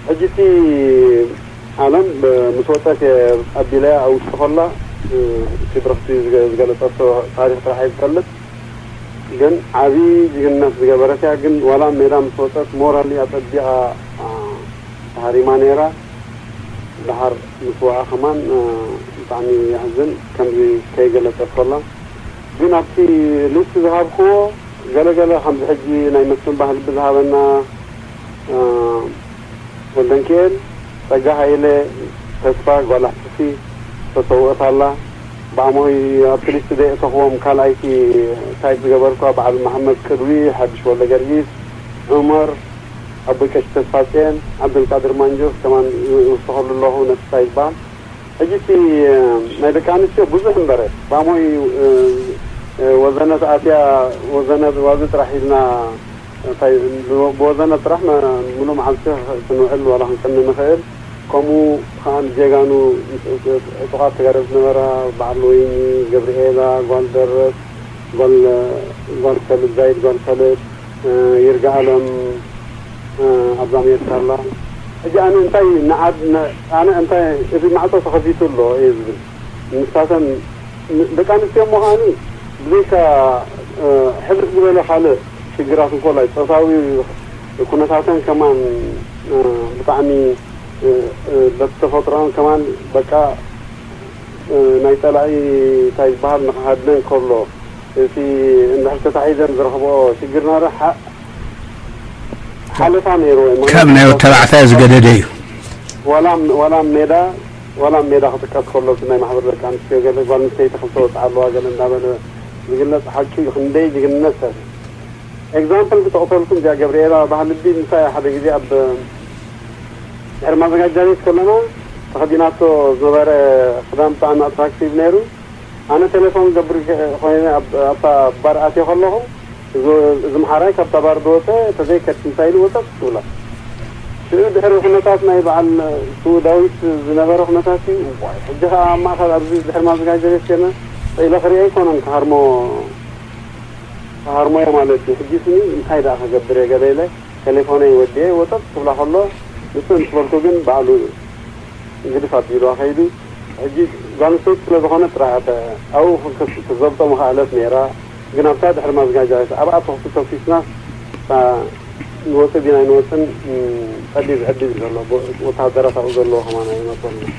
ሕጂ እቲ ኣለም ምስ ወፀት ኣቢለያ ኣብ ውሽጢ ከላ እቲ ብረኽቲ ዝገለፀቶ ታሪክ ጥራሕ ዝፈልጥ ግን ዓብዪ ጅግንነት ዝገበረት እያ። ግን ዋላ ሜዳ ምስ ወፀት ሞራሊ ኣፀቢቓ ተሃሪማ ነይራ። ድሓር ምስዋኣ ከማን ብጣዕሚ የሕዝን። ከምዚ ከይገለፀት ከላ ግን ኣብቲ ሊስት ዝሃብክዎ ገለገለ ከምዚ ሕጂ ናይ መስፍን ባህልቢ ዝሃበና ወልደንኪኤል፣ ጸጋ ሃይለ፣ ተስፋ ጓል ኣሕስሲ ዝተሰውአት ኣላ። ብኣሞይ ኣብቲ ሊስት ዘየእተኽዎም ካልኣይቲ ታይፕ ዝገበርኳ በዓል መሓመድ ቅድዊ፣ ሓድሽ ወልደ ገርጊስ፣ ዑመር፣ ኣቦይ ቀሺ ተስፋጽዮን፣ ዓብደልቃድር ማንጆስ ከማን ይውስኸሉ ኣለኹ ነፍስታ ይበሃል። ሕጂ እቲ ናይ ደቂ ኣንስትዮ ብዙሕ እምበረ ብኣሞይ ወዘነት ኣትያ ወዘነት ዋዚ ጥራሕ ኢልና እንታይ ብወዘነ ጥራሕ ምሉእ መዓልቲ ክንውዕል ዋላ ክንቅኒ ንኽእል። ከምኡ ከዓ ጀጋኑ ዕጡቓት ተጋደልቲ ዝነበራ በዓል ወይኒ፣ ገብርኤላ፣ ጓል ደረስ፣ ጓል ጓል ከልድ፣ ዛይድ ጓል ከልድ፣ ይርጋ ኣለም ኣብዛ ኣሜሪካ ኣላ። ሕጂ ኣነ እንታይ ንዓድ ኣነ እንታይ እቲ ማዕፆ ተኸፊቱ ኣሎ እየ ዝብል። ንሳተን ደቂ ኣንስትዮ እሞ ከዓኒ ብዘይካ ሕልፍ ዝበለ ካልእ ሽግራት እንኮላይ ፆታዊ ኩነታተን ከማን ብጣዕሚ በቲ ተፈጥሮን ከማን በቃ ናይ ጸላኢ እንታይ ዝበሃል ንክሃድነን ከሎ እቲ እንድሕር ተታሒዘን ዝረኽቦ ሽግር ናረ ሓለፋ ነይሩ። ካብ ናይ ወተባዕታይ ዝገደደ እዩ። ዋላ ሜዳ ዋላ ሜዳ ክጥቀስ ከሎ ናይ ማሕበር ደቂ ኣንስትዮ ገለ ጓል ኣንስተይቲ ክልተ ወፅዓ ኣለዋ ገለ እንዳበለ ዝግለፅ ሓቂ እዩ። ክንደይ ጅግንነት ሰብ ኤግዛምፕል ክጠቕሰልኩም እዚኣ ገብርኤላ ባህልቢ ምሳይ ሓደ ግዜ ኣብ ድሕሪ ማዘጋጃ ቤት ከለና ተኸዲናቶ ዝነበረ ክዳን ብጣዕሚ ኣትራክቲቭ ነይሩ። ኣነ ቴሌፎን ገብር ኮይነ ኣብታ ባር ኣትየ ከለኹ እዚ ምሓራይ ካብታ ባር ዝወፀ ተዘይከድ እንታይ ኢሉ ወፀ ትብላ። ሽዑ ድሕሪ ኩነታት ናይ በዓል ስዉእ ዳዊት ዝነበረ ኩነታት እዩ። ዋይ ሕጂ ከዓ ኣብ ማእኸል ኣብዚ ድሕሪ ማዘጋጃ ቤት ከነ ኢለ ክሪኦ ኣይኮነን ክሃርሞ ተሃርሞዮ ማለት እዩ። ሕጂ ስኒ እንታይ ደኣ ክገብር እየ ገለ ኢለ ቴሌፎነይ ወዲኤ ወጠጥ ክብላ ከሎ ንሱ ምስ በልኩ ግን ባዕሉ ግድፍ ኣቢልዋ ከይዱ። ሕጂ ጓል ኣንስተይቲ ስለ ዝኾነ ጥራሕ ኣብኡ ክዘብጦ ምኽኣለት ነይራ። ግን ኣብታ ድሕሪ ማዝጋጃ ኣብኣ ተኹሲ ተኩስና ንወፅእ ዲና ኣይንወፅን ጸቢብ ዕድል እዩ ዘሎ። ወተሃደራት ኣብኡ ዘለዎ ከማን ኣይመፅኦምን።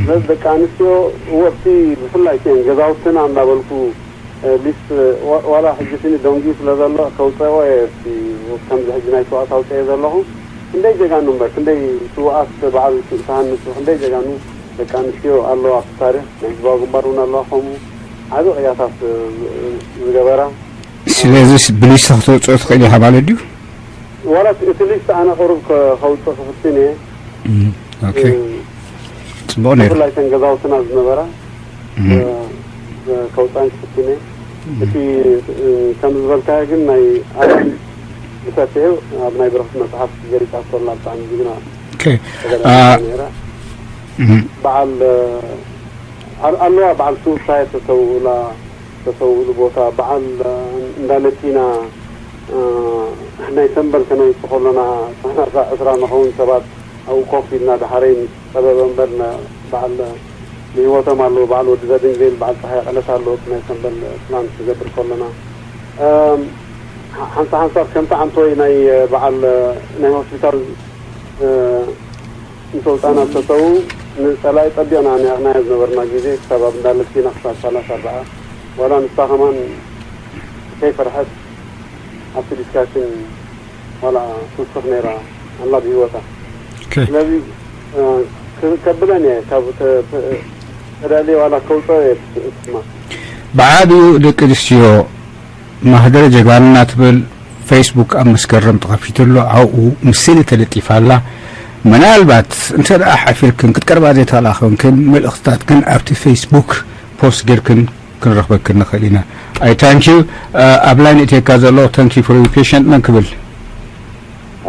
ስለዚ ደቂ ኣንስትዮ ወቅቲ ብፍላይ እተን ገዛውትና እንዳበልኩ ሊስት ዋላ ሕጂ ስኒ ደንጉዩ ስለ ዘሎ ከውፀኦ እየ። እቲ ከምዚ ሕጂ ናይ ስውኣት ኣውፅኦ ዘለኹ ክንደይ ጀጋኑ እምበር ክንደይ ስውኣት በዓል ስውእ ተሃንፁ ክንደይ ጀጋኑ ደቂ ኣንስትዮ ኣለዋ ኣብቲ ታሪክ ናይ ህዝባዊ ግንባር እውን ኣለዋ ከምኡ ዓቢ ቅያታት ዝገበራ። ስለዚ ብሊስት ክተውፅኦ ትኽእል ኢኻ ማለት ድዩ? ዋላ እቲ ሊስት ኣነ ቅሩብ ከውፅእ ክፍትን እየ። ፅቡቅ ነይሩ። ብፍላይ ተን ገዛውትና ዝነበራ ከውፃን ክፍትን እየ። እቲ ከም ዝበልካዮ ግን ናይ ኣለም ብሰፊሑ ኣብ ናይ ብረክት መፅሓፍ ገሊፃ ኮላ ብጣዕሚ ጅግና ተገዳሊት ነይራ። በዓል ኣለዋ በዓል ስውሳየ ተሰውኡላ ተሰውኡሉ ቦታ በዓል እንዳለቲና ናይ ሰንበል ከነውፅእ ከሎና ሰላሳ ዕስራ ንኸውን ሰባት ኣብኡ ኮፍ ኢልና ደሓረይ ምስ ፀበበ እምበር በዓል ብህይወቶም ኣለዉ። በዓል ወዲ ዘድንግል፣ በዓል ፀሃይ ቀለታ ኣለዉ። ናይ ሰንበል ፕላን ክገብር ከሎና ሓንሳ ሓንሳብ ከምቲ ዓንቶይ ናይ በዓል ናይ ሆስፒታል ምስ ወፃና ዝተሰዉ ንፀላኢ ጠቢቕና ኣኒኣቕናዮ ዝነበርና ግዜ ክሳብ ኣብ እንዳለቲና ክሳብ ሰላሳ ኣርባዓ ዋላ ንሳ ከማን ከይፈርሐት ኣብቲ ዲስካሽን ዋላ ትውስኽ ነይራ ኣላ ብህይወታ። ስለዚ ከብለን እየ ካብ ተዳልየ ዋላ ከውፅኦ እየ ትስማ። ብዓብኡ ደቂ ኣንስትዮ ማህደረ ጀጋኑና ትብል ፌስቡክ ኣብ መስከረም ተኸፊቱ ኣሎ ኣብኡ ምስእሊ ተለጢፋ ኣላ። ምናልባት እንተ ደኣ ሓፊርክን ክትቀርባ ዘይተኽእላ ኮንክን መልእኽትታትክን ኣብቲ ፌስቡክ ፖስት ጌርክን ክንረኽበክን ንኽእል ኢና። ኣይ ታንክ ዩ ኣብ ላይን እትየካ ዘሎ ታንክ ዩ ፎር ዩ ፔሽንት መን ክብል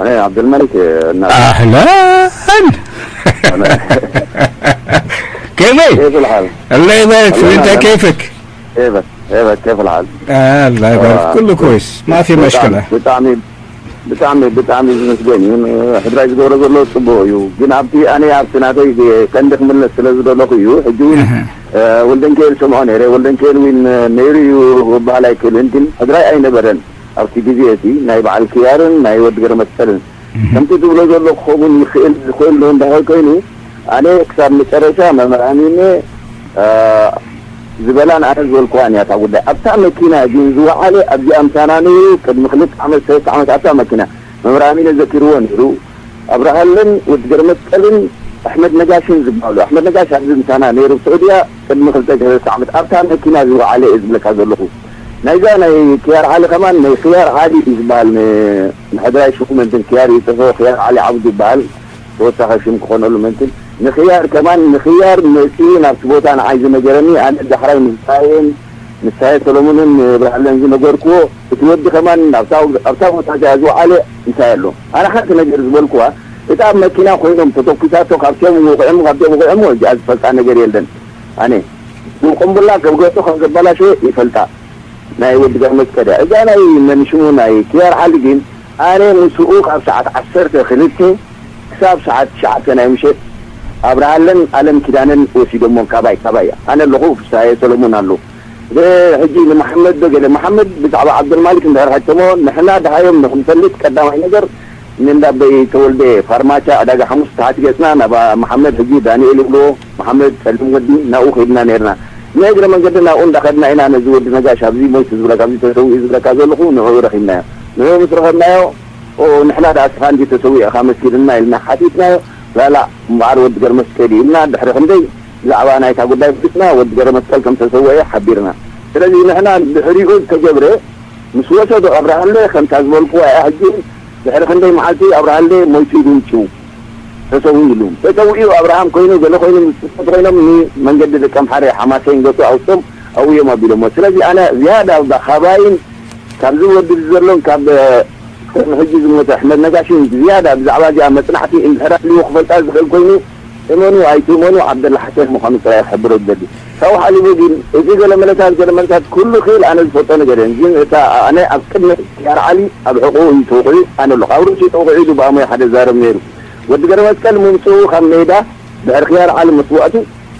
ኣነ ዓብደልመሊክ እና ኣህለን ከመይ كيف الحال الله يبارك فيك انت كيفك كيفك كيفك كيف الحال الله يبارك كله كويس ما في مشكله ብጣዕሚ ብጣዕሚ ብጣዕሚ ዝመስገን እዩ ሕድራይ ዝገብሮ ዘሎ ፅቡቅ እዩ ግን ኣብቲ ኣነ ኣብቲ ናተይ ቀንዲ ክምለስ ስለ ዝደለኩ እዩ ሕጂ እውን ወልደንኬል ሰምዖ ነይረ ወልደንኬል እውን ነይሩ እዩ ክበሃል ኣይክእልን ግን ሕድራይ ኣይነበረን ኣብቲ ግዜ እቲ ናይ በዓል ክያርን ናይ ወዲ ገረመስቀልን ከምቲ ትብሎ ዘሎ ክኸውን ይኽእል ዝኽእል ዶ እንድሕር ኮይኑ ኣነ ክሳብ መጨረሻ መምህር ኣሚነ ዝበላን ኣነ ዝበልክዋን እያ እታ ጉዳይ ኣብታ መኪና ግን ዝወዓለ ኣብዚኣ ምሳና ነይሩ ቅድሚ ክልተ ዓመት ሰለስተ ዓመት ኣብታ መኪና መምህር ኣሚነ ዘኪርዎ ነይሩ ኣብርሃለን ወዲ ገረመስቀልን ኣሕመድ ነጋሽን ዝበሃሉ ኣሕመድ ነጋሽ ኣብዚ ምሳና ነይሩ ኣብ ስዑድያ ቅድሚ ክልተ ሰለስተ ዓመት ኣብታ መኪና ዝወዓለ እየ ዝብለካ ዘለኹ ናይዛ ናይ ክያር ዓሊ ከማን ናይ ክያር ዓሊ እዩ ዝበሃል ንሕድራይ ሽኩመንትን ክያር ይፅፎ ክያር ዓሊ ዓብዱ ይበሃል ተወሳኺ ሽም ክኾነሉ ምእንትን ንኽያር ከማን ንኽያር መፂኡ ናብቲ ቦታ ንዓይ ዝነገረኒ ኣነ ዳሕራይ ንሳየን ንሳየ ሰሎሙንን ብርሃለን ዝነገርክዎ እቲ ወዲ ከማን ኣብታ ቦታ እዚኣ ዝወዓለ እንታይ ኣሎ ኣነ ሓንቲ ነገር ዝበልክዋ እቲ ኣብ መኪና ኮይኖም ተተኩሳቶ ካብቲኦም ወቂዖም ካብቲኦም ወቂዖም እዚኣ ዝፈልጣ ነገር የለን ኣነ ብቁምቡላ ከም ገፁ ከም ዘበላሸወ ይፈልጣ ናይ ወዲ ገርመስቀል እያ እዛ ናይ መን ሽሙ ናይ ክያር ዓሊ ግን ኣነ ምስኡ ካብ ሰዓት ዓሰርተ ክልተ ክሳብ ሰዓት ትሽዓተ ናይ ምሸት ኣብርሃለን ኣለም ኪዳነን ወሲዶሞም ካባይ ካባይ ኣነ ኣለኹ ፍሳየ ሰለሙን ኣሎ ሕጂ ንመሓመድ ዶ ገለ መሓመድ ብዛዕባ ዓብደልማሊክ እንድሕር ሓተሞ ንሕና ድሃዮም ንክንፈልጥ ቀዳማይ ነገር ንእንዳበይ ተወልደ ፋርማቻ ዕዳጋ ሓሙስ ተሓቲ ገጽና ናብ መሓመድ፣ ሕጂ ዳንኤል ይብልዎ፣ መሓመድ ጸሊም ወዲ፣ ናብኡ ከይድና ነይርና። ንእግረ መንገዲ ናብኡ እንዳኸድና ኢና ነዚ ወዲ ነጋሽ፣ ኣብዚ ሞይቱ ዝብለካ፣ ኣብዚ ተሰዊኡ ዝብለካ ዘለኹ፣ ንዕኡ ረኺብናዮ። ንዕኡ ምስ ረኸብናዮ፣ "ኦ፣ ንሕና ደኣ እስኻ እንዲ ተሰዊእኻ መሲልና?" ኢልና ሓቲትናዮ። "ላላ፣ እምበኣር ወዲ ገርመስቀል እዩ" ኢልና፣ ድሕሪ ክንደይ ብዛዕባ ናይታ ጉዳይ ፈሊጥና፣ ወዲ ገረመስቀል ከም ተሰወአ ሓቢርና። ስለዚ ንሕና ድሕሪኡ ዝተገብረ ምስ ወሰዶ ኣብርሃለ፣ ከምታ ዝበልኩዋ እያ። ሕጂ ድሕሪ ክንደይ መዓልቲ ኣብርሃለ ሞይቱ ኢሉ ውጭው ተሰዊኡ ኢሉ። ተሰዊኡ ኣብርሃም ኮይኑ ገለ ኮይኑ ምስ ፍጥረት ኮይኖም ንመንገዲ ደቀምሓረ ሓማሴን ገጹ ኣውፅኦም ኣብኡ እዮም ኣቢሎሞ። ስለዚ ኣነ ዝያዳ ካባይን ካብዚ ወዲ ዘሎን ካብ ቅድሚ ሕጂ ዝሞተ ኣሕመድ ነጋሽን ዝያዳ ብዛዕባ እዚኣ መጽናዕቲ እንድሕር ኣልዎ ክፈልጣ ዝኽእል ኮይኑ፣ እመኑ ኣይትእመኑ፣ ዓብደላ ሓሰን ምዃኑ ጥራይ ክሕብሮ ዝደሊ። ካብኡ ሓሊፉ ግን እቲ ገለ መለታት፣ ገለ መለታት ኩሉ ክእል ኣነ ዝፈልጦ ነገር የለን። ግን እታ ኣነ ኣብ ቅድሚ ኪያር ዓሊ ኣብ ሕቑኡ እዩ ተወቒዑ፣ ኣነ ኣለኹ። ኣብ ርእሲ ተወቒዑ ኢሉ ብኣሞይ ሓደ ዛረብ ነይሩ። ወዲ ገረመስቀል ምምጽኡ ካብ ሜዳ ድሕሪ ኪያር ዓሊ መስዋእቱ፣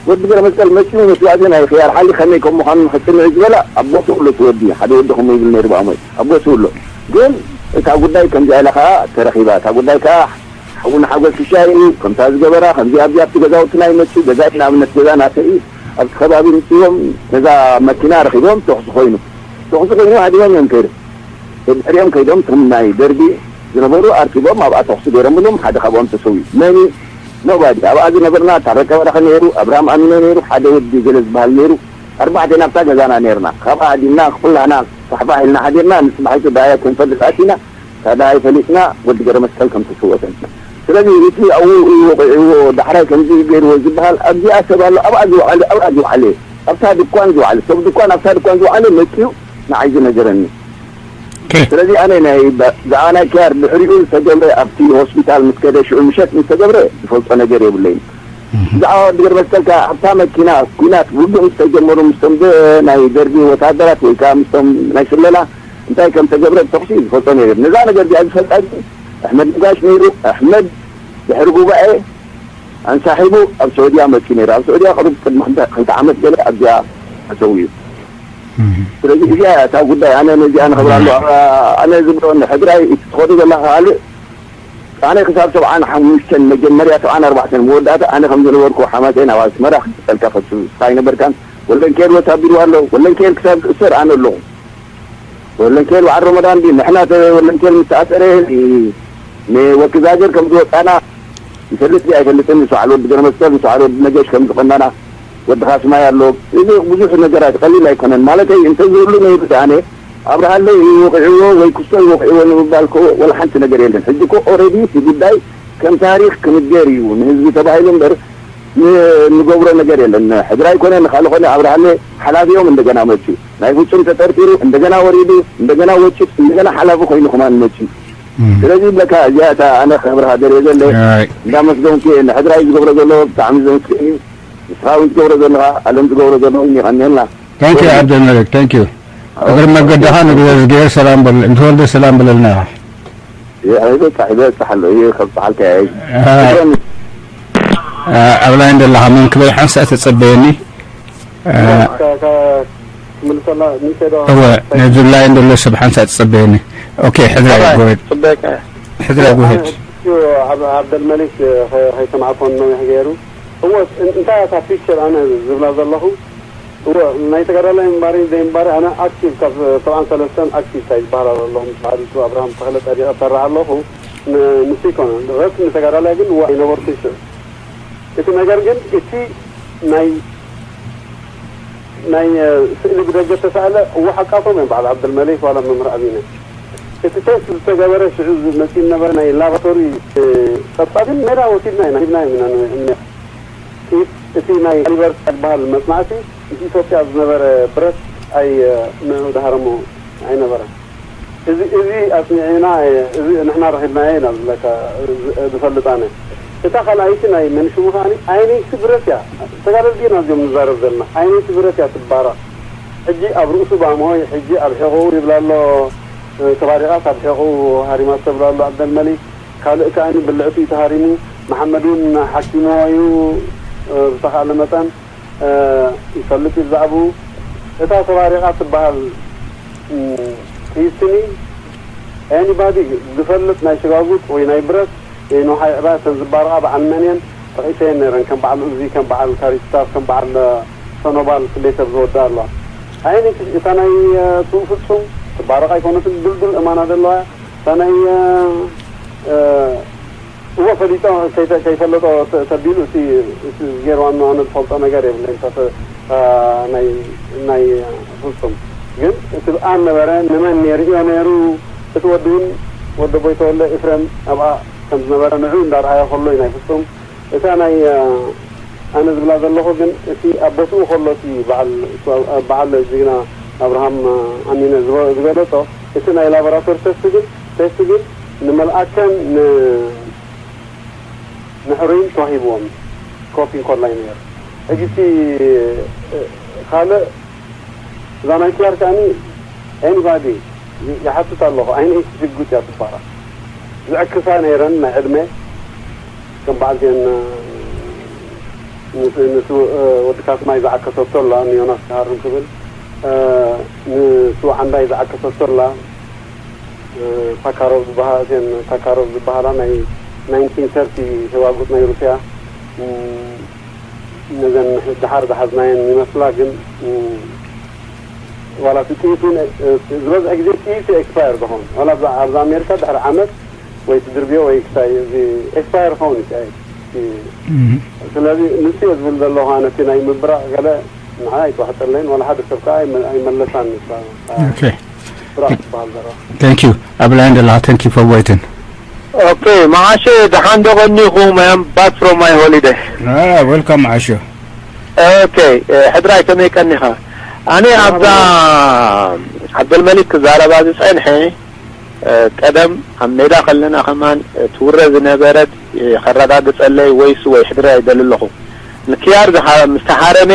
ወዲ ገረመስቀል መጺኡ መስዋእቲ ናይ ኪያር ዓሊ ከመይ ከም ምዃኑ ንኽጽንዕ ዝበላ ኣብ ቦትኡ ኣሎ እቲ ወዲ። ሓደ ወዲ ከምኡ ይብል ነይሩ ብኣሞይ። ኣብ ቦትኡ ኣሎ። ግን እታ ጉዳይ ከምዚኣ ኢላ ከኣ ተረኺባ። እታ ጉዳይ ከኣ ሓውና ሓጎስ ክሻይ እዩ፣ ከምታ ዝገበራ፣ ከምዚ ኣብዚ ኣብቲ ገዛውትና ይመጽኡ፣ ገዛይ ንኣብነት ገዛ ናተይ እዩ፣ ኣብቲ ከባቢ ምጽዎም ነዛ መኪና ረኺቦም ተኹሲ ኮይኑ፣ ተኹሲ ኮይኑ ሃዲሞም እዮም ከይዶም። ድሕሪኦም ከይዶም እቶም ናይ ደርጊ ዝነበሩ ኣርኪቦም ኣብኣ ተኹሲ ገይሮምሎም፣ ሓደ ካብኦም ተሰዊኡ። መን እዩ? ኖባዲ። ኣብኣ ዝነበርና ታረቀ በረኸ ነይሩ፣ ኣብርሃም ኣሚኖ ነይሩ፣ ሓደ ወዲ ገለ ዝበሃል ነይሩ። ኣርባዕተ ኢና ኣብታ ገዛና ነይርና። ካብኣ ሃዲምና ኩላህና ፋሕፋሕ ኢልና ሓዲርና፣ ንጽባሒቱ ዳያ ክንፈልጥ ኣቲና። ታዲያ ኣይፈሊጥና ወዲ ገረመስቀል ከም ተሰወተን። ስለዚ እቲ ኣብኡ እዩ ወቂዕዎ፣ ዳሕራይ ከምዚ ገይርዎ ዝበሃል ኣብዚኣ ሰብ ኣሎ፣ ኣብኣ ዝወዓለ፣ ኣብኣ ዝወዓለ፣ ኣብታ ድኳን ዝወዓለ፣ ሰብ ድኳን፣ ኣብታ ድኳን ዝወዓለ መጺኡ ንዓይ ዝነገረኒ። ኦኬ። ስለዚ ኣነ ናይ ባ-፣ ብዛዕባ ናይ ኪያር ድሕሪኡ ዝተገብረ ኣብቲ ሆስፒታል ምስ ከደ ሽዑ ምሸት ምስ ተገብረ ዝፈልጦ ነገር የብለይን። እህ። ብዛዕባ ወዲ ገረመስቀል ከኣ ኣብታ መኪና ኲናት ውግእ ምስ ተጀመሩ ምስቶም ደ-፣ ናይ ደርጊ ወታደራት ወይ ከኣ ምስቶም ናይ ስለላ እንታይ ከም ተገብረ ብተኹሲ ዝፈልጦ ነይሩ። ነዛ ነገር እዚኣ ዝፈልጣ ግን ኣሕመድ ነጋሽ ነይሩ። ኣሕመድ ድሕሪ ጉባኤ ኣንሳሒቡ ኣብ ሰዑድያ መጺኡ ነይሩ። ኣብ ሰዑድያ ቅሩብ ቅድሚ ክልተ፣ ክልተ ዓመት ገለ ኣብዚኣ ተሰዊኡ። እህ። ስለዚ እዚኣ እያ እታ ጉዳይ። ኣነ ነዚኣ ንኸብራ ኣለዋ። ኣነ ዝብሎ ንሕግራይ እቲ ትኸዶ ዘለኻ ካልእ፣ ኣነ ክሳብ ሰብዓን ሓሙሽተን መጀመርያ ሰብዓን ኣርባዕተን መወዳእታ ኣነ ከም ዝነበርኩ ሓማሴን ኣብ ኣስመራ ክቀልካ ፈቱ። ንስኻ ኣይነበርካን። ወለንኬል ወታቢርዋ ኣሎ። ወለንኬል ክሳብ ዝእሰር ኣነ ኣለኹ። ወለንኬል በዓል ረመዳን ድዩ? ንሕና ተ-፣ ወለንኬል ምስ ተኣሰረ ን-፣ ንወኪዛጀር ከም ዝወጻና ይፈልጥ ድዩ ኣይፈልጥን? ምስ በዓል ወዲ ገረመስቀል፣ ምስ በዓል ወዲ ነጋሽ ከም ዝቐናና፣ ወዲ ካስማይ ኣሎ። እዚ ብዙሕ ነገራት ቀሊል ኣይኮነን። ማለተይ እንተ ዝህሉ ነይሩ ኣነ ኣብርሃለይ እዩ ወቂዕዎ ወይ ክስቶ እዩ ወቂዕዎ ንምባል እኮ ወላ ሓንቲ ነገር የለን። ሕጂ እኮ ኦልሬዲ እቲ ጉዳይ ከም ታሪኽ ክንገር እዩ ንህዝቢ ተባሂሉ እምበር ን-፣ ንገብሮ ነገር የለን። ሕድራ ኣይኮነ ንኻልእ ኮነ ኣብርሃለ ሓላፊኦም እንደገና መፅዩ ናይ ፍጹም ተጠርጢሩ እንደገና ወሪዱ እንደገና ወጭፍ እንደገና ሓላፊ ኮይኑ ከማን መፅዩ። እም። ስለዚ በቃ እዚኣ እታ ኣነ ከብርሃ ደልየ ዘለ ኣይ። እንዳመስገንኩ እየ። ንሕድራይ ዝገብሮ ዘሎ ብጣዕሚ ዘመስግን እዩ። ንስኻ እውን ትገብሮ ዘለኻ፣ ኣለም ዝገብሮ ዘሎ እውን የቐንየልና። ታንክ ዩ ዓብደልመሊክ፣ ታንክ ዩ። እግሪ መገድኻ ንእግዚኣብሄር ሰላም በል፣ ንተወልደ ሰላም በለልና ኢኻ። ይበጽሕ ኣሎ፣ ይበጽሕ ኣሎ፣ ይበጽሕ ኣሎ። ኣይ። ኣብ ላይን ዘለኻ መን ክብል ሓንሳእ ተጸበየኒ። እ፣ ከ-፣ ከ-፣ ክምልሰላ ምንታይ ዶ? እወ፣ ነዚ ላይን ዘሎ ሰብ ሓንሳእ ተጸበየኒ። ኦኬ፣ ሕድራ ኣባይ፣ ጎሄድ። ጽበየካ። ሕድራ ጎሄድ። ኣነ፣ ኣብ-፣ ዓብደልመሊክ፣ ከ-፣ ከይሰማዕኮን ነዊሕ ገይሩ። እወ፣ እን-፣ እንታይ እታ ፒክቸር ኣነ ዝብላ ዘለኹ? እወ፣ ናይ ተጋዳላይ ምንባረይ ዘይምንባረይ ኣነ ኣክቲቭ ካብ ሰብዓን ሰለስተን ኣክቲቭ እንታይ ዝበሃል ኣሎ ኣለኹ። ምስ በዓል ቱ ኣብርሃም ተኽለ ጸዲቐ እሰርሕ ኣለኹ። ን-፣ ንሱ ይኮነ። ረስሚ ተጋዳላይ ግን እወ ኣይነበርኩን ሽዑ። እቲ ነገር ግን እቲ ናይ፣ ናይ፣ እ፣ ስእሊ ብደገ ተሳእለ እወ ሓቃቶም እዮም በዓል ዓብደልመሊክ ዋላ መምህር ኣሚነ። እቲ ቴስት ዝተገበረ ሽዑ መጺኡ ዝነበረ ናይ ላቦራቶሪ፣ እ፣ ጸብጻብ ግን ሜዳ ወሲድና ኢና፣ ሂብናዮም ኢና ን-፣ ን-፣ እቲ ናይ ዩኒቨርሲቲ ዝበሃል መጽናዕቲ ምስ ኢትዮጵያ ዝነበረ ብረት ኣይ-፣ ንዑ ድሃረሞ ኣይነበረን። እዚ፣ እዚ ኣጽኒዕና፣ እዚ ንሕና ረኺብናዮ ኢና ዝብለካ፣ ዝ-፣ ዝፈልጥ ኣነ። እታ ካልኣይቲ ናይ መንሽሙ ከኣ ኣይነይቲ ብረት እያ። ተጋደልቲ ኢና እዚኦም ንዛረብ ዘለና። ኣይነይቲ ብረት እያ ትባረቕ። ሕጂ ኣብ ርእሱ ብኣምሆይ፣ ሕጂ ኣብ ሕቖኡ ይብላ ኣሎ፣ ተባሪቓስ ኣብ ሕቖኡ ሃሪማ ተብላ ኣሎ ኣብደልመሊክ። ካልእ ከኣ ብልዕቱ እዩ ተሃሪሙ። መሓመድ እውን ሓኪምዎ እዩ፣ እ፣ ብዝተኻእለ መጠን፣ እ፣ ይፈልጥ እዩ ብዛዕባኡ። እታ ተባሪቓ ትበሃል፣ እ፣ ትይስኒ Anybody ዝፈልጥ ናይ ሽጋጉጥ ወይ ናይ ብረት ወይ ንውሓይ ዕባያ እተን ዝባረቓ በዓል መን እየን ጠቒሰየን ነይረን። ከም በዓል ኡዚ፣ ከም በዓል ካሪስታፍ፣ ከም በዓል ሰኖባል ክሌተር ዝወዳ ኣለዋ። ኣይነኪ እታ ናይ እ፣ ስው ፍጹም ትባረቕ ኣይኮነትን፣ ድልዱል እማና ዘለዋ እያ። እታ ናይ እ፣ እ፣ እወ ፈሊጦ ከይተ- ከይፈለጦ ተ- ተቢሉ እቲ እቲ ገይርዋ እኖ ኣነ ዝፈልጦ ነገር የብለይን። እታ ተ- እታ ናይ ናይ ፍጹም ግን እቲ ብኣን ነበረ ንመን የርእዮ ነይሩ። እቲ ወዲ እውን ወዲ ኣቦይ ተወልደ ኤፍሬም ኣብኣ ከም ዝነበረ ንዑ እንዳርኣዮ ከሎ እዩ ናይ ፍጹም እታ ናይ ኣነ ዝብላ ዘለኹ ግን እቲ ኣብ ቦትኡ ከሎ እቲ በዓል በዓል ጅግና ኣብርሃም ኣሚነ ዝገለጾ እቲ ናይ ላቦራቶሪ ተስት ግን ተስት ግን ንመልኣከን ንሕሩይን ተዋሂብዎም ኮፊ እንኮላይ ነይሩ። ሕጂ እቲ ካልእ እዛ ናይ ኪያር ከኣኒ ኤኒባዲ ይሓትት ኣለኹ ኣይነ ሽጉጥ እያ ትባራ ዝዕክሳ ነይረን ናይ ዕድመ ከም በዓልቲአን ንስውእ ወዲ ካስማይ ዝዓከሰቶ ኣላ ንዮናስ ክሃርም ክብል ንስውእ ዓንዳይ ዝዓከሰቶ ኣላ ታካሮቭ ዝበሃ እተን ታካሮቭ ዝበሃላ ናይ ናይንቲን ሰርቲ ተዋጉት ናይ ሩስያ ነዘን ድሓር ዝሓዝናየን ይመስላ ግን ዋላ እቲ ጥይት እውን ዝበዝሐ ግዜ ጥይት ኤክስፓየር ዝኸውን ዋላ ኣብዛ ኣሜሪካ ድሕሪ ዓመት ወይ ትድርብዮ ወይ ክሳይ እዚ ኤክስፓየር ክኸውን ይክእል ስለዚ ንስዮ ዝብል ዘለኹ ኣነ እቲ ናይ ምብራቕ ገለ ንዓ ኣይተዋሕጠለይን ዋላ ሓደ ሰብ ከዓ ኣይመለሳን ብራቕ ዝበሃል ዘረባ Thank you ኣብ ላይን ዘለኻ thank you for waiting Okay መዓሸ ደሓን ዶ ቀኒኹም I am back from my holiday Ah, welcome ዓሾ Okay ሕድራይ ከመይ ቀኒኻ ኣነ ኣብዛ ዓብደልመሊክ ክዛረባ ዝፀንሐ ቀደም ኣብ ሜዳ ከለና ከማን ትውረ ዝነበረት ከረጋግፀለይ ወይስ ወይ ሕድረ ይደሊ ኣለኹ ንክያር ምስ ተሃረመ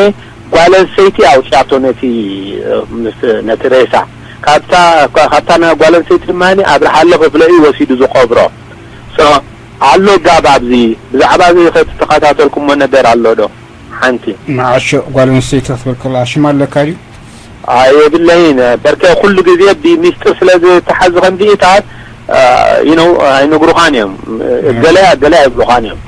ጓል ኣንስተይቲ ኣውፅኣቶ ነቲ ነቲ ሬሳ ካብታ ካብታ ጓል ኣንስተይቲ ድማ ኣብርሃለ ክፍለ እዩ ወሲዱ ዝቀብሮ ኣሎ ጋብ ኣብዚ ብዛዕባ እዚ ከትተኸታተልኩሞ ነገር ኣሎ ዶ ሓንቲ መዓሾ ጓል ኣንስተይቲ ክትብል ከለካ ሽማ ኣለካ ድዩ የብለይን በርከ ኩሉ ግዜ ብሚስጥር ስለ ዝተሓዝ ከምዚኢታት you know ኣይነግሩኻን እዮም ገለያ ገለያ ይብሉኻን እዮም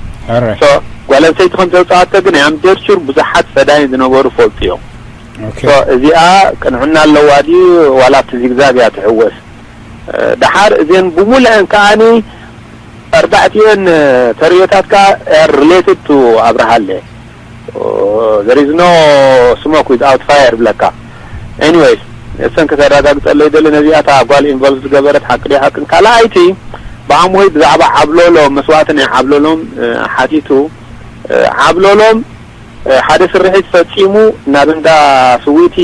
ጓል ኣንስተይቲ ከም ዘውፅኣቶ ግን ያም ጀርቹር ብዙሓት ፈዳይን ዝነበሩ ፈልጡ እዮም እዚኣ ቅንዕና ኣለዋ ድዩ ዋላ እቲ ዚግዛግ እያ ትሕወስ ደሓር እዚን ብሙሉአን ከዓኒ ኣርባዕቲኤን ተርእዮታት ከዓ are related to ኣብርሃለ there is no smoke without fire ብለካ anyways እሰን ከተረጋግፀለይ ደሊ ነዚኣ እታ ጓል involve ዝገበረት ሓቂ ድያ ሓቅን ካልኣይቲ ብኣምሆይ ብዛዕባ ዓብሎሎ መስዋእቲ ናይ ዓብሎሎም ሓቲቱ ዓብሎሎም ሓደ ስርሒት ፈፂሙ ናብ እንዳ ስዊቲ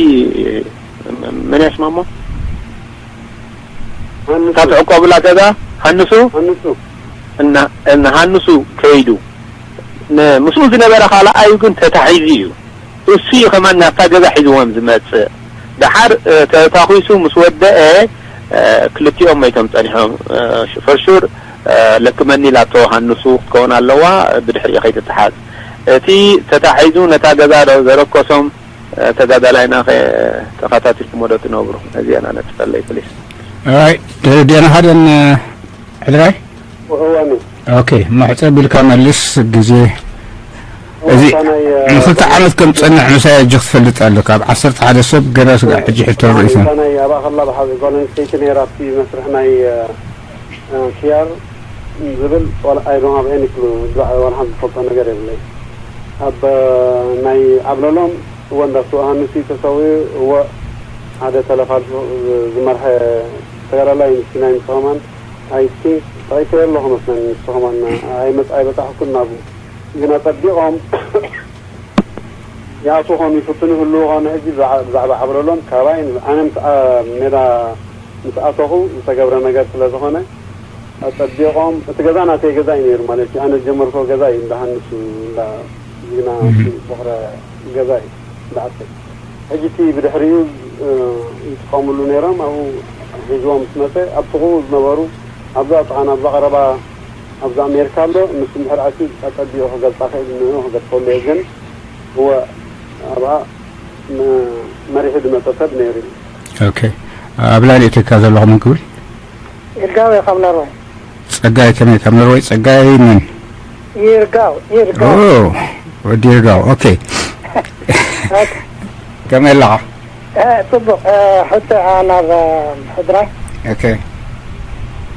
መን ያስማሞ እታ ትዕቆብላ ገዛ ሃንሱ ሃንሱ እና እና ሃንሱ ከይዱ ምስኡ ዝነበረ ካልኣዩ ግን ተታሒዙ እዩ እሱ እዩ ከማን ናብታ ገዛ ሒዝዎም ዝመፅእ ደሓር ተታኺሱ ምስ ወደአ ክልቲኦም መይቶም ፀኒሖም ፈርሹር ለክመኒ ላቶ ሃንሱ ክትከውን ኣለዋ ብድሕሪኡ ከይትተሓዝ እቲ ተታሒዙ ነታ ገዛ ዘረከሶም ተጋዳላይና ከ ተኸታቲልኩሞ ዶ ትነብሩ? ነዚአን ኣነጥፈለይ ፕሊስ። ራይ ደህና ሓደን ሕድራይ ኦኬ ማሕፀ ቢልካ መልስ ግዜ እዚ ንክልተ ዓመት ከም ዝፀንሕ ምሳይ ኣጆ ክትፈልጥ ኣለካ ኣብ ዓሰርተ ሓደ ሰብ ገና ስጋዕ ሕጂ ሕቶ ርእስና ናይ ኣብኣ ከላ ብሓዚ ጓል ኣንስተይቲ ነይራ ኣብቲ መስርሕ ናይ ኪያር ዝብል I don't have any clue ብዛዕባ ዋላ ሓንቲ ዝፈልጦ ነገር የብለይ ኣብ ናይ ዓብለሎም እወ እንዳ ስውእ ሃንሲ ተሰዊኡ እወ ሓደ ተለፋልፎ ዝመርሐ ተጋዳላይ ምስኪናይ ንስኸማን I think ጠቒሰዮ ኣለኹ መስለኒ ንስኸማን ኣይመጽ ኣይበጻሕኩን ናብኡ ግን ኣጸቢቖም ይኣትዉ ኾኑ ይፍትኑ ይህልዉ ኾኑ ሕጂ ብዛዕባ ዓብለሎም ካባይ ኣነ ምስ ሜዳ ምስ ኣተኹ ዝተገብረ ነገር ስለ ዝኾነ ኣጸቢቖም እቲ ገዛ ናተይ ገዛ እዩ ነይሩ ማለት እዩ ኣነ ዝጀመርክዎ ገዛ እዩ እንዳ ሃንሱ እንዳ ጅግና ቦኽረ ገዛ እዩ እንዳ ዓርከይ ሕጂ እቲ ብድሕሪኡ ይጥቀምሉ ነይሮም ኣብኡ ሒዝዎም ምስ መጸ ኣብ ጥቕኡ ዝነበሩ ኣብዛ ጥቓና ኣብዛ ቀረባ ኣብዛ ኣሜሪካ ኣሎ ንሱ እንድሕር ኣትዩ ኣጸቢቑ ክገልጻ ክእል ንኡ ክገድፈሉ እየ ግን እወ ኣብኣ መሪሑ ዝመጸ ሰብ ነይሩ እዩ ኣብ ላዕሊ እተካ ዘለኹም ክብል ይርጋው እየ ካብ ኖርወይ። ጸጋይ ከመይ፣ ካብ ኖርወይ ጸጋይ መን? ይርጋው፣ ይርጋው። ኦ፣ ወዲ ይርጋው። ኦኬ። ኦኬ። ከመይ ኣለኻ? እ፣ ጽቡቕ። እ፣ ሕቶ፣ እ፣ ናብ፣ እ፣ ሕድራይ። ኦኬ።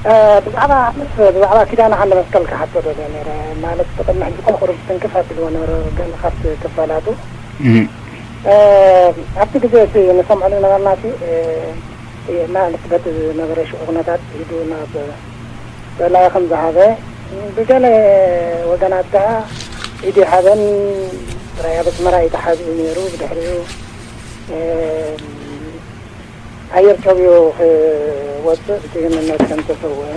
እ፣ ብዛዕባ፣ ምስ፣ ብዛዕባ ኪዳነ ዓንደ መስቀል ክሓቶ ደልየ ነይረ። ማለት፣ ብቕድሚ ሕጂ እኮ ቁሩብ ትንክፍ ኣቢልዎ ነይሩ፣ ገለ ካብቲ ክፋላቱ። እም። እ፣ ኣብቲ ግዜ እቲ ንሰምዐሉ ነበርና፣ እቲ፣ እ፣ እ፣ ማለት፣ በቲ ዝነበረ ሽዑ ኩነታት ኢዱ ናብ ጸላኢ ከም ዝሃበ፣ ብገለ ወገናት ደኣ ኢዱ ይሃበን ጥራይ ኣብ ኣስመራ እዩ ተሓቢኡ ነይሩ። ብድሕሪኡ፣ እ፣ ኣየር ጨብዩ ክወጽእ ብጅግንነት ከም ዝተሰወአ፣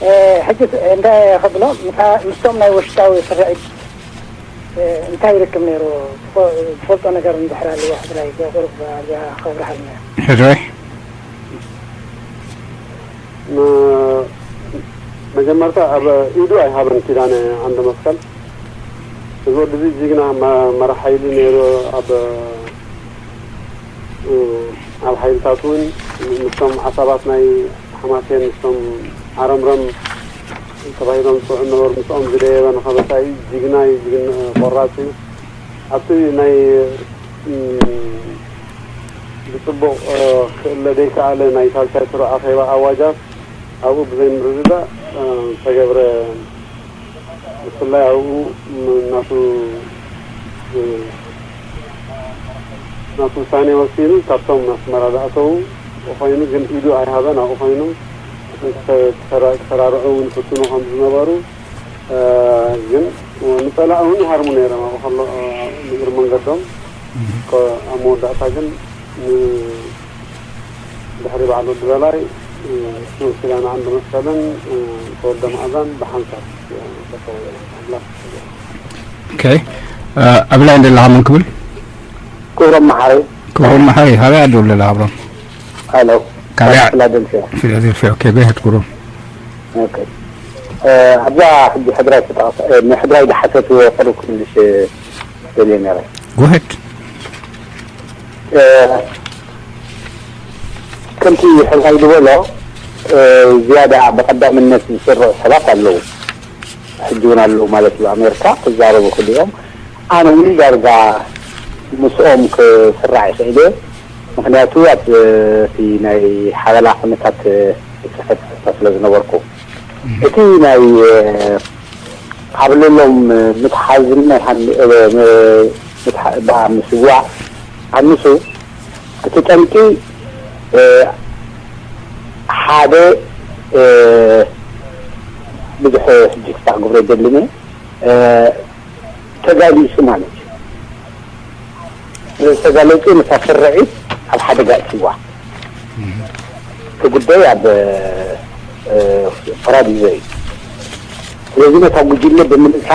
እ፣ ሕጂ እንታይ ክብሎ፣ ምሳ-፣ ምስቶም ናይ ውሽጣዊ ስርዒት፣ እ፣ እንታይ ይርክብ ነይሩ? ትፈ-፣ ትፈልጦ ነገር እንድሕር ኣለዎ፣ ሕድራይ፣ ቁሩብ ኣብዚኣ ከብርሃልና። ሕድራይ? ም-፣ መጀመርታ ኣብ ኢዱ ኣይሃበን ኪዳነ ዓንደ መስቀል። እዚ ወዲ እዚ ጅግና መ-፣ መራሕ ሓይሊ ነይሩ። ኣብ፣ እ፣ ኣብ ሓይልታት እውን ምስቶም ዓሳባት ናይ ሓማሴን፣ ምስቶም ዓረምረም ተባሂሎም ዝፅውዑ ነበሩ። ምስኦም ዝደየበ ንኸበሳ እዩ። ጅግና እዩ፣ ጅግና ቆራፅ እዩ። ኣብቲ ናይ፣ እ፣ ብፅቡቕ፣ እ፣ ክእለ ዘይከኣለ ናይ ሳልሳይ ስሩዕ ኣኼባ ኣዋጃት ኣብኡ ብዘይምርድዳእ፣ እ፣ ዝተገብረ፣ ብፍላይ ኣብኡ ም-፣ ናቱ፣ እ፣ ናቱ ውሳኔ ወሲኑ ካብቶም ኣስመራ ዝኣተዉ ኮይኑ፣ ግን ኢዱ ኣይሃበን። ኣብኡ ኮይኑ ክተ-፣ ክተራ-፣ ክተራርዑ እውን ፍትኑ ከም ዝነበሩ፣ እ፣ ግን ንጸላኢ እውን ይሃርሙ ነይሮም። ኣብኡ ከሎ፣ እ፣ ንእግሪ መንገዶም፣ ከ-፣ ኣብ መወዳእታ ግን ን-፣ ድሕሪ በዓል ወዲ በላይ፣ እ፣ ስውእ ኪዳነ ዓንደ መስቀልን፣ እ፣ ተወልደ መኣዛን ብሓንሳብ፣ እ፣ ተሰውኡ እዮም። ኣምላኽ ይመስገን። ኦኬ። እ፣ ኣብ ላይን ዘለኻ መን ክብል? ክብሮም መሓሪ። ክብሮም መሓሪ፣ ካበይ ኣደውል ዘለኻ፣ ክብሮም? ሃሎ። ካበይ? ካብ ፊላደልፊያ። ፊላደልፊያ፣ ኦኬ፣ go ahead፣ ክብሮም። ኦኬ። እ፣ ኣብዛ ሕጂ ሕድራይ ተጠቐሰ፣ እ፣ ንሕድራይ ዝሓተትዎ ቁሩብ ክምልስ ደልየ ነይረ። Go ahead። እ፣ ከምቲ ሕድራይ ዝበሎ፣ እ፣ ዝያዳ ብቐዳምነት ዝስርዑ ሰባት ኣለዉ። ሕጂ እውን ኣለዉ ማለት እዩ። ኣሜሪካ ክዛረቡ ክልኦም፣ ኣነ እውን ዳርጋ ምስኦም ክስራዕ ይኽእል እየ። ምኽንያቱ ኣብ፣ እ፣ እቲ ናይ ሓበላ ኩነታት፣ እ፣ ጽሕፈት ስለ ዝነበርኩ። እቲ ናይ፣ እ፣ ኣብ ልሎም ምትሓዝን ናይ ሃን-፣ እ፣ ም-፣ ምትሓ-፣ ባ-፣ ምስዋዕ ኣንሱ እቲ ጠንቂ፣ እ፣ ሓደ፣ እ፣ ብዙሕ ሕጂ ክሳዕ ግብሮ ኣይደልን እየ፣ እ፣ ተጋሊሱ ማለት እዩ። ዝተጋለጹ ነታ ስርዒት ኣብ ሓደጋ እትዋ። እቲ ጉዳይ ኣብ፣ እ፣ ፓራዲዞ እዩ። ስለዚ ነታ ጉጅለ ብምልሳ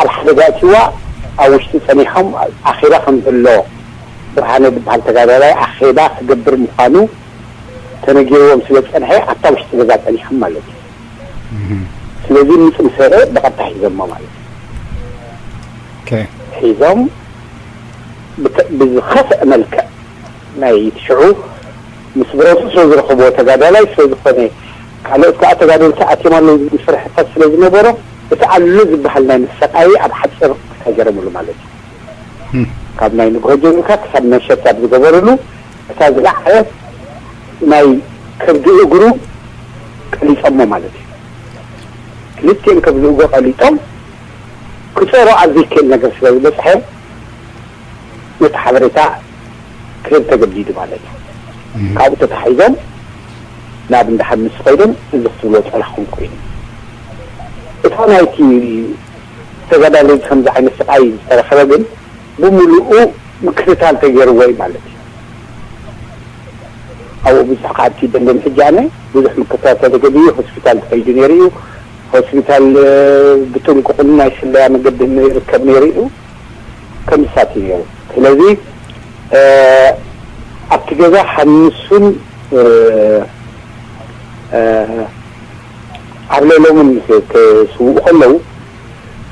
ኣብ ሓደጋ እትዋ ኣብ ውሽጢ ጸኒሖም ኣኼባ ከም ዘሎ ብርሃነ ዝበሃል ተጋዳላይ ኣኼባ ክገብር ምዃኑ ተነጊርዎም ስለ ዝጸንሐ ኣብታ ውሽጢ ገዛ ጸኒሖም ማለት እዩ። ስለዚ ምጽምሰረ ብቐጥታ ሒዞሞ ማለት እዩ። ኦኬ። ሒዞም ብተ-፣ ብዝኸፍአ መልክዕ ናይ ትሽዑ ምስ ብረቱ ስለ ዝረኸብዎ ተጋዳላይ ስለ ዝኾነ ካልኦት ከዓ ተጋደልቲ ኣትዮም ኣለዉ ዝብል ፍርሕታት ስለ ዝነበሮ እቲ ኣሎ ዝበሃል ናይ መሰቃይ ኣብ ሓፂር ተገረምሉ ማለት እዩ። እም። ካብ ናይ ንግሆ ጀሚርካ ክሳብ መሸት ኣብ ዝገበርሉ እታ ዝለዓለት ናይ ከብዲ እግሩ ቀሊጾሞ ማለት እዩ። ክልቲኦም ከብዲ እግሩ ቀሊጦም ክጸሮ ኣብ ዘይክእል ነገር ስለ ዝበጽሐ ነቲ ሓበሬታ ክህብ ተገዲዱ ማለት እዩ። እም። ካብኡ ተታሒዞም ናብ እንዳ ሓምስ ኮይዶም እዚ ክትብሎ ጸላኹም ኮይኑ እታ ናይቲ ተጋዳለይቲ ከምዚ ዓይነት ስቃይ ዝተረኸበ ግን ብምሉኡ ምክትታል ተገይርዎ እዩ ማለት እዩ። ኣብኡ ብዙሕ ከኣቲ ደለን ሕጂ ኣነ ብዙሕ ምክትታል ተገይሩ ሆስፒታል ተኸይዱ ነይሩ እዩ። ሆስፒታል፣ እ፣ ብጥንቁቕን ናይ ስለያ መገድን ይርከብ ነይሩ እዩ። ከም ዝሳት እዩ ነይሩ። ስለዚ፣ እ፣ ኣብቲ ገዛ ሓምሱን፣ እ፣ እ፣ ኣብ ልዕሎምን ክስውኡ ከለዉ፣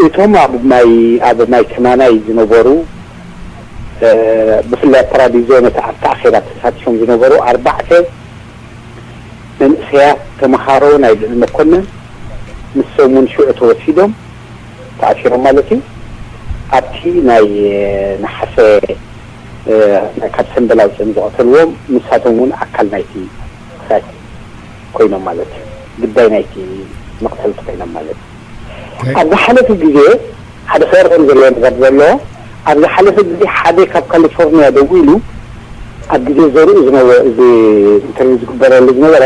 እቶም ኣብ ማይ፣ ኣብ ማይ ተማናይ ዝነበሩ፣ እ፣ ብፍላይ ኣብ ፓራዲዞ ነቲ ኣብቲ ኣኼባ ተሳቲፎም ዝነበሩ ኣርባዕተ መንእሰያት ተምሃሮ ናይ ልዕሊ መኮንን ንሶም እውን ሽዑ ተወሲዶም ተኣሲሮም ማለት እዩ። ኣብቲ ናይ ነሓሰ ካብ ሰንበል ኣውፅኦም ዝቐተልዎም ንሳቶም እውን ኣካል ናይቲ ክሳይ ኮይኖም ማለት እዩ። ግዳይ ናይቲ መቕተልቲ ኮይኖም ማለት እዩ። ኣብ ዝሓለፈ ግዜ ሓደ ክርኦም ዘለዎ ነገር ዘሎ ኣብ ዝሓለፈ ግዜ ሓደ ካብ ካሊፎርኒያ ደዊሉ ኣብ ግዜ ዘርኡ ዝነበረ እዚ ኢንተርቪው ዝግበረሉ ዝነበረ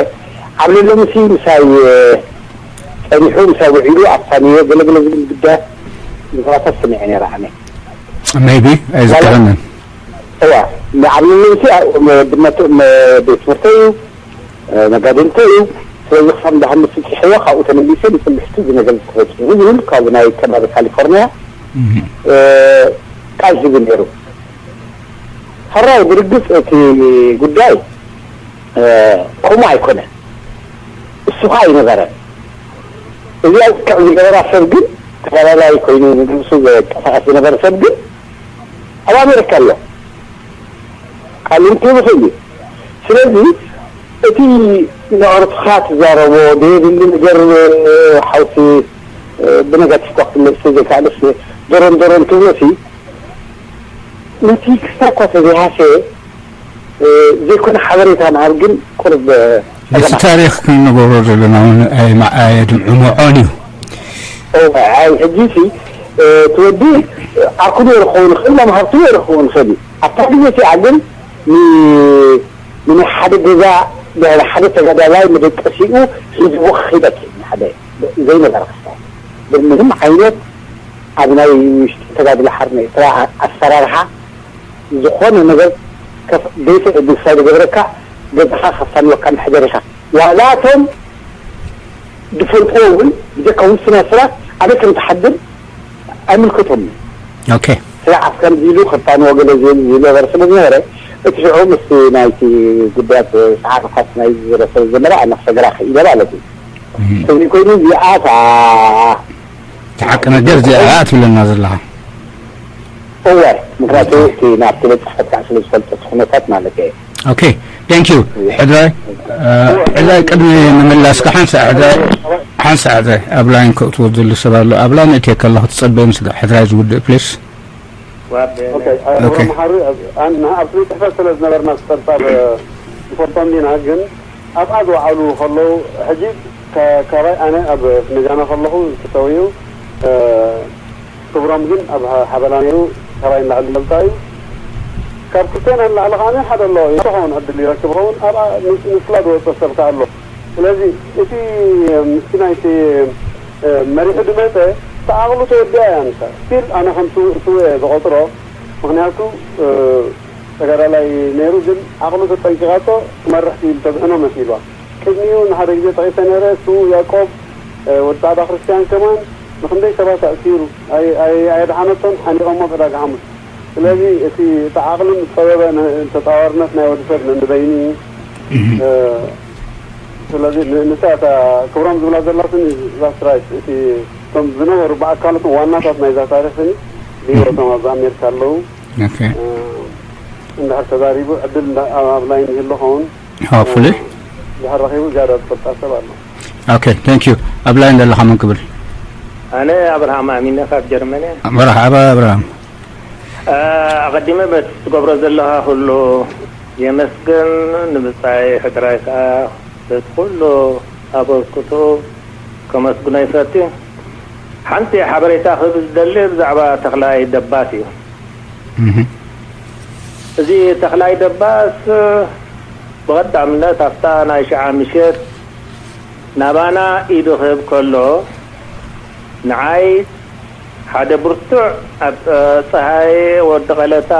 ኣብ ለሎምሲ ምሳይ ጸኒሑ ምሳይ ውዒሉ ኣብታ ንዮ ገለገለ ዝብል ግዳያት ዝባታት ሰሚዐ ነይረ ኣነ። maybe ኣይዝከረንን። እዋ ኣብ ለሎምሲ ድመቱ ቤት ትምህርተይ እዩ ነጋዴ እንተ እዩ። ስለዚ ክሳብ እንዳ ሃንስ ጽሒዋ ካብኡ ተመሊሰ ንጽንብሕቲ እዚ ነገር ተፈጺሙ ዝብል ካብ ናይ ከባቢ ካሊፎርኒያ ቃል ሂቡ ነይሩ። ሕራይ ብርግጽ እቲ ጉዳይ ከምኡ ኣይኮነ። እሱ ኸዓ ኣይነበረን። እዚኣ ዝክዕ ዝገበራ ሰብ ግን ተጋዳላይ ኮይኑ ንነብሱ ዘንቀሳቐስ ዝነበረ ሰብ ግን ኣብ ኣሜሪካ ኣሎ። ቃል ክህብ ይኽእል እዩ። ስለዚ እቲ ንዕርፍኻ ትዛረቦ ዘየድሊ ነገር ሓውሲ ብነጋቲቭ ኳ ክትመልስ ዘይከኣለስ ዶሮን ዶሮን ትብሎሲ ነቲ ክስታ እኳ ተዘይሃሰየ ዘይኮነ ሓበሬታ ምሃብ ግን ቁርብ እቲ ታሪኽ ክንገብሮ ዘለና እውን ኣየድምዕምዖን እዩ። ሕጂ ሲ እቲ ወዲ ዓርኩ ነይሩ ክኸውን ይኽእል፣ መምሃርቱ ነይሩ ክኸውን ይኽእል እዩ። ኣብታ ግዜ እቲኣ ግን ንናይ ሓደ ገዛ ሓደ ተጋዳላይ መደቀሲኡ ሒዝዎ ክኸይድ ኣይክእልን። ሓደ ዘይነበረ ክስታይ ብምንም ዓይነት ኣብ ናይ ውሽጢ ተጋድሎ ሓርነት ኤርትራ ኣሰራርሓ ዝኾነ ነገር ደይትዕድል ስለ ዝገብረካ ገዛኻ ከፋንወካ ምሕደር ኢኻ። ዋላ እቶም ዝፈልጥዎ እውን ብጀካ ውስናት ሰባት ኣበይ ከም ትሓድር ኣይምልከቶም እዩ። ስርዓት ከምዚ ኢሉ ከፋንዎ ገለ ዝብል ዝነበረ ስለ ዝነበረ እቲ ሽዑ ምስቲ ናይቲ ጉዳያት ሰዓታት ናይ ዝረሰብ ዝነበረ ኣነ ክሰግራ ክኢለ ማለት እዩ። ከዚ ኮይኑ እዚኣ እቲ ሓቂ ነገር እዚኣ እያ ትብለና ዘለኻ። እወ ምክንያቱ እቲ ናብቲ ቤት ፅሕፈት ከዓ ስለ ዝፈልጦ እቲ ኩነታት ማለት እየ። ኦኬ thank you ሕድራይ ሕድራይ ቅድሚ ምምላስካ ሓንሳ ሕድራይ ሓንሳ ሕድራይ ኣብ ላይን ከእትዎ ዝደሊ ሰብ ኣሎ ኣብ ላይን እትየ ከለኹ ትፀበ ምስ ሕድራይ ዝውድእ ፕሊስ ኦኬ ኦኬ። መሓሪ ኣብ ቤት ፅሕፈት ስለ ዝነበርና ፀብፃብ ንፈልጦም ዲና ግን ኣብኣ ዝወዓሉ ከለዉ ሕጂ ካባይ ኣነ ኣብ መጃና ከለኹ ተሰዊኡ ክብሮም ግን ኣብ ሓበላ ነይሩ ካባይ ንላዕሊ ይፈልጣ እዩ። ካብ ክልቴና ንላዕሊ ከዓ ሓደ ኣሎ ይኸውን ዕድል ይረክብ ይኸውን ኣብኣ ንስላ ዝወፀ ሰብ ከዓ ኣሎ። ስለዚ እቲ ምስኪናይ እቲ መሪሑ ዝመፀ እቲ ዓቕሉ ተወዲኣ እያ ንሳ ስቲል ኣነ ከም ስውእ እየ ዝቆፅሮ። ምክንያቱ ተጋዳላይ ነይሩ ግን ዓቕሉ ተጠንቂቓቶ ክመርሕ ክኢሉ ተድሕኖ መሲልዋ። ቅድሚኡ ንሓደ ግዜ ጠቒሰ ነይረ ስውእ ያቆብ ወዲ ጻዕዳ ክርስትያን ከማን ንክንደይ ሰባት ኣእሲሩ ኣየድሓነቶን ሓኒቖሞ ብዕዳጋ ሓሙስ። ስለዚ እቲ እቲ ዓቕልን ዝፀበበ ተፃዋርነት ናይ ወዲ ሰብ ነንበይኑ እዩ። ስለዚ ንሳ እታ ክብሮም ዝብላ ዘላትኒ that's right እቲ እቶም ዝነበሩ ብኣካላቶም ዋናታት ናይዛ ታሪኽኒ ብሂወቶም ኣብዚ ኣሜሪካ ኣለዉ። እንድሕር ተዛሪቡ ዕድል ኣብ ላይን ይህሉ ኸውን። Hopefully ድሕር ረኺቡ ዝያዳ ዝፈልጣ ሰብ ኣሎ። Okay thank you ኣብ ላይን ዘለኻ መን ክብል? ኣነ ኣብርሃም ኣሚነ ካብ ጀርመን እየ። መርሓባ ኣብርሃም። ኣቐዲመ በቲ ትገብሮ ዘለኻ ኩሉ የመስግን፣ ንብጻይ ሕድራይ ከኣ በቲ ኩሉ ኣበርክትኡ ከመስግኖ ይፈቲ። ሓንቲ ሓበሬታ ክህብ ዝደሊ ብዛዕባ ተኽላይ ደባስ እዩ። እዚ ተኽላይ ደባስ ብቐዳምነት ኣብታ ናይ ሽዓ ምሸት ናባና ኢዱ ክህብ ከሎ ንዓይ ሓደ ብርቱዕ ኣብ ጸሃየ ወዲ ቀለታ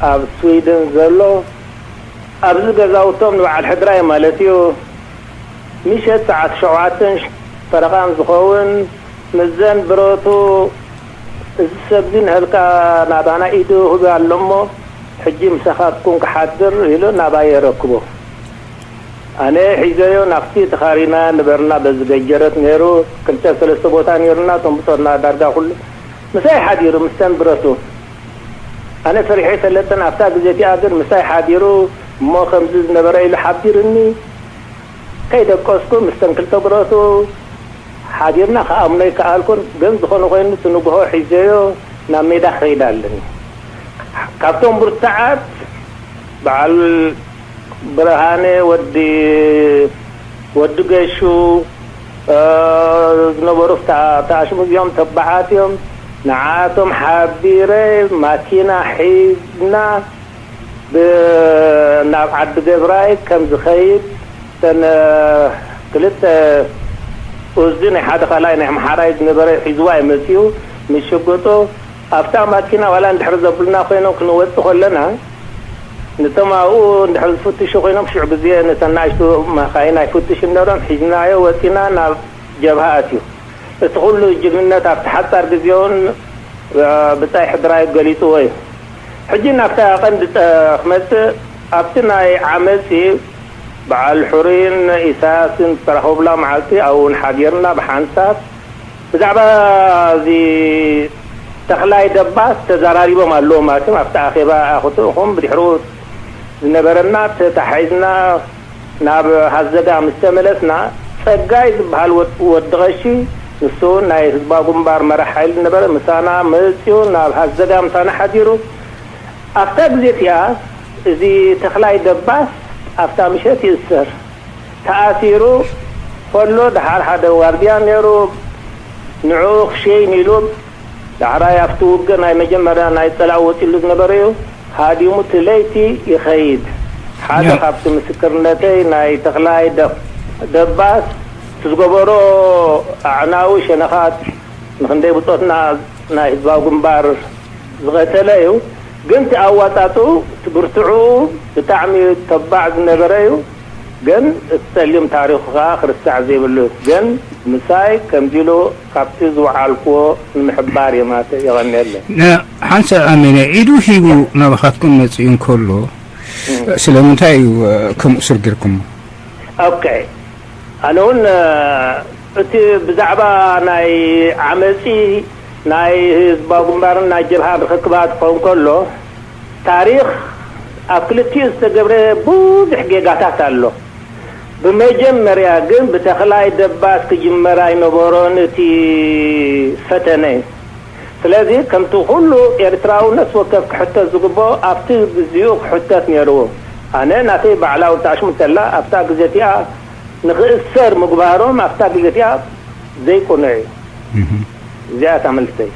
ኣብ ስዊድን ዘሎ ኣብዚ ገዛውቶም ንበዓል ሕድራይ ማለት እዩ ምሸት ሰዓት ሸውዓተን ፈረቓን ዝኸውን ምዘን ብረቱ እዚ ሰብዚ ንሀልካ ናባና ኢዱ ህቢ ኣሎ እሞ ሕጂ ምሳኻትኩም ክሓድር ኢሉ ናባይ የረክቦ። ኣነ ሒዘዮ ናብቲ ተኻሪና ነበርና በዚ ገጀረት ነይሩ ክልተ ሰለስተ ቦታ ነይሩና እቶም ብጾትና ዳርጋ ኩሉ ምሳይ ሓዲሩ ምስተን ብረቱ ኣነ ፈሪሐ ሰለጠን ኣብታ ግዜ እቲኣ ግን ምሳይ ሓዲሩ እሞ ከምዚ ዝነበረ ኢሉ ሓቢርኒ ከይደቀስኩ ምስተን ክልተ ብረቱ ሓዲርና ክኣምኖ ኣይከኣልኩን። ግን ዝኾነ ኮይኑ እቲ ንግሆ ሒዘዮ ናብ ሜዳ ክኸይድ ኣለኒ። ካብቶም ብርቱዓት በዓል ብርሃነ ወዲ፣ ወዲ ገሹ፣ እ፣ ዝነበሩ ፍታ-፣ ተኣሽሙ እዚኦም ተባዓት እዮም። ንዓቶም ሓቢረ ማኪና ሒዝና ብ-፣ ናብ ዓዲ ገብራይ ከም ዝኸይድ እተን፣ እ፣ ክልተ ኡዝዲ ናይ ሓደ ካልኣይ ናይ ኣምሓራይ ዝነበረ ሒዝዋ እዩ መፂኡ። ምስ ሽጉጡ ኣብታ ማኪና ዋላ እንድሕር ዘብሉና ኮይኖም ክንወፅእ ከለና፣ ነቶም ኣብኡ እንድሕር ዝፍትሹ ኮይኖም፣ ሽዑ ግዜ ነተን ናእሽቱ መኻይን ኣይፍትሹን ነይሮም። ሒዝናዮ ወፂና ናብ ጀብሃ ኣትዩ። እቲ ኩሉ ጅግንነት ኣብቲ ሓጻር ግዜ እውን፣ እ፣ ብጻይ ሕድራይ ገሊጽዎ እዩ። ሕጂ ናብታ ቀንዲ ጠ-፣ ክመጽእ፣ ኣብቲ ናይ ዓመጺ በዓል ሕሩይን ኢሳያስን ዝተራኸቡላ መዓልቲ ኣብኡ እውን ሓዲርና ብሓንሳብ ብዛዕባ እዚ ተኽላይ ደባስ ተዘራሪቦም ኣለዉ ማለት እዮም። ኣብቲ ኣኼባ ኣኽትእኹም ብድሕሪኡ ዝነበረና ተታሒዝና ናብ ሃዘጋ ምስ ተመለስና፣ ጸጋይ ዝበሃል ወድ-፣ ወዲ ቐሺ፣ ንሱ እውን ናይ ህዝባዊ ግንባር መራሕ ሓይሊ ነበረ፣ ምሳና መጺኡ ናብ ሃዘጋ ምሳና ሓዲሩ። ኣብታ ግዜ እቲኣ እዚ ተኽላይ ደባስ ኣብታ ምሸት ይእሰር። ተኣሲሩ ከሎ ደሓር ሓደ ዋርድያ ነይሩ፣ ንዕኡ ክሸይን ኢሉ ዳሕራይ ኣብቲ ውግእ ናይ መጀመርያ ናይ ጸላኢ ወጺሉ ዝነበረ እዩ። ሃዲሙ እቲ ለይቲ ይኸይድ። ሓደ ያ። ካብቲ ምስክርነተይ ናይ ተኽላይ ደ-፣ ደባስ እቲ ዝገበሮ ኣዕናዊ ሸነኻት ንኽንደይ ብጾትና ናይ ህዝባዊ ግንባር ዝቐተለ እዩ። ግን እቲ ኣዋጻጽኡ፣ እቲ ብርትዕኡ ብጣዕሚ ተባዕ ዝነበረ እዩ። ግን እቲ ጸሊም ታሪኹ ከኣ ክርስዕ ዘይብሉ እዩ። ግን ምሳይ ከምዚ ኢሉ ካብቲ ዝወዓልክዎ ንምሕባር እየ ማለት እየ። የቐንየለይ። ነ-፣ ሓንሳእ ኣሜነ ኢዱ ሂቡ ናባኻትኩም መጺኡ እንከሎ፣ እም። ስለምንታይ እዩ፣ እ፣ ከምኡ ስርጊርኩሞ? ኦኬ። ኣነ እውን፣ እ፣ እቲ ብዛዕባ ናይ ዓመጺ ናይ ህዝባዊ ግንባርን ናይ ጀብሃን ርኽክባት ክኸውን ከሎ፣ ታሪኽ ኣብ ክልቲኡ ዝተገብረ ብዙሕ ጌጋታት ኣሎ። ብመጀመርያ ግን ብተኽላይ ደባስ ክጅመር ኣይነበሮን እቲ ፈተነ። ስለዚ ከምቲ ኩሉ ኤርትራዊ ነፍሲ ወከፍ ክሕተት ዝግብኦ፣ ኣብቲ ግዜኡ ክሕተት ነይርዎ። ኣነ ናተይ ባዕላዊ ተኣሽሙ እንተላ ኣብታ ግዜ እቲኣ ንኽእሰር ምግባሮም ኣብታ ግዜ እቲኣ ዘይቅኑዕ እዩ። እህ። እዚኣ እታ መልሰይ።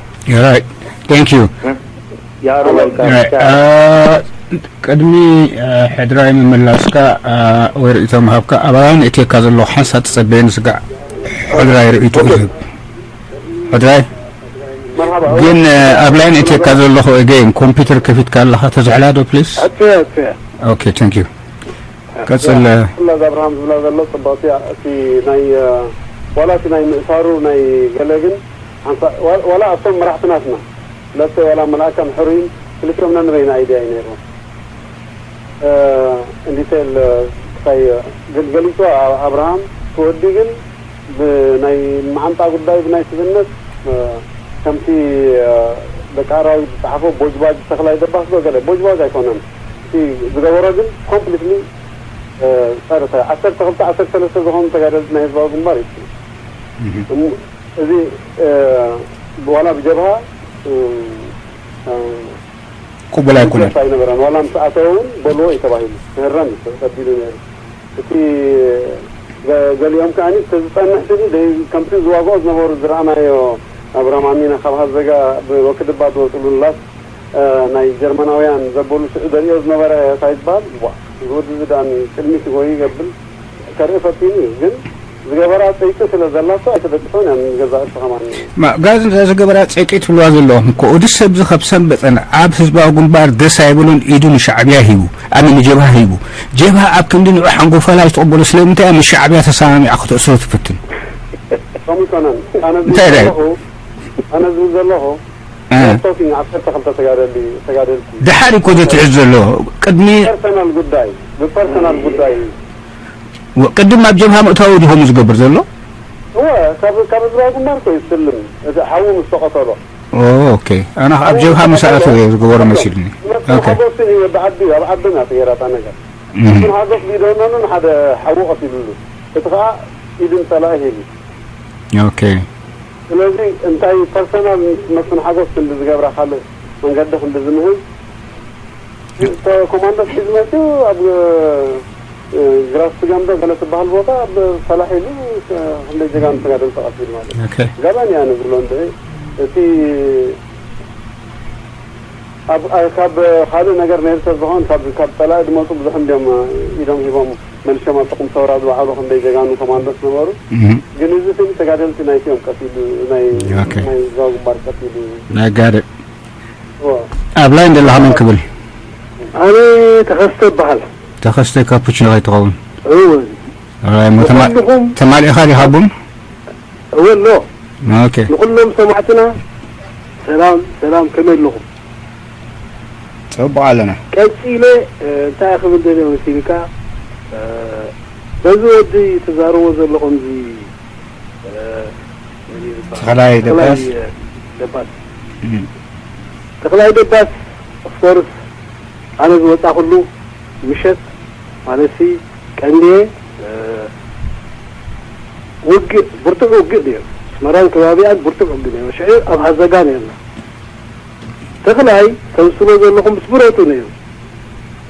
Right. Thank you. You are welcome. Right. Uh, ቅድሚ፣ uh, ሕድራይ ምምላስካ፣ uh, ወይ ርእይቶ ምሃብካ፣ ኣብ ላይን እትየካ ዘለኹ ሓንሳብ ትጸበየኒ ስጋዕ። ሕድራይ ርእይቶ ዝህብ። ሕድራይ? መርሓባ። ግን፣ uh, ኣብ ላይን እትየካ ዘለኹ፣ again፣ ኮምፒውተር ከፊትካ ኣለኻ፣ ተዝሕላ ዶ፣ please? ኣጥፍያ፣ ኣጥፍያ። Okay, thank you. ቀጽል። እዛ ኣብርሃም ዝብላ ዘሎ ጽብቕቲ እያ። እቲ ናይ፣ እ፣ ዋላ እቲ ናይ ምእሳሩ ናይ ገለ ግን ሓንሳ-፣ ዋ-፣ ዋላ ኣብቶም መራሕቲ ናትና፣ ለተ ዋላ መልኣካን ሕሩይን ክልቲኦም ነንበይና ኣይድያ እዩ ነይርዎም። እ፣ ኢን ዲቴል፣ እ፣ ክሳይ፣ እ፣ ገ-፣ ገሊጹ ኣ-፣ ኣብርሃም፣ እቲ ወዲ ግን ብናይ መዓንጣ ጉዳይ ብናይ ስብነት፣ እ፣ ከምቲ፣ እ፣ ደቂ ኣራዊት ዝጸሓፎ ቦጅባጅ ተኽላይ ደባስ ዶ ገለ፣ ቦጅባጅ ኣይኮነን። እቲ ዝገበሮ ግን ኮምፕሊትሊ፣ እ፣ ጸረ ተ-፣ ዓሰርተ ክልተ፣ ዓሰርተ ሰለስተ ዝኾኑ ተጋደልቲ ናይ ህዝባዊ ግንባር እዩ። እህ። እም-፣ እዚ፣ እ፣ ዋላ ብጀብሃ፣ እ፣ እ፣ ቅቡል ኣይኮነን። ዝግደፍ ኣይነበረን። ዋላ ምስ ኣተወ እውን በልዎ እዩ ተባሂሉ። ክህረም እዩ ተቢሉ ነይሩ። እቲ ገ-፣ ገሊኦም ከኣ፣ እቲ ዝጸንሕ ስኒ ደይ-፣ ከምቲ ዝዋግኦ ዝነበሩ ዝረኣናዮ፣ ኣብርሃም ኣሚነ ካብ ሃዘጋ ብ-፣ ወክድባ ዝወጽሉ ላት፣ እ፣ ናይ ጀርመናውያን ዘበሉ ሽዑ ዘርእዮ ዝነበረ እንታይ ዝበሃል፣ ዋ፣ እዚ ወዲ እዚ ደኣ ቅድሚት ይጎይ ይገብር ከርኢ ፈቲኑ እዩ። ግን ዝገበራ ጸይቂ ስለ ዘላቶ ኣይተበጽሖን እያ ንገዛእ ርእሱ ከማን። ማ-፣ ጋዝ እንተ ዝገበራ ጸይቂ ትብልዋ ዘለኹም እኮ፣ ወዲ ሰብ እዚ ካብ ሰንበጠን ኣብ ህዝባዊ ግንባር ደስ ኣይብሉን፣ ኢዱ ንሻዕብያ ሂቡ፣ ኣነ ንጀብሃ ሂቡ። ጀብሃ ኣብ ክንዲ ንዑ ሓንጎፋላ ዝተቐበሎ ስለምንታይ እያ ምስ ሻዕብያ ተሰማሚዓ ክትእስሮ ትፍትን? ከምኡ ኣይኮነን። ኣነ ዝብል እንታይ ዳይ? ዘለኹ፣ ኣነ ዝብል ዘለኹ፣ እ። ቶኪንግ ዓሰርተ ክልተ ተጋደልቲ፣ ተጋደልቲ። ደሓር እኮ ዘትሕዝ ዘሎ፣ ቅድሚ ፐርሰናል ጉዳይ፣ ብፐርሰናል ጉዳይ እዩ። ወ-፣ ቅድም ኣብ ጀብሃ ምእታው ድዩ ከምኡ ዝገብር ዘሎ? እወ፣ ካብ፣ ካብ ህዝባዊ ግንባር እኮ እዩ ዝስልም፣ እቲ ሓዉ ምስ ተቐተሎ። ኦ፣ ኦኬ። ኣነ ኣብ ጀብሃ ምስ ኣተወ እየ ዝገበሮ መሲሉኒ። ኦኬ። ሓጎስ እዩ፣ ወዲ ዓዲ፣ ኣብ ዓድና ተገይራ እታ ነገር። እም። ግን ሓጎስ ቢደኖንን ሓደ ሓዉ ቀቲሉሉ። እቲ ከዓ ኢድን ፀላኢ ሂቡ። ኦኬ። ስለዚ እንታይ ፐርሰናል መስፍን ሓጎስ ክንዲ ዝገብራ ካልእ መንገዲ ክንዲ ዝምህዝ ኮማንዶስ ሒዝ መፅኡ ኣብ እ፣ ግራት ስጋምዶ ገለ ትበሃል ቦታ ኣብ ፈላሕ ኢሉ እ፣ ክንደይ ጀጋኑ ተጋደልቲ ቀቲሉ ማለት እዩ። ኦኬ። ገበን እያ ንብሎ እንድዒ እቲ ኣብ ኣብ- ካብ ካልእ ነገር ነይሩ ተዝኾን ካብ ካብ ፀላኢ ዝመፁ ብዙሕ እንዲዮም እ፣ ኢዶም ሂቦም መልሶም ኣብ ጥቕሚ ሰውራ ዝወዓሉ ክንደይ ጀጋኑ ኮማንዶስ ነበሩ። እህ፣ ግን እዚ ስም ተጋደልቲ ናይቲኦም ቀቲሉ ናይ ኦኬ። ናይ ዛው ግንባር ቀቲሉ I got it። እዎ። ኣብ ላይን ዘለኻ መን ክብል? ኣነ ተኸስተ እበሃል። ተኸስተ ካፑችኖ ከይትኸውን። እወ ኦራይ፣ ሞ ተማ- ንኹልኹም ተማሊእኻ ዲኻ ቡን? እወ ኣሎ ኦኬ። ንኹሎም ሰማዕትና ሰላም ሰላም፣ ከመይ ኣለኹም? ጽቡቕ ኣለና። ቀጺለ እ፣ እንታይ ክብል ደልየ መሲልካ እ፣ በዚ ወዲ ትዛረቦ ዘለኹም እዚ እ፣ መን እዩ ዝበሃል? ተኽላይ ደባስ? እ፣ ደባስ እም። ተኽላይ ደባስ ኦፍኮርስ ኣነ ዝወፃኹሉ ምሸት ማለትሲ ቀንዲየ እ፣ ውግእ ብርቱዕ ውግእ ነይሩ። ኣስመራን ከባቢኣን ብርቱዕ ውግእ ነይሩ። ሽዑ ኣብ ሃዘጋ ነይርና። ተኽላይ ተምስሎ ዘለኹም ምስ ብረቱ ነይሩ።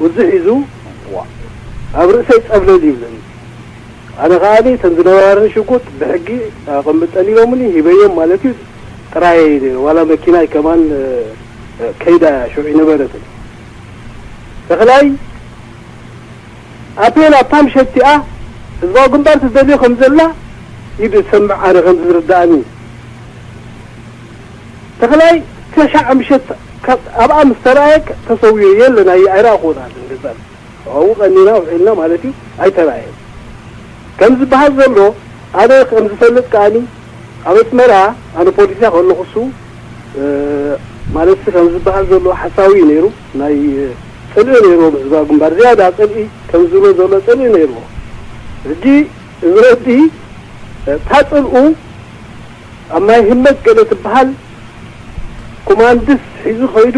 ውዚ ሒዙ ዋ፣ ኣብ ርእሰይ ፀብለል ይብለኒ። ኣነ ከዓኒ እተን ዝነበራኒ ሽጉጥ ብሕጊ ኣቐምጠን ኢሎምኒ ሂበዮም ማለት እዩ። ጥራይ ዋላ መኪናይ ከማን እ፣ ከይዳ ሽዑ ይነበረትን ተኽላይ ኣፔል ኣብታ ምሸት እቲኣ ህዝባዊ ግንባር ትደልዮ ከም ዘላ ኢዱ ዝሰምዕ ኣነ ከም ዝርዳእኒ ተኽላይ ተሻዕ ምሸት ካብ ኣብኣ ምስ ተረኣየ ተሰውዮ የለን ኣይ- ኣይረኣኹን ኣለ ገዛል ኣብኡ ቀኒና ውዒልና ማለት እዩ ኣይተረኣየን ከም ዝበሃል ዘሎ ኣነ ከም ዝፈልጥ ከኣኒ ኣብ ኣስመራ ኣነ ፖሊስ እያ ከለኹ እሱ ማለት ከም ዝበሃል ዘሎ ሓሳዊ እዩ ነይሩ ናይ ፅልኢ ነይርዎ ብህዝባዊ ግንባር ዝያዳ ፅልኢ ከም ዝብሎ ዘሎ ፅልኢ ነይርዎ ሕጂ እዚ ወዲ እታ ፅልኡ ኣብ ማይ ህመት ገለ ትበሃል ኮማንድስ ሒዙ ከይዱ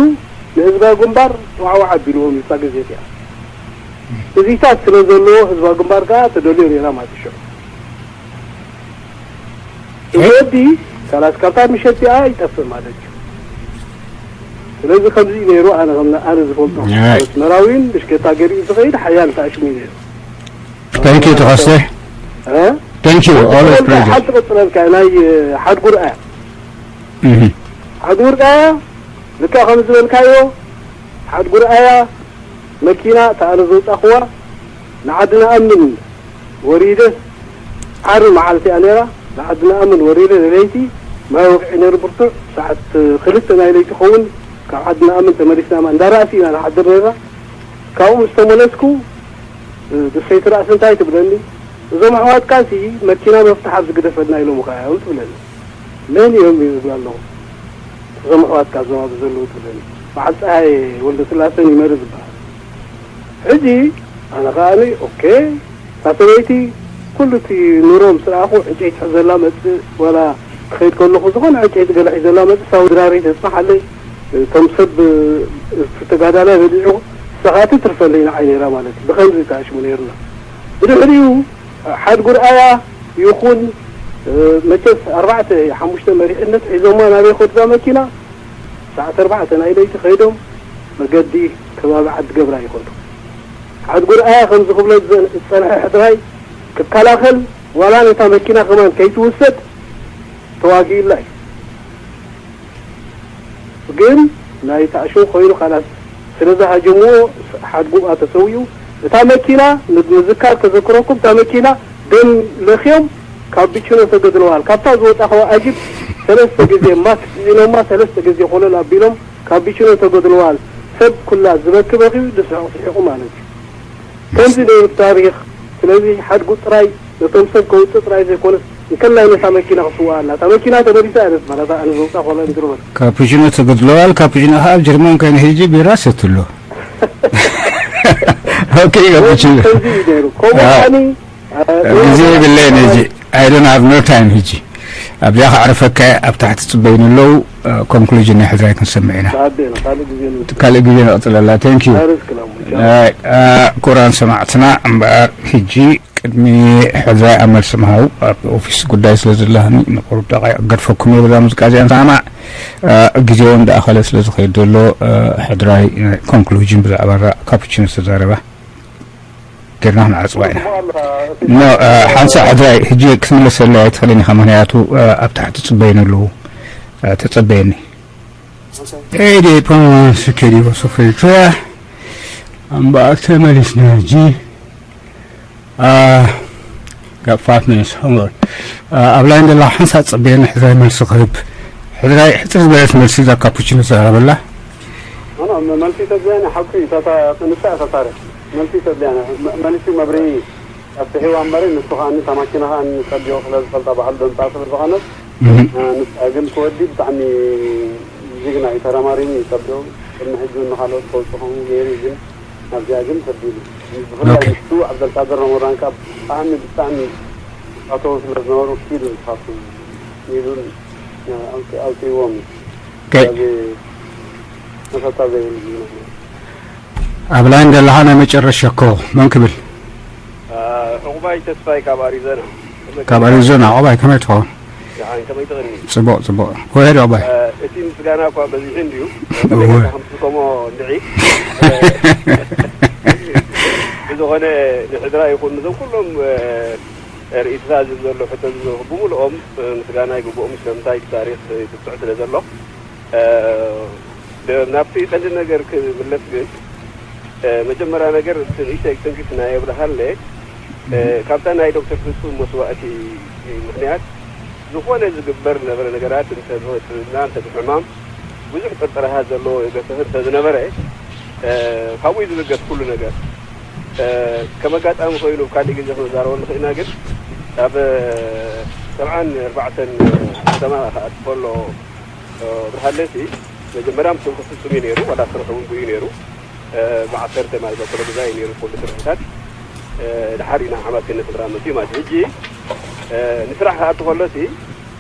ንህዝባዊ ግንባር ዋዕዋዕ ኣቢልዎም እዩ እታ ግዜ እቲኣ እዚታት ስለ ዘለዎ ህዝባዊ ግንባር ከዓ ተደልዮ ነይራ ማለት እዩ ሽዑ እዚ ወዲ ካላስ ካብታ ምሸት እቲኣ ይጠፍእ ማለት እዩ ስለዚ ከምዚ እዩ ነይሩ ኣነ ከም ኣነ ዝፈልጦ ኣስመራዊን ብሽከታ ገሊኡ ዝኸይድ ሓያል ተኣሽሙ እዩ ነይሩ Thank you ተኸስተ። እ? Thank you. Always pleasure. ሓንቲ ቀፅለልካ ናይ ሓድጉ ርኣያ እህ። ሓድጉ ርኣያ ልካ ከም ዝበልካዮ ሓድጉ ርኣያ መኪና እታ ኣነ ዘውፃእኽዋ ንዓዲ ንኣምን ወሪደ ዓርቢ መዓልቲ እያ ነይራ ንዓዲ ንኣምን ወሪደ ለለይቲ ማይ ወቅዒ ነይሩ ብርቱዕ ሰዓት ክልተ ናይ ለይቲ ኸውን ካብ ዓዲ ንኣምን ተመሊስና ማ- እንዳራእሲ ኢና ንሓድር ነይራ ካብኡ ምስ ተመለስኩ ብሰይቲ ራእሲ እንታይ ትብለኒ እዞም ኣሕዋትካሲ መኪና መፍትሕ ኣብዚ ግደፈልና ኢሎምኻ እዮም ትብለኒ መን እዮም ይብላ ኣለኹ እዞም ኣሕዋትካ እዞም ኣብዚ ዘለዉ ትብለኒ በዓል ፀሃየ ወልደ ስላሰን ይመሪ ዝበሃል ሕጂ ኣነ ከዓኒ ኦኬ እታ ሰበይቲ ኩሉ እቲ ኑሮ ምስ ረኣኹ ዕጨይቲ ሕዘላ መፅእ ዋላ ክኸይድ ከለኹ ዝኾነ ዕጨይቲ ገለ ሒዘላ መፅእ ሳው ድራሪ ተፅናሓለይ እቶም ሰብ እቲ ተጋዳላይ በሊዑ ንሳ ከዓ ትትርፈለይ ንዓይ ነይራ ማለት እዩ ብኸምዚ ተኣሽሙ ነይርና ብድሕሪኡ ሓድጉ ርኣያ ይኹን መቸስ ኣርባዕተ ሓሙሽተ መሪሕነት ሒዞማ ናበይ ከድዛ መኪና ሰዓት ኣርባዕተ ናይ ለይቲ ከይዶም መገዲ ከባቢ ዓዲ ገብራ ይኸዱ ሓድጉ ርኣያ ከምዚ ክብሎ ዝፀንሐ ሕድራይ ክከላኸል ዋላ ነታ መኪና ከማን ከይትውሰድ ተዋጊኡላ እዩ ግን ናይ ታእሽው ኮይኑ ካላስ ስለ ዝሃጀምዎ ሓድጉ ተሰዊኡ እታ መኪና ምዝካር ከዘክረኩም እታ መኪና ደም ለኽዮም ካብ ብችኖ ተገድለዋል ካብታ ዝወፃኸዋ ኣጅብ ሰለስተ ግዜ ማክ ፅዒኖማ ሰለስተ ግዜ ኮለል ኣቢሎም ካብ ብችኖ ተገድለዋል ሰብ ኩላ ዝበኪ በኺዩ ዝስሕቕ ስሒቑ ማለት እዩ ከምዚ ነይሩ ታሪኽ ስለዚ ሓድጉ ጥራይ ነቶም ሰብ ከውፅእ ጥራይ ዘይኮነስ እንከላይ ነታ መኪና ክስውኣላ እታ መኪና ተመሊሳ እያ ነትበሃል እታ ኣነ ዘውፃ ኮላ እንድርበል ካፑቺኖ ተገድለዋል ካፑቺኖ ከዓ ኣብ ጀርመን ኮይኑ ሕጂ ቢራ ሰትሎ ኦኬ ካፑቺኖ ከምዚ እዩ ነይሩ ከምኡ ኣዎ። ከዓኒ ግዜ የብለይን ሕጂ I don't have no time ሕጂ ኣብዚኣ ከዕርፈካ ኣብ ታሕቲ ፅበይኒ ኣለዉ ኮንክሉዥን ናይ ሕድራይ ክንሰምዕ ኢና ተኣደና ካልእ ግዜ ንውስድ ካልእ ግዜ ንቕፅለላ thank you ቫይረስ ክላሙ ክቡራን ሰማዕትና እምበኣር ሕጂ ቅድሚ ሕድራይ ኣብ መልሲ ምሃቡ ኣብ ኦፊስ ጉዳይ ስለ ዘለኒ ንቁሩብ ደቃይቕ ገድፈኩም እየ። በዛ ሙዚቃ እዚኣ ንሰማዕ። ግዜ እውን እንዳኣኸለ ስለ ዝኸይድ ዘሎ ሕድራይ ኮንክሉዥን ብዛዕባ ካፑቺኖ ዝተዛረባ ጌርና ክንዓፅዋ ኢና። ኖ ሓንሳ ሕድራይ ሕጂ ክትምለሰለይ ኣይትኽእልን ኢኻ፣ ምክንያቱ ኣብ ታሕቲ ፅበይኒ ኣለዉ። ተፀበየኒ። ኤዴ ፖንስ ኬዲ ወሶፈሪትሪያ ኣምባኣር ተመሊስና ሕጂ ጋብ ፋይቭ ሚኒትስ ሆምወርክ ኣብ ላይን ደላ ሓንሳ ፅበየኒ። ሕድራይ መልሲ ክህብ። ሕድራይ ሕፅር ዝበለት መልሲ እዛ ካፑቺኖ ዘራረበላ። መልሲ ተብያኒ ሓቁ እዩ። ንሳ እያ ተታርኽ። መልሲ ተብያኒ መልሲ መብርሂ ኣስሒዋ እምበሪ ንሱ ከዓኒ እታ ማኪና ከዓኒ ጸቢቑ ስለ ዝፈልጣ ባዕሉ ደምጻ ስለ ዝኾነት ንሳ ግን ክወዲ ብጣዕሚ ጅግና እዩ። ተረማሪሙ እዩ ጸቢቑ። ቅድሚ ሕጂ እውን ንኻልኦት ከውጽኹም ገይሩ እዩ ግን ኣብዚኣ ግን ከቢድ እዩ። ብፍላይ ንሱ ዓብደልቃድር ረመዳን ከኣ ብጣዕሚ ብጣዕሚ ይፋተዉ ስለ ዝነበሩ ኪዱ ንስኻትኩም ኢሉን ኣውፅእዎም እዩ። ስለዚ መሰታ ዘይብሉ ጅግና እዩ። ኣብ ላይን ዘለኻ ናይ መጨረሻ እኮ መን ክብል? ዕቑባይ ተስፋይ ካብ ኣሪዞና። ካብ ኣሪዞና። ዕቑባይ ከመይ ትኸውን? ደሓን ከመይ ትቕኒ? ጽቡቕ ጽቡቕ። ጎሄድ ዕቑባይ። እቲ ምስጋና እኳ በዚሑ እንድዩ። እወ። ከምስከሞ እንድዒ። ብዝኾነ ንሕድራ ይኹን ንዞም ኩሎም ርእይትታ ዝብ ዘሎ ሕቶ ዝዘኹ ብምልኦም ምስጋና ይግብኦም። ስለምንታይ እቲ ታሪኽ ይብፅዕ ስለ ዘሎ ናብቲ ቀንዲ ነገር ክምለስ ግን መጀመርያ ነገር ንእሽተይ ትንኪት ናይ ኣብርሃለ ካብታ ናይ ዶክተር ፍጹም መስዋእቲ ምክንያት ዝኾነ ዝግበር ዝነበረ ነገራት እንተ ብሕጥርና እንተ ብሕማም ብዙሕ ጥርጠራታት ዘለዎ ገሰህ እንተ ዝነበረ ካብኡ እዩ ዝብገስ ኩሉ ነገር። ከም ኣጋጣሚ ኮይኑ ካሊእ ግዜ ክንዛረበሉ ንኽእልና ግን ኣብ ሰብዓን ኣርባዕተን ከተማ ክኣቱ ከሎ ብርሃለሲ መጀመርያ ምስ ዶክተር ፍጹም እዩ ነይሩ፣ ዋላ ስርሑ እውን ብኡ እዩ ነይሩ። ብዓሰርተ ማለት ኣብ ኮለግዛ እዩ ነይሩ ኩሉ ስርሕታት። ድሓር ኢና ሓማት ክንፍጥራ መፅኡ ማለት እዩ። ሕጂ ንስራሕ ክኣቱ ከሎሲ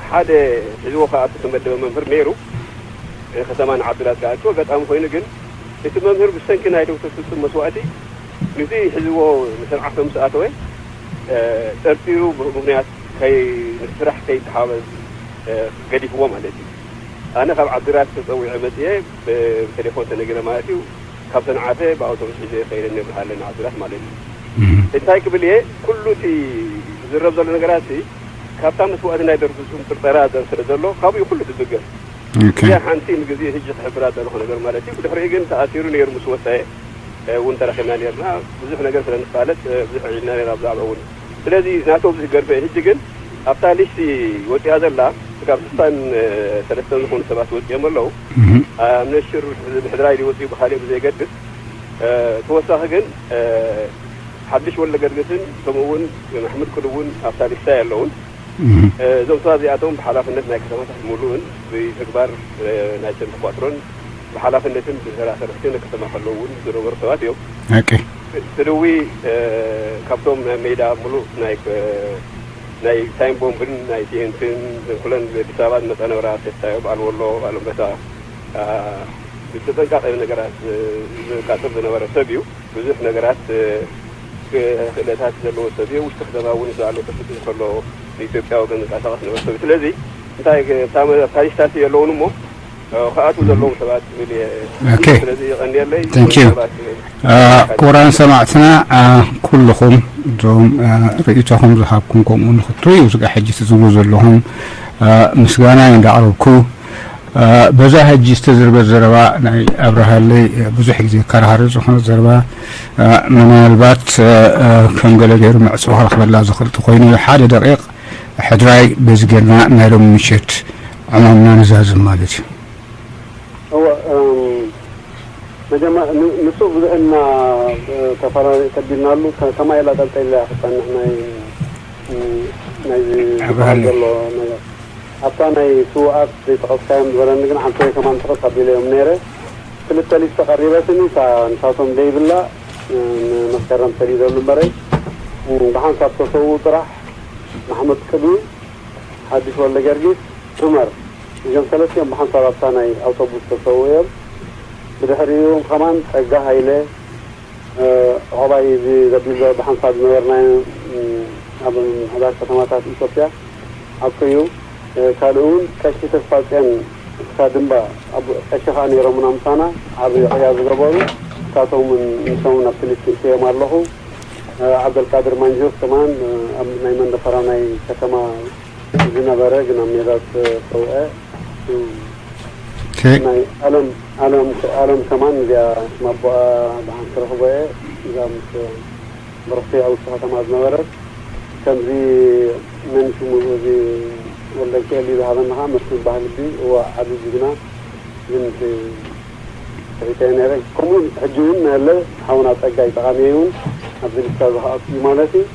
ሓደ ሒዝዎ ክኣቱ ዝተመደበ መምህር ነይሩ። ከተማ ንዓብዱላት ክኣቱ ኣጋጣሚ ኮይኑ ግን እቲ መምህር ብሰንኪ ናይ ዶክተር ፍጹም መስዋእቲ ንዚ ሒዝዎ ንስርዓት ከም ዝኣተወ ጠርጢሩ ምክንያት ስራሕ ከይተሓበዝ ገዲፍዎ ማለት እዩ። ኣነ ካብ ዓዲግራት ተፀዊዐ መፅየ ብቴሌፎን ተነጊረ ማለት እዩ። ካብ ሰንዓፈ ብኣውቶቡስ ሒዘ ከይደ ነብርሃለ ንዓዲግራት ማለት እዩ። እንታይ ክብል እየ ኩሉ እቲ ዝረብ ዘሎ ነገራት ካብታ መስዋእቲ ናይ ዶክተር ፍጹም ጥርጠራ ስለ ዘሎ ካብኡ ኩሉ ዝብገስ። እዚኣ ሓንቲ ንግዜ ሕጂ ክሕብራ ዘለኹ ነገር ማለት እዩ። ብድሕሪኡ ግን ተኣሲሩ ነይሩ ምስ ወፀ እውን ተራኺብና ነርና። ብዙሕ ነገር ስለ ንፋለጥ ብዙሕ ዒልና ነርና ብዛዕባ እውን። ስለዚ ናቶም ዝገርፈ ሕጂ ግን ኣብታ ሊስቲ ወፂኣ ዘላ ስጋብ ስሳን ሰለስተን ዝኾኑ ሰባት ወፂኦም ኣለዉ። ኣብ ነሽር ብሕድራይ ወፂኡ ብካሊእ ብዘይገድስ ተወሳኺ ግን ሓድሽ ወልደገርግስን ከምኡ እውን መሕሙድ ቅዱ እውን ኣብታ ሊስታ የለውን። እዞም ሰባት እዚኣቶም ብሓላፍነት ናይ ከተማታት ምሉእን ብተግባር ናይ ሰልፊ ኳትሮን ብሓላፍነትን ብተራ ሰራሕትን ከተማ ከለዉ እውን ዝነበሩ ሰባት እዮም። ሓቂ። ስድዊ ካብቶም ናይ ሜዳ ምሉእ ናይ ናይ ታይም ቦምብን ናይ ቲኤንትን ኩለን ኣዲስ ኣበባ ዝመፃ ነበራ ተስታዮ በዓል ወሎ በዓል ኣንበሳ ብተጠንቃቂ ነገራት ዝቃፅር ዝነበረ ሰብ እዩ። ብዙሕ ነገራት ክእለታት ዘለዎ ሰብ እዩ። ውሽጢ ከተማ እውን ዝኣሎ ተፍፅም ከሎ ንኢትዮጵያ ወገን ዝንቀሳቐስ ዝነበረ ሰብ እዩ። ስለዚ እንታይ ታሪስታሲ የለውን እሞ ክኣትዉ ዘለዎም ሰባት ዝብል እየ። ኦኬ። ስለዚ የቐንየለይ። Thank you። ክቡራን ሰማዕትና ኩልኹም እዞም ርእይቶኹም ዝሃብኩም ከምኡ ንክትርእዩ ስጋ ሕጂ ትዝብሩ ዘለኹም ምስጋና እንዳቕረብኩ በዛ ሕጂ ዝተዘርበት ዘረባ ናይ ኣብርሃለይ ብዙሕ ግዜ ከራሃሪ ዝኾነ ዘረባ ምናልባት ከም ገለ ገይሩ መዕፅዊ ክረኽበላ ዝኽእል ተኮይኑ ሓደ ደቂቕ ሕድራይ በዚ ጌርና ናይ ሎሚ ምሸት ዕማምና ንዛዝም ማለት እዩ። እወ መጀመ ንሱ ብዙሕ እና ተፈላለዩ ተቢልናሉ ከማይ ኢላ ጠልጠላ ክፀንሕ ናይ ናይዚ ዝበሃል ዘሎ ነገር ኣብታ ናይ ስውኣት ዘይጠቐስካዮም ዝበለኒ ግን ሓንቲ ወይ ከማን ጥቕስ ኣቢለዮም ነይረ። ክልተ ሊስት ቀሪበትኒ እታ ንሳቶም ዘይብላ ንመስከረም ሰዲደሉ እምበረይ ብሓንሳብ ተሰውኡ ጥራሕ ማሕሙድ ቅድሚ ሓዱሽ ወልደገርጊስ ዑመር እዚኦም ሰለስቲኦም ብሓንሳብ ኣብታ ናይ ኣውቶቡስ ተሰውኡ እዮም። ብድሕሪኡ ከማን ፀጋ ሃይለ ዑቕባይ እዚ ዘቢል ብሓንሳብ ዝነበርናዮ ኣብ ምምሕዳር ከተማታት ኢትዮጵያ ኣኮዩ። ካልእ እውን ቀሺ ተስፋጽዮን ክሳድምባ ኣብ ቀሺ ከዓ ነይሮምና ምሳና ዓብ ዕያ ዝገበሩ፣ እሳቶም እውን ንሶም ናብ ፍልስጢን እዮም ኣለኹ። ዓብደልቃድር ማንጆስ ከማን ኣብ ናይ መንደፈራ ናይ ከተማ ዝነበረ ግን ኣብ ሜዳ ዝተውዐ። ናይ ኣለም ኣለም ኣለም ከማን እዚኣ ስም ኣቦኣ ብሓንቲ ረኽቦ እየ። እዛ ምስ ብርኽቲ ኣብ ውሽጢ ከተማ ዝነበረት ከምዚ መን ሽሙ እዚ ወልደንኪኤል እዩ ዝሃበኒ ከዓ መስፍን ባህል ቢ እዋ ዓብዪ ጅግና ግን እቲ ስሒተ ነረ። ከምኡ ሕጂ እውን መለ ሓውና ፀጋይ ጠቓሚ እውን ኣብዚ ልስታ ዝኸኣቱ እዩ ማለት እዩ።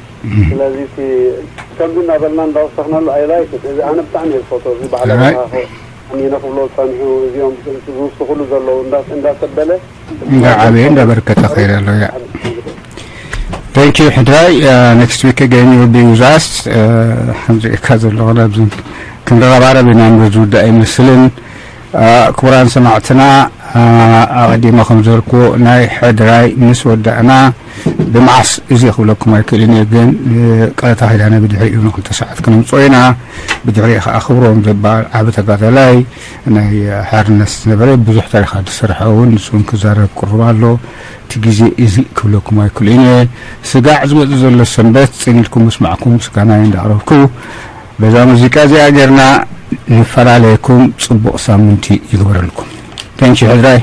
ስለዚ እቲ ከምዚ እናበልና እንዳወሰኽናሉ ኣይላይ እዚ ኣነ ብጣዕሚ እየ ዝፈቶ እዚ ባዕላ ኣሚነ ክብሎ ዝፀንሑ እዚኦም ዝውስኽሉ ዘለዉ እንዳሰበለ እንዳዓበየ እንዳበርከተ ከይደ ኣሎ። ያ። Thank you ሕድራይ። Next week again you will be with us. ከምዚካ ዘለኹ ኣብዚ ክንረባረብ ኢና እምበር ዝውዳእ ኣይመስልን። ክቡራን ሰማዕትና፣ ኣቐዲመ ከም ዘልኩዎ ናይ ሕድራይ ምስ ወዳእና ብመዓስ እዚ ክብለኩም ኣይክእልን እየ፣ ግን ቀለታ ኪዳነ ብድሕሪኡ ንክልተ ሰዓት ክነምፅኦ ኢና። ብድሕሪኡ ከዓ ክብሮም ዝበሃል ዓቢ ተጋዳላይ ናይ ሓርነት ዝነበረ ብዙሕ ታሪኻት ዝሰርሐ እውን ንሱ እውን ክዛረብ ቅሩብ ኣሎ። እቲ ግዜ እዚ ክብለኩም ኣይክእልን እየ። ስጋዕ ዝመፅእ ዘሎ ሰንበት ፅን ኢልኩም ምስማዕኩም ምስጋናይ እንዳቕረብኩ በዛ ሙዚቃ እዚኣ ጌርና ንፈላለየኩም። ፅቡቕ ሳምንቲ ይግበረልኩም። Thank you ሕድራይ።